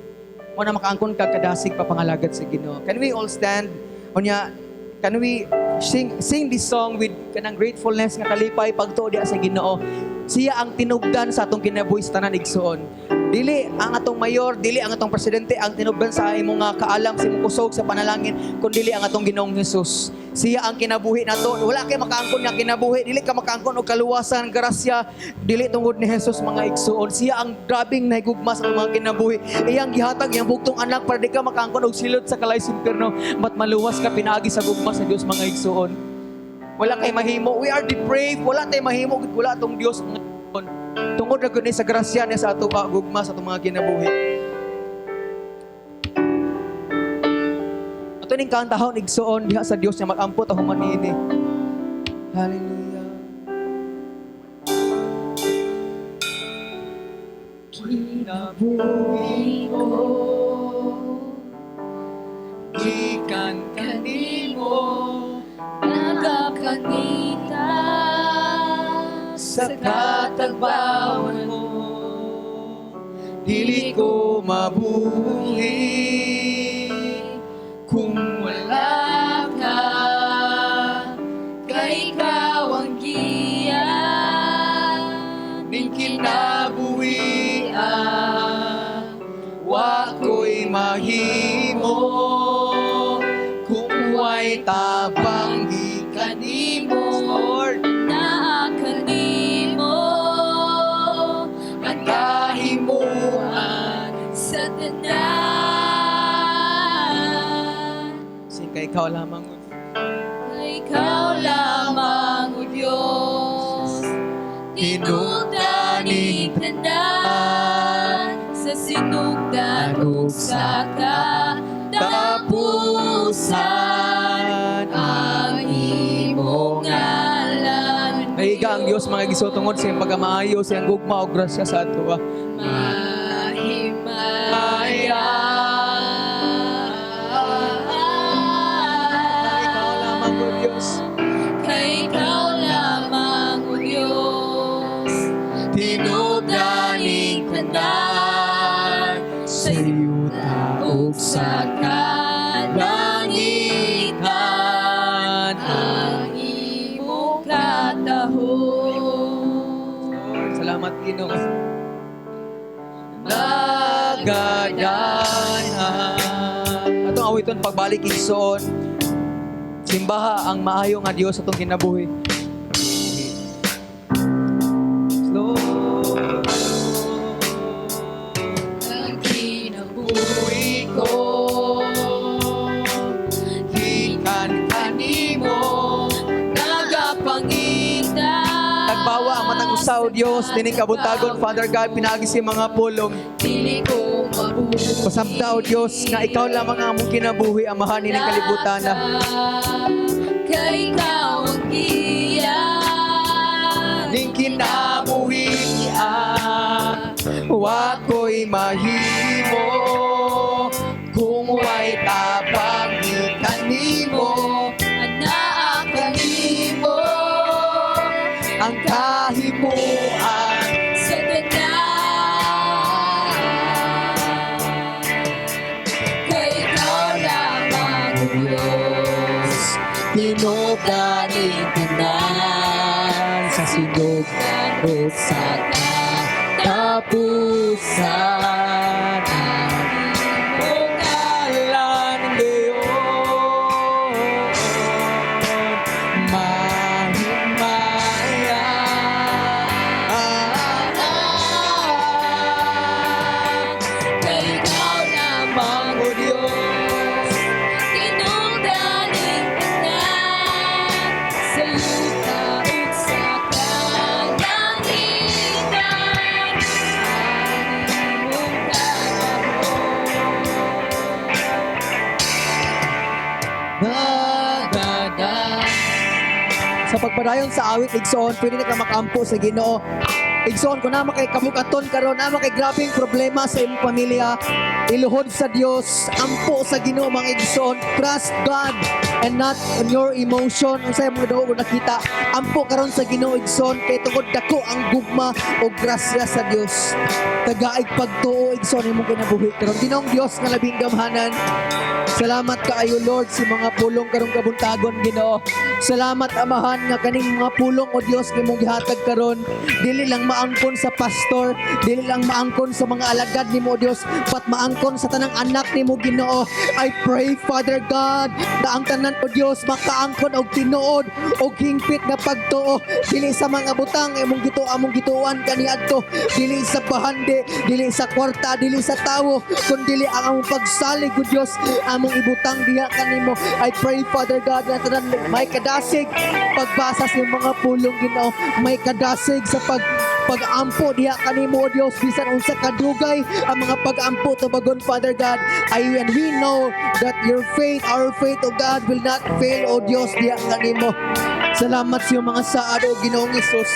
Mo na makaangkon ka kadasig papangalagad sa Ginoo. Can we all stand? Unya, can we sing sing this song with kanang gratefulness nga kalipay, pagtuo diha sa Ginoo? Siya ang tinubdan sa atong kinabuhi sa tanan, igsoon. Dili ang atong mayor, dili ang atong presidente ang tinubdan sa imong nga kaalam, sa imong kusog sa panalangin, kun dili ang atong Ginoong Hesus. Siya ang kinabuhi nato. Wala kay makaangkon nga kinabuhi, dili ka makaangkon og kaluwasan, grasya, dili tungod ni Hesus, mga igsoon. Siya ang grabing nahigugma sa atong mga kinabuhi. Iyang gihatag iyang bugtong anak para di ka makaangkon og silot sa kalayo sa impierno, but maluwas ka pinaagi sa gugma sa Dios, mga igsoon. Wala kay mahimo. We are depraved. Wala tay mahimo. Wala atong Dios, mga igsoon. Tungod na gud ni sa grasya niya sa ato, gugma sa atong mga kinabuhi. Ato ning kantahon, igsoon, diha sa Dios nga magampo ta human niini. Hallelujah. Kinabuhi ko gikan kanimo, Nagapangita sa katagbawan mo, dili ko mabuhi kung wala ka. Kay ikaw ang giya ning kinabuhi, wa ko'y mahimo kung way tabang gikan nimo, Lord. Naa kanimo ang kahimuan sa tanan. Sing, kay ikaw lamang, O Kay ikaw lamang, O Diyos. Hinugdaning tanan sa sinugdan ug sa katapusan ang imong ngalan. Nahiga ang Dios, mga igsoon, tungod sa iyang pagkamaayo, sa iyang gugma ug grasya sa ato. Mahimaya. Ikaw lamang, O Diyos. Kay ikaw lamang, O Diyos, tinugdaning tanan sa yuta ug sa kalangitan ang imong katahom. Lord, salamat, Ginoo. Nagadanan. Atong awiton pagbalik, igsoon. Simbaha ang maayo nga Dios sa atong kinabuhi. Lord. Ang kinabuhi ko gikan kanimo. nagapangita. Tagbawa ang matag usa, o Dios, nining kabuntagon, Father God, pinaagi sa mga pulong. Dili ko mabuhi. Pasabta, o Dios, nga ikaw lamang ang among kinabuhi, Amahan nining kalibutan. Kay ikaw ang giya. Ning kinabuhi, wa ko'y mahimo kung way tabang gikan nimo. Anaa kanimo ang kahimuan sa tanan. Kay ikaw lamang, O Diyos, tinugdaning tanan sa sinugdan ug sa katapusan ang imong ngalan gayon mahimaya. Kay ikaw lamang, O Diyos, tinugdaning tanan sa yuta ug sa kalangitan ang imong katahom. Nagada. Sa pagpadayon sa awit, igsoon, pwede na ka makampo sa Ginoo. Igsoon, kung naa kay kabugaton karon, naa kay grabeng problema sa imong pamilya, iluhod sa Dios, ampo sa Ginoo, mga igsoon, trust God and not on your emotion. Unsay imong daw nakita, ampo karon sa Ginoo, igsoon, kay tungod dako ang gugma o grasya sa Dios. Tagaig pagtuo, igsoon, imong kinabuhi karon. Ginoong Dios nga labing gamhanan, salamat kaayo, Lord, sa mga pulong karong kabuntagon, Ginoo. Salamat, Amahan, nga kaning mga pulong, o Dios, nga imong gihatag karon dili lang maangkon sa pastor, dili lang maangkon sa mga alagad nimo, O Dios, but maangkon sa tanang anak nimo, Ginoo. I pray, Father God, na ang tanan, O Dios, makaangkon og tinuod og hingpit nga pagtuo, dili sa mga butang imong gitu among gituan kaniadto, dili sa bahandi, dili sa kwarta, dili sa tawo, kundi ang among pagsalig, O Dios, among ibutang diha kanimo. I pray, Father God, na tanan may kadasig pagbasa sa mga pulong, Ginoo, may kadasig sa pag-ampo diha kanimo, O Dios, bisan unsa kadugay ang mga pag-ampo, tubagon, Father God. I and we know that your faith, our faith, O God, will not fail, O Dios, diha kanimo. Salamat sa iyong mga saad, O Ginoong Hesus.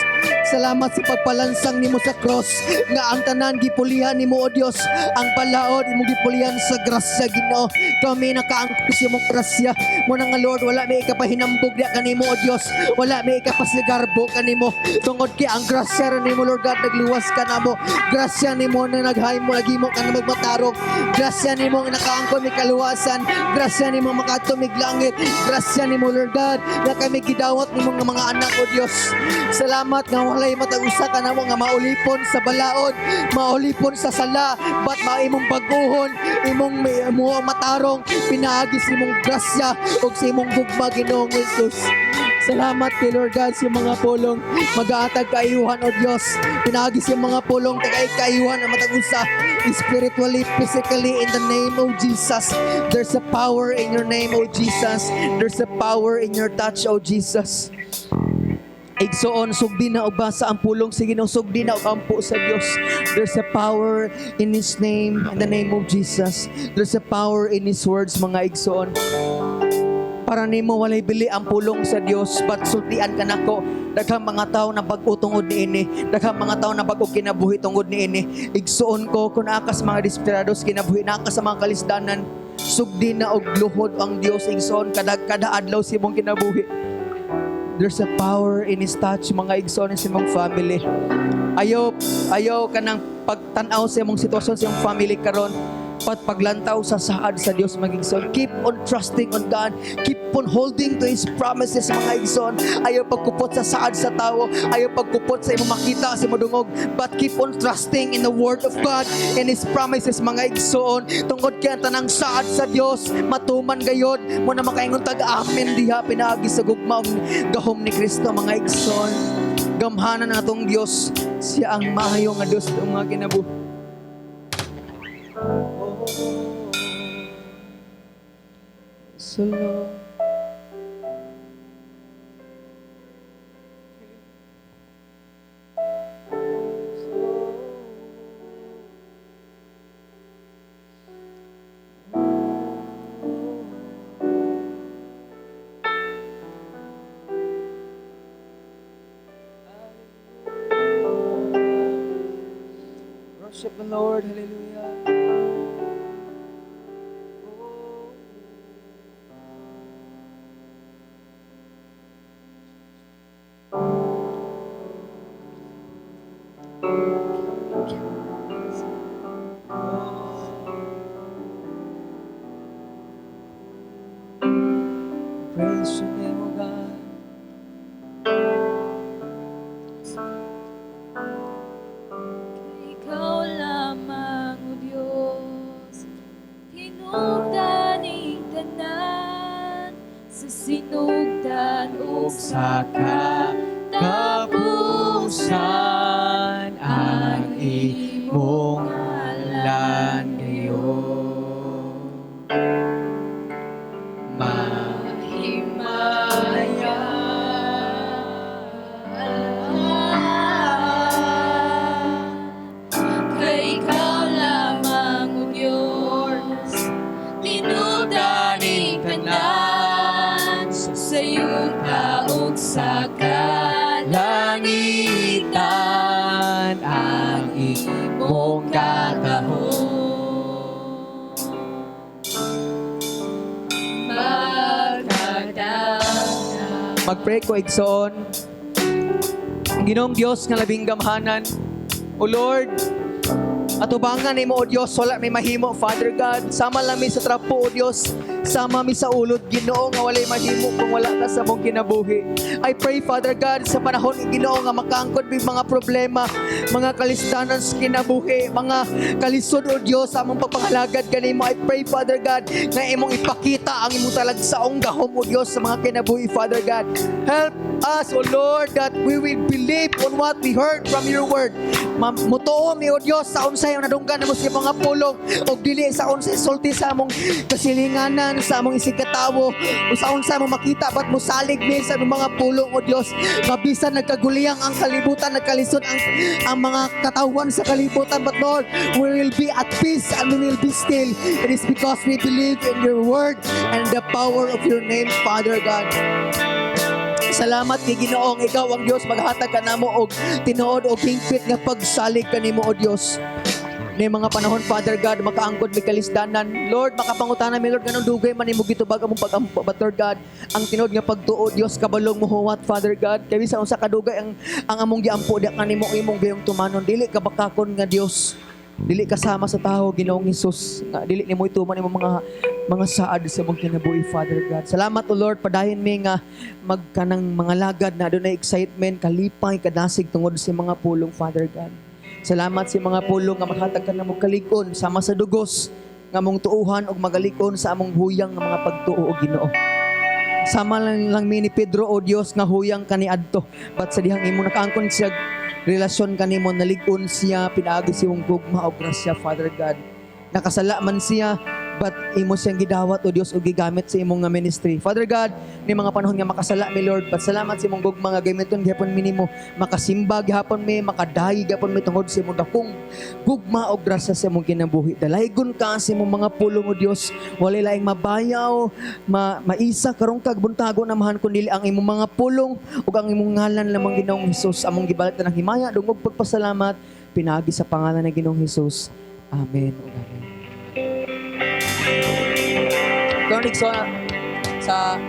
Salamat sa pagpalansang nimo sa cross nga ang tanan gipulihan nimo, O Dios. Ang balaod imong gipulihan sa grasya, Ginoo. Kami nakaangkon sa imong grasya. Mo na nga, Lord, wala may ikapahinambog diha kanimo, O Dios. Wala may ikapasigarbo kanimo. Tungod kay ang grasya ra nimo, Lord God, nagluwas ka namo. Grasya nimo na naghimo naghimo ka na magmatarong. Grasya nimo nga nakaangkon mi kaluwasan. Grasya nimo makadto mig langit. Grasya nimo, Lord God, nga kami gidawat nimo nga mga anak, O Dios. Salamat nga walay matag usa ka namo nga maulipon sa balaod, maulipon sa sala, but maimong baguhon, imong mo matarong pinaagi sa imong grasya ug sa imong gugma, Ginoong Jesus. Salamat kay Lord God sa mga pulong magaatag kaayuhan, O Dios. Pinaagi sa mga pulong tagay kaayuhan ang matag usa spiritually, physically, in the name of Jesus. There's a power in your name, O Jesus. There's a power in your touch, O Jesus. Igsoon, sugdi na og basa ang pulong sa Ginoo, sugdi na og ampo sa Dios. There's a power in His name, in the name of Jesus. There's a power in His words, mga igsoon. Para nimo walay bili ang pulong sa Dios, but sultian ka nako, daghang mga tao na bag-o tungod niini, daghang mga tao na bag-o kinabuhi tungod niini. Igsoon ko, kung naa ka sa mga desperados kinabuhi, naa ka sa mga kalisdanan, sugdi na og luhod ang Dios, igsoon, kada kada adlaw sa imong kinabuhi. There's a power in His touch, mga igsoon, sa imong family. Ayaw ayaw kanang pagtan-aw sa imong sitwasyon sa imong family karon pat paglantaw sa saad sa Dios, mga igsoon. Keep on trusting on God. Keep on holding to His promises, mga igsoon. Ayaw pagkupot sa saad sa tao. Ayaw pagkupot sa imong makita, sa imong dungog. But keep on trusting in the Word of God and His promises, mga igsoon. Tungod kay ang tanang saad sa Dios matuman gayod mo na makaingon tag amen diha pinaagi sa gugma ug gahom ni Kristo, mga igsoon. Gamhanan ang atong Dios. Siya ang maayo nga Dios sa mga kinabuhi. Oh, so Lord. Worship the Lord. Hallelujah. Oh. Praise your name, O God. Ikaw lamang, O Diyos, hinungdaning tanan sa sinugdan ug sa katapusan ang imong ngalan ngayon. Mahimaya. Kay ikaw lamang, O Diyos, tinubdaning tanan sa yuta ug sa Kalangitan ang imong katahom. Magkadagdag. Magpray ko, igsoon. Ang Ginoong Dios nga labing gamhanan. O Lord, atubangan nimo, O Dios, wala may mahimo, Father God. Sama lang mi sa trapo, O Dios. Sama mi sa ulod, Ginoo, nga walay mahimo kung wala ka sa among kinabuhi. I pray, Father God, sa panahon, Ginoo, nga makaangkon mi mga problema, mga kalisdanan sa kinabuhi, mga kalisod, O Dios, sa among pagpangalagad kanimo. I pray, Father God, nga imong ipakita ang imong talagsaong gahom, O Dios, sa mga kinabuhi, Father God. Help us, O Lord, that we will believe on what we heard from your word. Mutuo mi, O Dios, sa unsay ang nadunggan namo sa mga pulong og dili sa unsay sulti sa among kasilinganan, sa among isigkatawo, o sa unsay mo makita, but musalig mi sa among mga pulong, O Dios. Mabisan nagkaguliyang ang kalibutan, nagkalisod ang mga katawan sa kalibutan, but Lord, we will be at peace and we will be still. It is because we believe in your word and the power of your name, Father God. Salamat kay Ginoong ikaw ang Dios, maghatag ka namo og tinuod og hingpit nga pagsalig kanimo, O Dios. Ni mga panahon, Father God, makaangkon mi kalisdanan. Lord, makapangutana mi, Lord, nganong dugay man nimo gitubag among pag-ampo. But Lord God, ang tinuod nga pagtuo, Dios, kabalong mohuwat, Father God. Kay bisan unsa kadugay ang among giampo diha kanimo, imong gayong tumanon. Dili ka bakakon nga Dios. Dili kasama sa tao, Ginoong Hesus. Nga dili nimo ituman imong mga saad sa imong kinabuhi, Father God. Salamat, O Lord, padayon mi nga magkanang mga lagad na adunay excitement, kalipay, kadasig tungod sa mga pulong, Father God. Salamat sa mga pulong nga maghatag ka namo kalig-on sama sa dugos nga among tuuhan ug magalig-on sa among huyang nga mga pagtuo, o Ginoo. Sama lang mi ni Pedro, o Dios, nga huyang kaniadto. But sa dihang imo nakaangkon siya relasyon kanimo, nalig-on siya pinaagi sa imong gugma o grasya, Father God. Nakasala man siya, But imo siyang gidawat o Dios, ug gigamit sa imong nga ministry. Father God, ni mga panahon nga makasala mi, Lord, but salamat sa imong gugma nga gamiton gihapon mi nimo, makasimba gihapon mi, makadayi gihapon mi tungod sa imong dakong gugma og grasya sa imong kinabuhi. Dalaygon ka sa imong mga pulong, o Dios, walay laing mabayaw, maisa karong kag buntago namahan kundi ang imong mga pulong ug ang imong ngalan lamang, Ginoong Hesus. Among gibalit ng himaya, dungog, pagpasalamat pinaagi sa pangalan ng Ginoong Hesus. Amen ug amen. Karon, igsoon, sa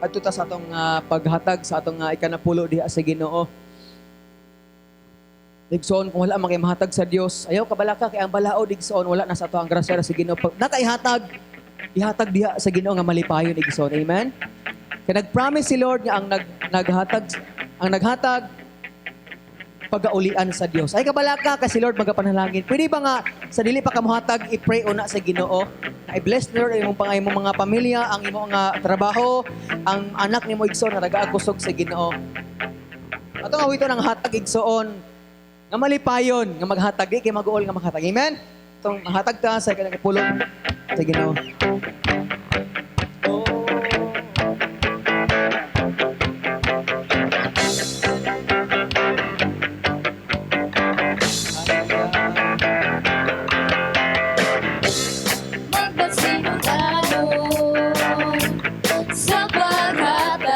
adto ta sa atong paghatag sa atong ikanapulo diha sa Ginoo. Igsoon, kung wala man kay mahatag sa Dios, ayaw kabalaka kay ang balaod, igsoon, wala na sa ato ang grasya ra sa Ginoo. Pag nakaihatag, ihatag diha sa Ginoo nga malipayon, igsoon. Amen. Kay nag-promise si Lord nga ang naghatag pagaulian sa Dios. Ay kabalaka kasi si Lord magapanalangin. Pwede ba nga sa dili pa ka mohatag, i-pray una sa Ginoo? Na i-bless ni Lord ang imong mga pamilya, ang imong nga trabaho, ang anak nimo, igsoon, nga tagaan kusog sa Ginoo. Ato nga wito ng hatag, igsoon, nga malipayon nga maghatag, di kay maguol nga maghatag. Amen. Itong hatag ta sa kanang pulong sa Ginoo. Oh. Magpasinugano sa paghatag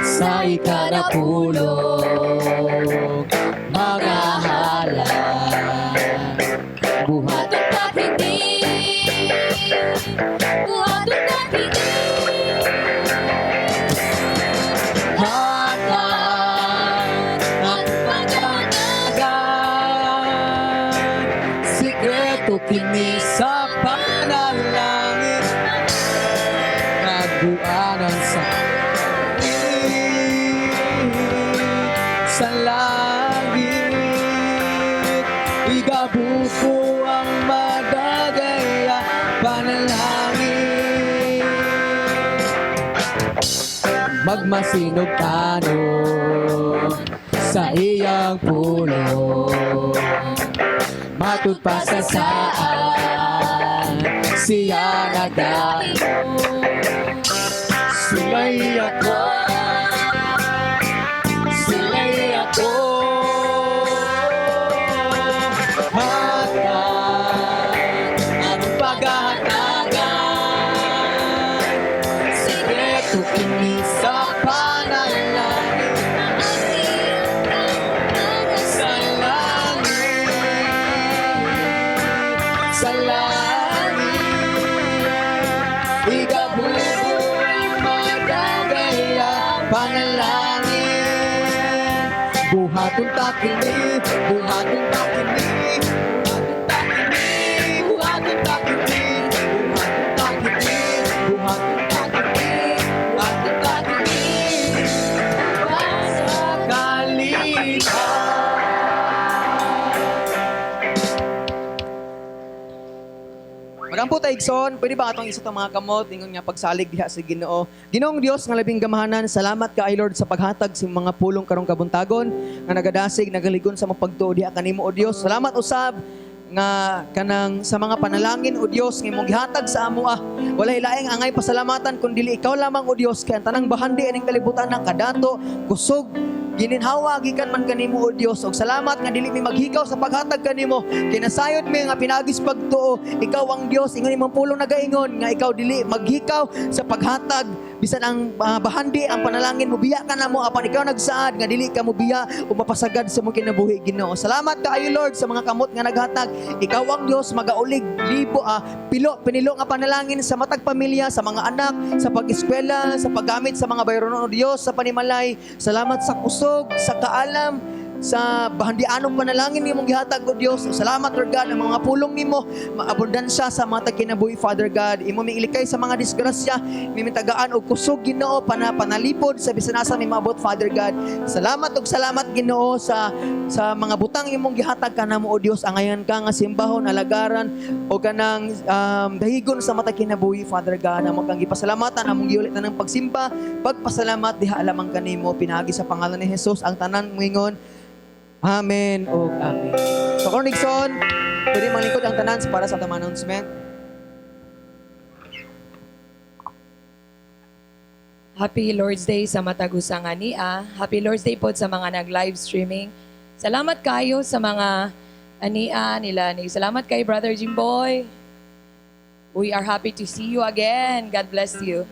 sa ikanapulong mga halay buhat. Buhaton ta kini, buhaton ta kini. Hatag ang paghatag, sikreto kini sa panalangin, nagbuanan sa langit, igabuko ang madagaya panalangin. Magmasinog tanon sa iyang pulong, matud pa sa saan siya nagdayon. Sulay ako, sulay ako, hatag ang paghahatagan, sikreto kini sa panalangin. Sa langit, sa langit, igabuko'y madagaya panalangin. Buhaton ta kini, buhaton ta kini, buhaton ta kini, buhaton ta kini, buhaton ta kini, buhaton ta kini, buhaton ta kini sa kalipay. Magampo ta, igsoon, pwede ba atong isa mga kamot ingon nga pagsalig diha sa Ginoo. Ginoong Dios nga labing gamahanan, salamat kay Lord sa paghatag sa mga pulong karong kabuntagon nga nagadasig, nagaligon sa mga pagtuo diha kanimo, o Dios. Salamat usab nga kanang sa mga panalangin, o Dios, nga imong gihatag sa amo ah. Walay laing angay pasalamatan kun dili ikaw lamang, o Dios, kay ang tanang bahandi aning kalibutan ng kadato, kusog, gininhawa gikan man kanimo, o Dios. Og salamat nga dili mi maghikaw sa paghatag kanimo. Kinasayod mi nga pinaagi sa pagtuo, ikaw ang Dios, ingon imong pulong nagaingon nga ikaw dili maghikaw sa paghatag bisan ang bahandi ang panalangin mobiya ka namo, apan ikaw nagsaad nga dili ka mobiya o mapasagad sa imong kinabuhi, Ginoo. Salamat kaayo, Lord, sa mga kamot nga naghatag. Ikaw ang Dios magaulig libo, pilo pinilo nga panalangin sa matag pamilya, sa mga anak, sa pag-eskwela, sa paggamit sa mga bayronon, o Dios, sa panimalay. Salamat sa kusog, sa kaalam, sa bahandianong panalangin nimong gihatag, O Dios. Salamat, Lord God, ang mga pulong nimo maabundansya sa mga kinabuhi, Father God. Imo mi ilikay sa mga disgrasya, mimitagaan og kusog, Ginoo, panalipod sa bisan asa mi maabot, Father God. Salamat og salamat, Ginoo, sa mga butang imong gihatag kanamo, O Dios. Angayan ka nga simbahon, alagaran o kanang dahigon sa matag kinabuhi, Father God. Amo kang gipasalamatan, among giulit na ng pagsimba, pagpasalamat diha lamang kanimo pinaagi sa pangalan ni Jesus. Ang tanan moingon, Amen o Amen. So karon, igsoon, Pwede manglingkod ang tanan para sa atong announcement. Happy Lord's Day sa matag usa nga ania. Happy Lord's Day po sa mga nag-live streaming. Salamat kayo sa mga ania nila. Ni. Salamat kay Brother Jimboy. We are happy to see you again. God bless you.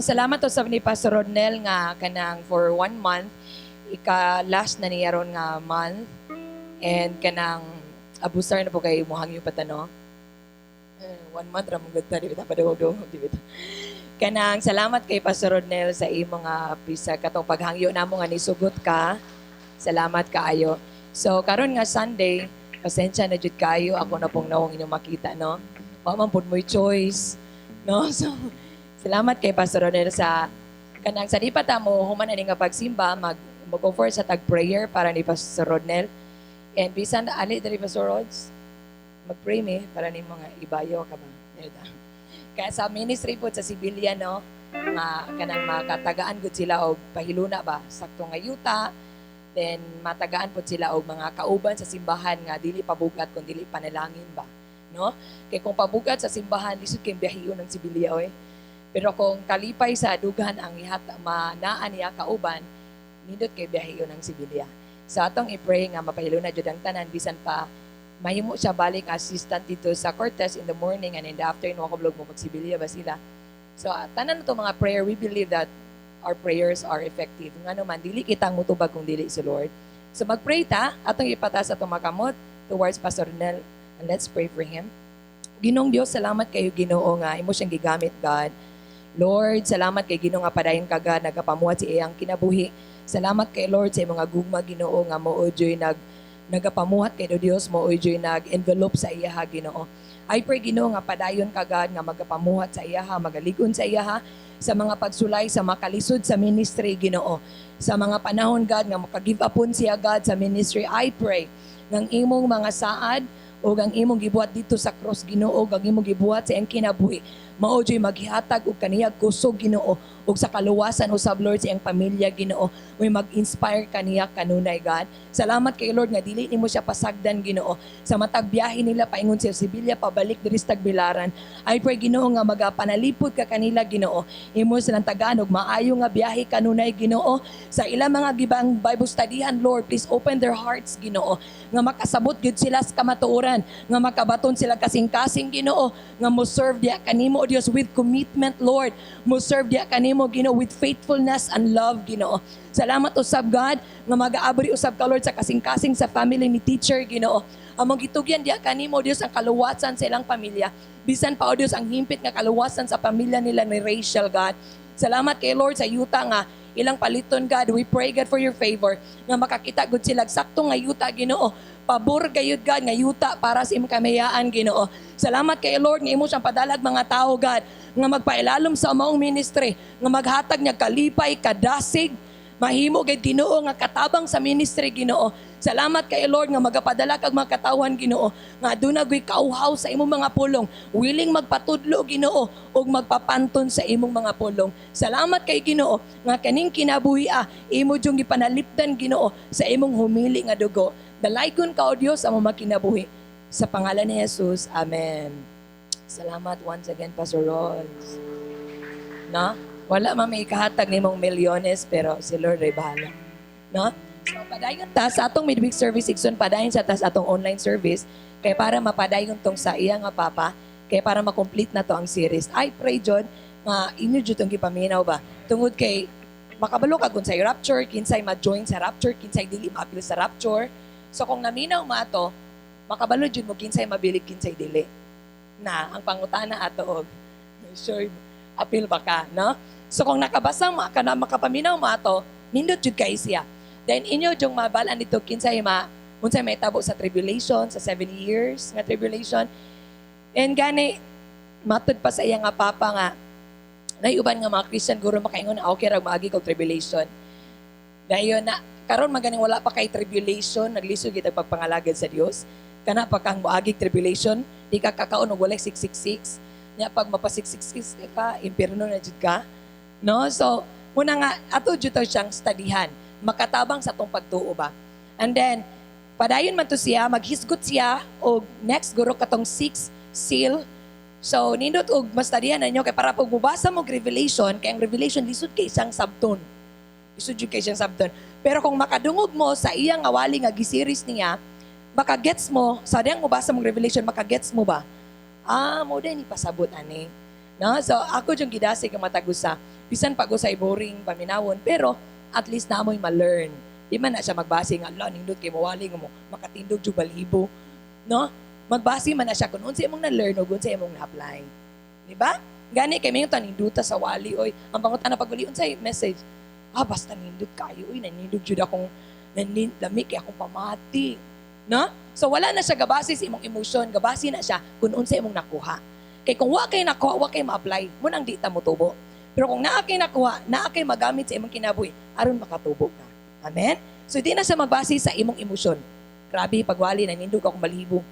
Salamat to sa ni Pastor Rodnel nga kanang for one month, ika last na niya ron nga month. And kanang abusar na po kay muhangyo pa no. One month ra mong gud di ba padugog-dugog di ba. Kanang salamat kay Pastor Rodnel sa imong nga bisa katong paghangyo namo nga nisugot ka. Salamat kaayo. So karon nga Sunday, pasensya na jud kayo, ako na pong nawong inyong makita, no. Wa man pud mo'y choice, no. So salamat kay Pastor Rodnel sa kanang sa di pa ta mo human ani nga pagsimba, mag-offer sa tag prayer para ni Pastor Rodnel. And bisan ali diri, Pastor Rods, mag-pray mi para ni mga ibayo ka ba. Nilda. Kaya sa ministry po sa civilian, no, nga kanang makatagaan gud sila og pahiluna ba, sakto nga yuta, then matagaan po sila og mga kauban sa simbahan nga dili pabugat kung dili panalangin ba, no? Kay kung pabugat sa simbahan, lisod kay biyahiyon ng sibilya oy. Pero kung kalipay sa dugan ang ihat manaa niya kauban, nindot kay biyahiyon ng sibilya. Sa atong i-pray nga mapahiluna jud ang tanan, bisan pa mahimo siya balik assistant dito sa Cortez in the morning and in the afternoon ako blog mo magsibilya ba sila. So tanan to mga prayer, we believe that our prayers are effective. Ngano man dili kitang mutubag kung dili si Lord. So magpray ta, atong ipatas atong makamot towards Pastor Nel and let's pray for him. Ginoong Dios, salamat kayo Ginoo nga imo siyang gigamit, God. Lord, salamat kay Ginoo nga padayon ka, God, nagapamuhat sa iyang kinabuhi. Salamat kay Lord sa imong gugma, Ginoo, nga mao joy nagapamuhat kay Dios, mo joy nag-envelope sa iyaha, Ginoo. I pray, Ginoo, nga padayon ka, God, nga magapamuhat sa iyaha, magaligon sa iyaha sa mga pagsulay, sa makalisod sa ministry, Ginoo. Sa mga panahon, God, nga maka-give upon siya, God, sa ministry, I pray ng imong mga saad o ang imong gibuhat dito sa cross, Ginoo, ang imong gibuhat sa iyang kinabuhi mao joy maghihatag og kaniyag kusog, Ginoo, ug sa kaluwasan usab, Lord, sa iyang pamilya, Ginoo. May mag-inspire kaniya kanunay, God. Salamat kay Lord nga dili nimo siya pasagdan, Ginoo, sa matag biyahe nila paingon sa Sibilya pabalik diri sa Tagbilaran. I pray, Ginoo, nga magapanalipod ka kanila, Ginoo. Imo silang tagaan og maayo nga biyahe kanunay, Ginoo, sa ilang mga gibang Bible studyhan. Lord, please open their hearts, Ginoo, nga makasabot gyud sila sa kamatuoran, nga makabaton sila kasing-kasing, Ginoo, nga mo serve diha kanimo, Dios, with commitment, Lord, mo serve diha kanimo, Ginoo, with faithfulness and love, Ginoo. Salamat usab, God, nga magaabri usab ka, Lord, sa kasing-kasing sa family ni teacher, Ginoo. Among gitugyan diha kanimo, Dios, ang kaluwasan sa ilang pamilya. Bisan pa, o Dios, ang himpit nga kaluwasan sa pamilya nila ni Rachel, God. Salamat kay Lord sa yuta nga ilang paliton, God. We pray, God, for your favor nga makakita gud sila sakto nga yuta, Ginoo. Pabor gayud, God, nga yuta para sa imong kamayaan, Ginoo. Salamat kay Lord nga imo siyang padalag mga tao, God, nga magpailalom sa maong ministry, nga maghatag niya kalipay, kadasig, mahimo gid, Ginoo, nga katabang sa ministry, Ginoo. Salamat kay Lord nga magapadala kag mga katawhan, Ginoo, nga aduna gyud kauhaw sa imong mga pulong, willing magpatudlo, Ginoo, ug magpapanton sa imong mga pulong. Salamat kay Ginoo nga kaning kinabuhi imo jung gipanalipdan, Ginoo, sa imong humili nga dugo. Dalaygon ka, o Dios, sa among kinabuhi. Sa pangalan ni Jesus. Amen. Salamat once again, Pastor Rods. No? Wala man may kahatag nimong milyones, pero si Lord ay bahala. No? So, padayon ta sa atong midweek service, igsoon, padayon sa tas atong online service, kay para mapadayon tong sa iya nga papa, kay para ma-complete na to ang series. I pray, John, nga inyo jud tong gipaminaw ba? Tungod kay makabalo ka kung sa rapture, kinsay ma-join sa rapture, kinsay dili maapil sa rapture. So kung naminaw mo ato, makabalo jud mo kinsay mabilig, kinsay dili. Na ang pangutana ato og sure apil ba ka, no? So kung nakabasa mo ka na makapaminaw mo ato, nindot jud kay siya. Then inyo jung mabalan nito kinsay ma unsay may tabo sa tribulation, sa 7 years nga tribulation. And gani matud pa sa iya nga papa nga nay uban nga mga Christian guro makaingon na okay ra maagi kog tribulation. Dayon na karon maganing wala pa kay tribulation, naglisod gid ang pagpangalagad sa Dios. Kana pa kang moagi tribulation, di ka kakaon og walay 666. Nya pag mapa 666 ka, impierno na jud ka. No? So, muna nga ato jud to siyang studyhan, makatabang sa atong pagtuo ba. And then Padayon man to siya, maghisgot siya og next guro katong six seal. So nindot og mastadihan ninyo kay para pag mubasa mo og Revelation, kay ang Revelation lisod kay siyang sabton. Lisod jud kay siyang sabton. Pero kung makadungog mo sa iyang awali nga giseries niya, makagets mo, sa diyang mubasa mong Revelation, makagets mo ba? Ah, mo din ipasabot ani. No? So ako jung gidasig ang matag usa. Bisan pag usay boring paminawon, pero at least na mo'y ma-learn. Di man na siya magbase nga, ala, nindot kay mawali nga mo, makatindog jud balhibo. No? Magbase man na siya kung unsa imong na-learn o unsa imong na-apply. Di ba? Gani kay mayon ninduta sa wali oy. Ang pangutana pag uli unsay message? Ah, basta nindot kayo oy, nanindog jud akong lami kay akong pamati. No? So wala na siya gabase sa imong emotion, gabase na siya kung unsa imong nakuha. Kay kung wa kay nakuha, wa kay ma-apply, mo nang di ta motubo. Pero kung naa kay nakuha, naa kay magamit sa imong kinabuhi aron makatubo ka. Amen? So di na siya magbase sa imong emosyon. Grabe pagwali nanindog akong balhibo.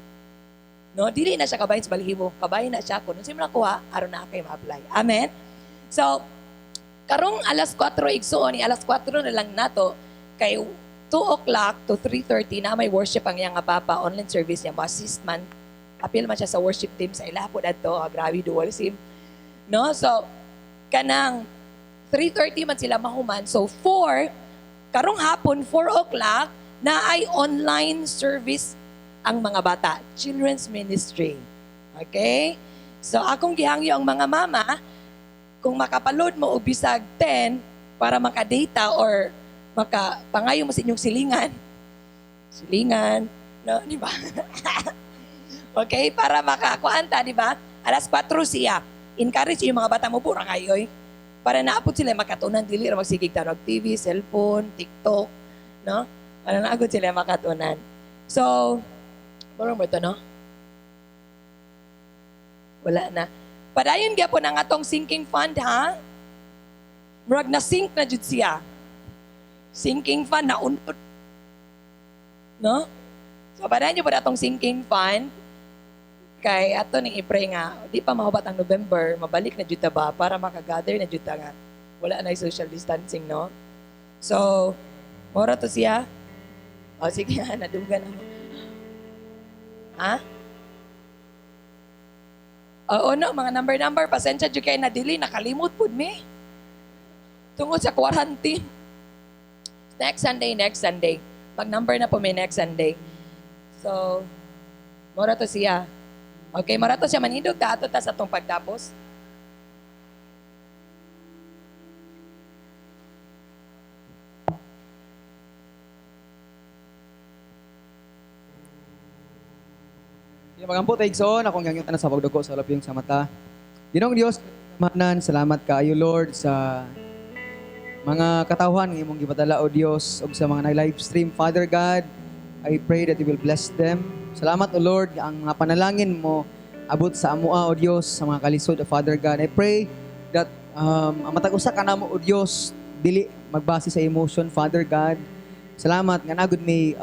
No, dili na siya kabahin sa balhibo. Kabahin na siya kung unsa imong nakuha aron naa kay ma-apply. Amen? So karong alas 4 igsuon ni alas 4 na lang nato kay 2 o'clock to 3:30 na may worship ang iyang nga papa, online service niya, mo-assist man, apil man siya sa worship team sa ila po adto, ah, grabe dual sim. No? So kanang 3:30 man sila mahuman. So 4 karong hapon 4 o'clock na ay online service ang mga bata, children's ministry. Okay? So akong gihangyo ang mga mama kung makapaload mo og bisag 10 para maka-data or makapangayo mo sa inyong silingan. Silingan, no, di ba? Okay, para makakuan ta, di ba? Alas 4 siya. Encourage yung mga bata mo pura kayo, oy. Para naapot sila makatunan dili ra magsigig tanog TV, cellphone, TikTok, no? Para naagod sila makatunan. So, Marong mo ito, no? Wala na. Padayon gyapon ang atong sinking fund, ha? Murag na sink na jud siya. Sinking fund na unod. No? So padayon po atong sinking fund kay ato ning i-pray nga di pa mahubat ang November, mabalik na jud ta ba para makagather na jud ta nga wala na social distancing, no? So, mora to siya. O sige, ha, nadugan ako. Ha? Oo, no, mga number-number, pasensya jud kay na dili, nakalimot pud mi. Tungod sa quarantine. Next Sunday, next Sunday. Mag-number na po mi next Sunday. So, mora to siya. Okay, mora to siya. Manindog ta ato ta sa atong pagtapos. Yung magampo tayo igsoon, akong gangyon tanan sa pagduko sa lapyong sa mata. Ginoong Dios, manan, salamat kaayo Lord sa mga katawhan nga imong gipadala o Dios ug sa mga nag-live stream. Father God, I pray that you will bless them. Salamat o Lord ang mga panalangin mo abot sa amoa o Dios sa mga kalisod o Father God. I pray that ang matag usa ka namo o Dios dili magbase sa emotion, Father God. Salamat nga nagud may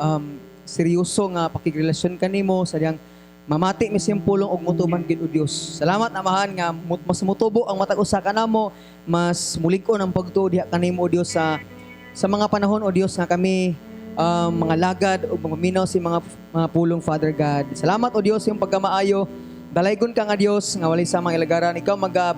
seryoso nga pakigrelasyon kanimo sa diyang mamati mi siyang pulong og mutuman gid o Dios. Salamat Amahan nga mas mutubo ang matag usa kanamo, mas mulig-on ang pagtuo diha kanimo o Dios sa mga panahon o Dios nga kami mga lagad ug maminaw sa mga pulong, Father God. Salamat o Dios yung pagkamaayo. Dalaygon ka nga Dios nga walay samang ilagaran. Ikaw maga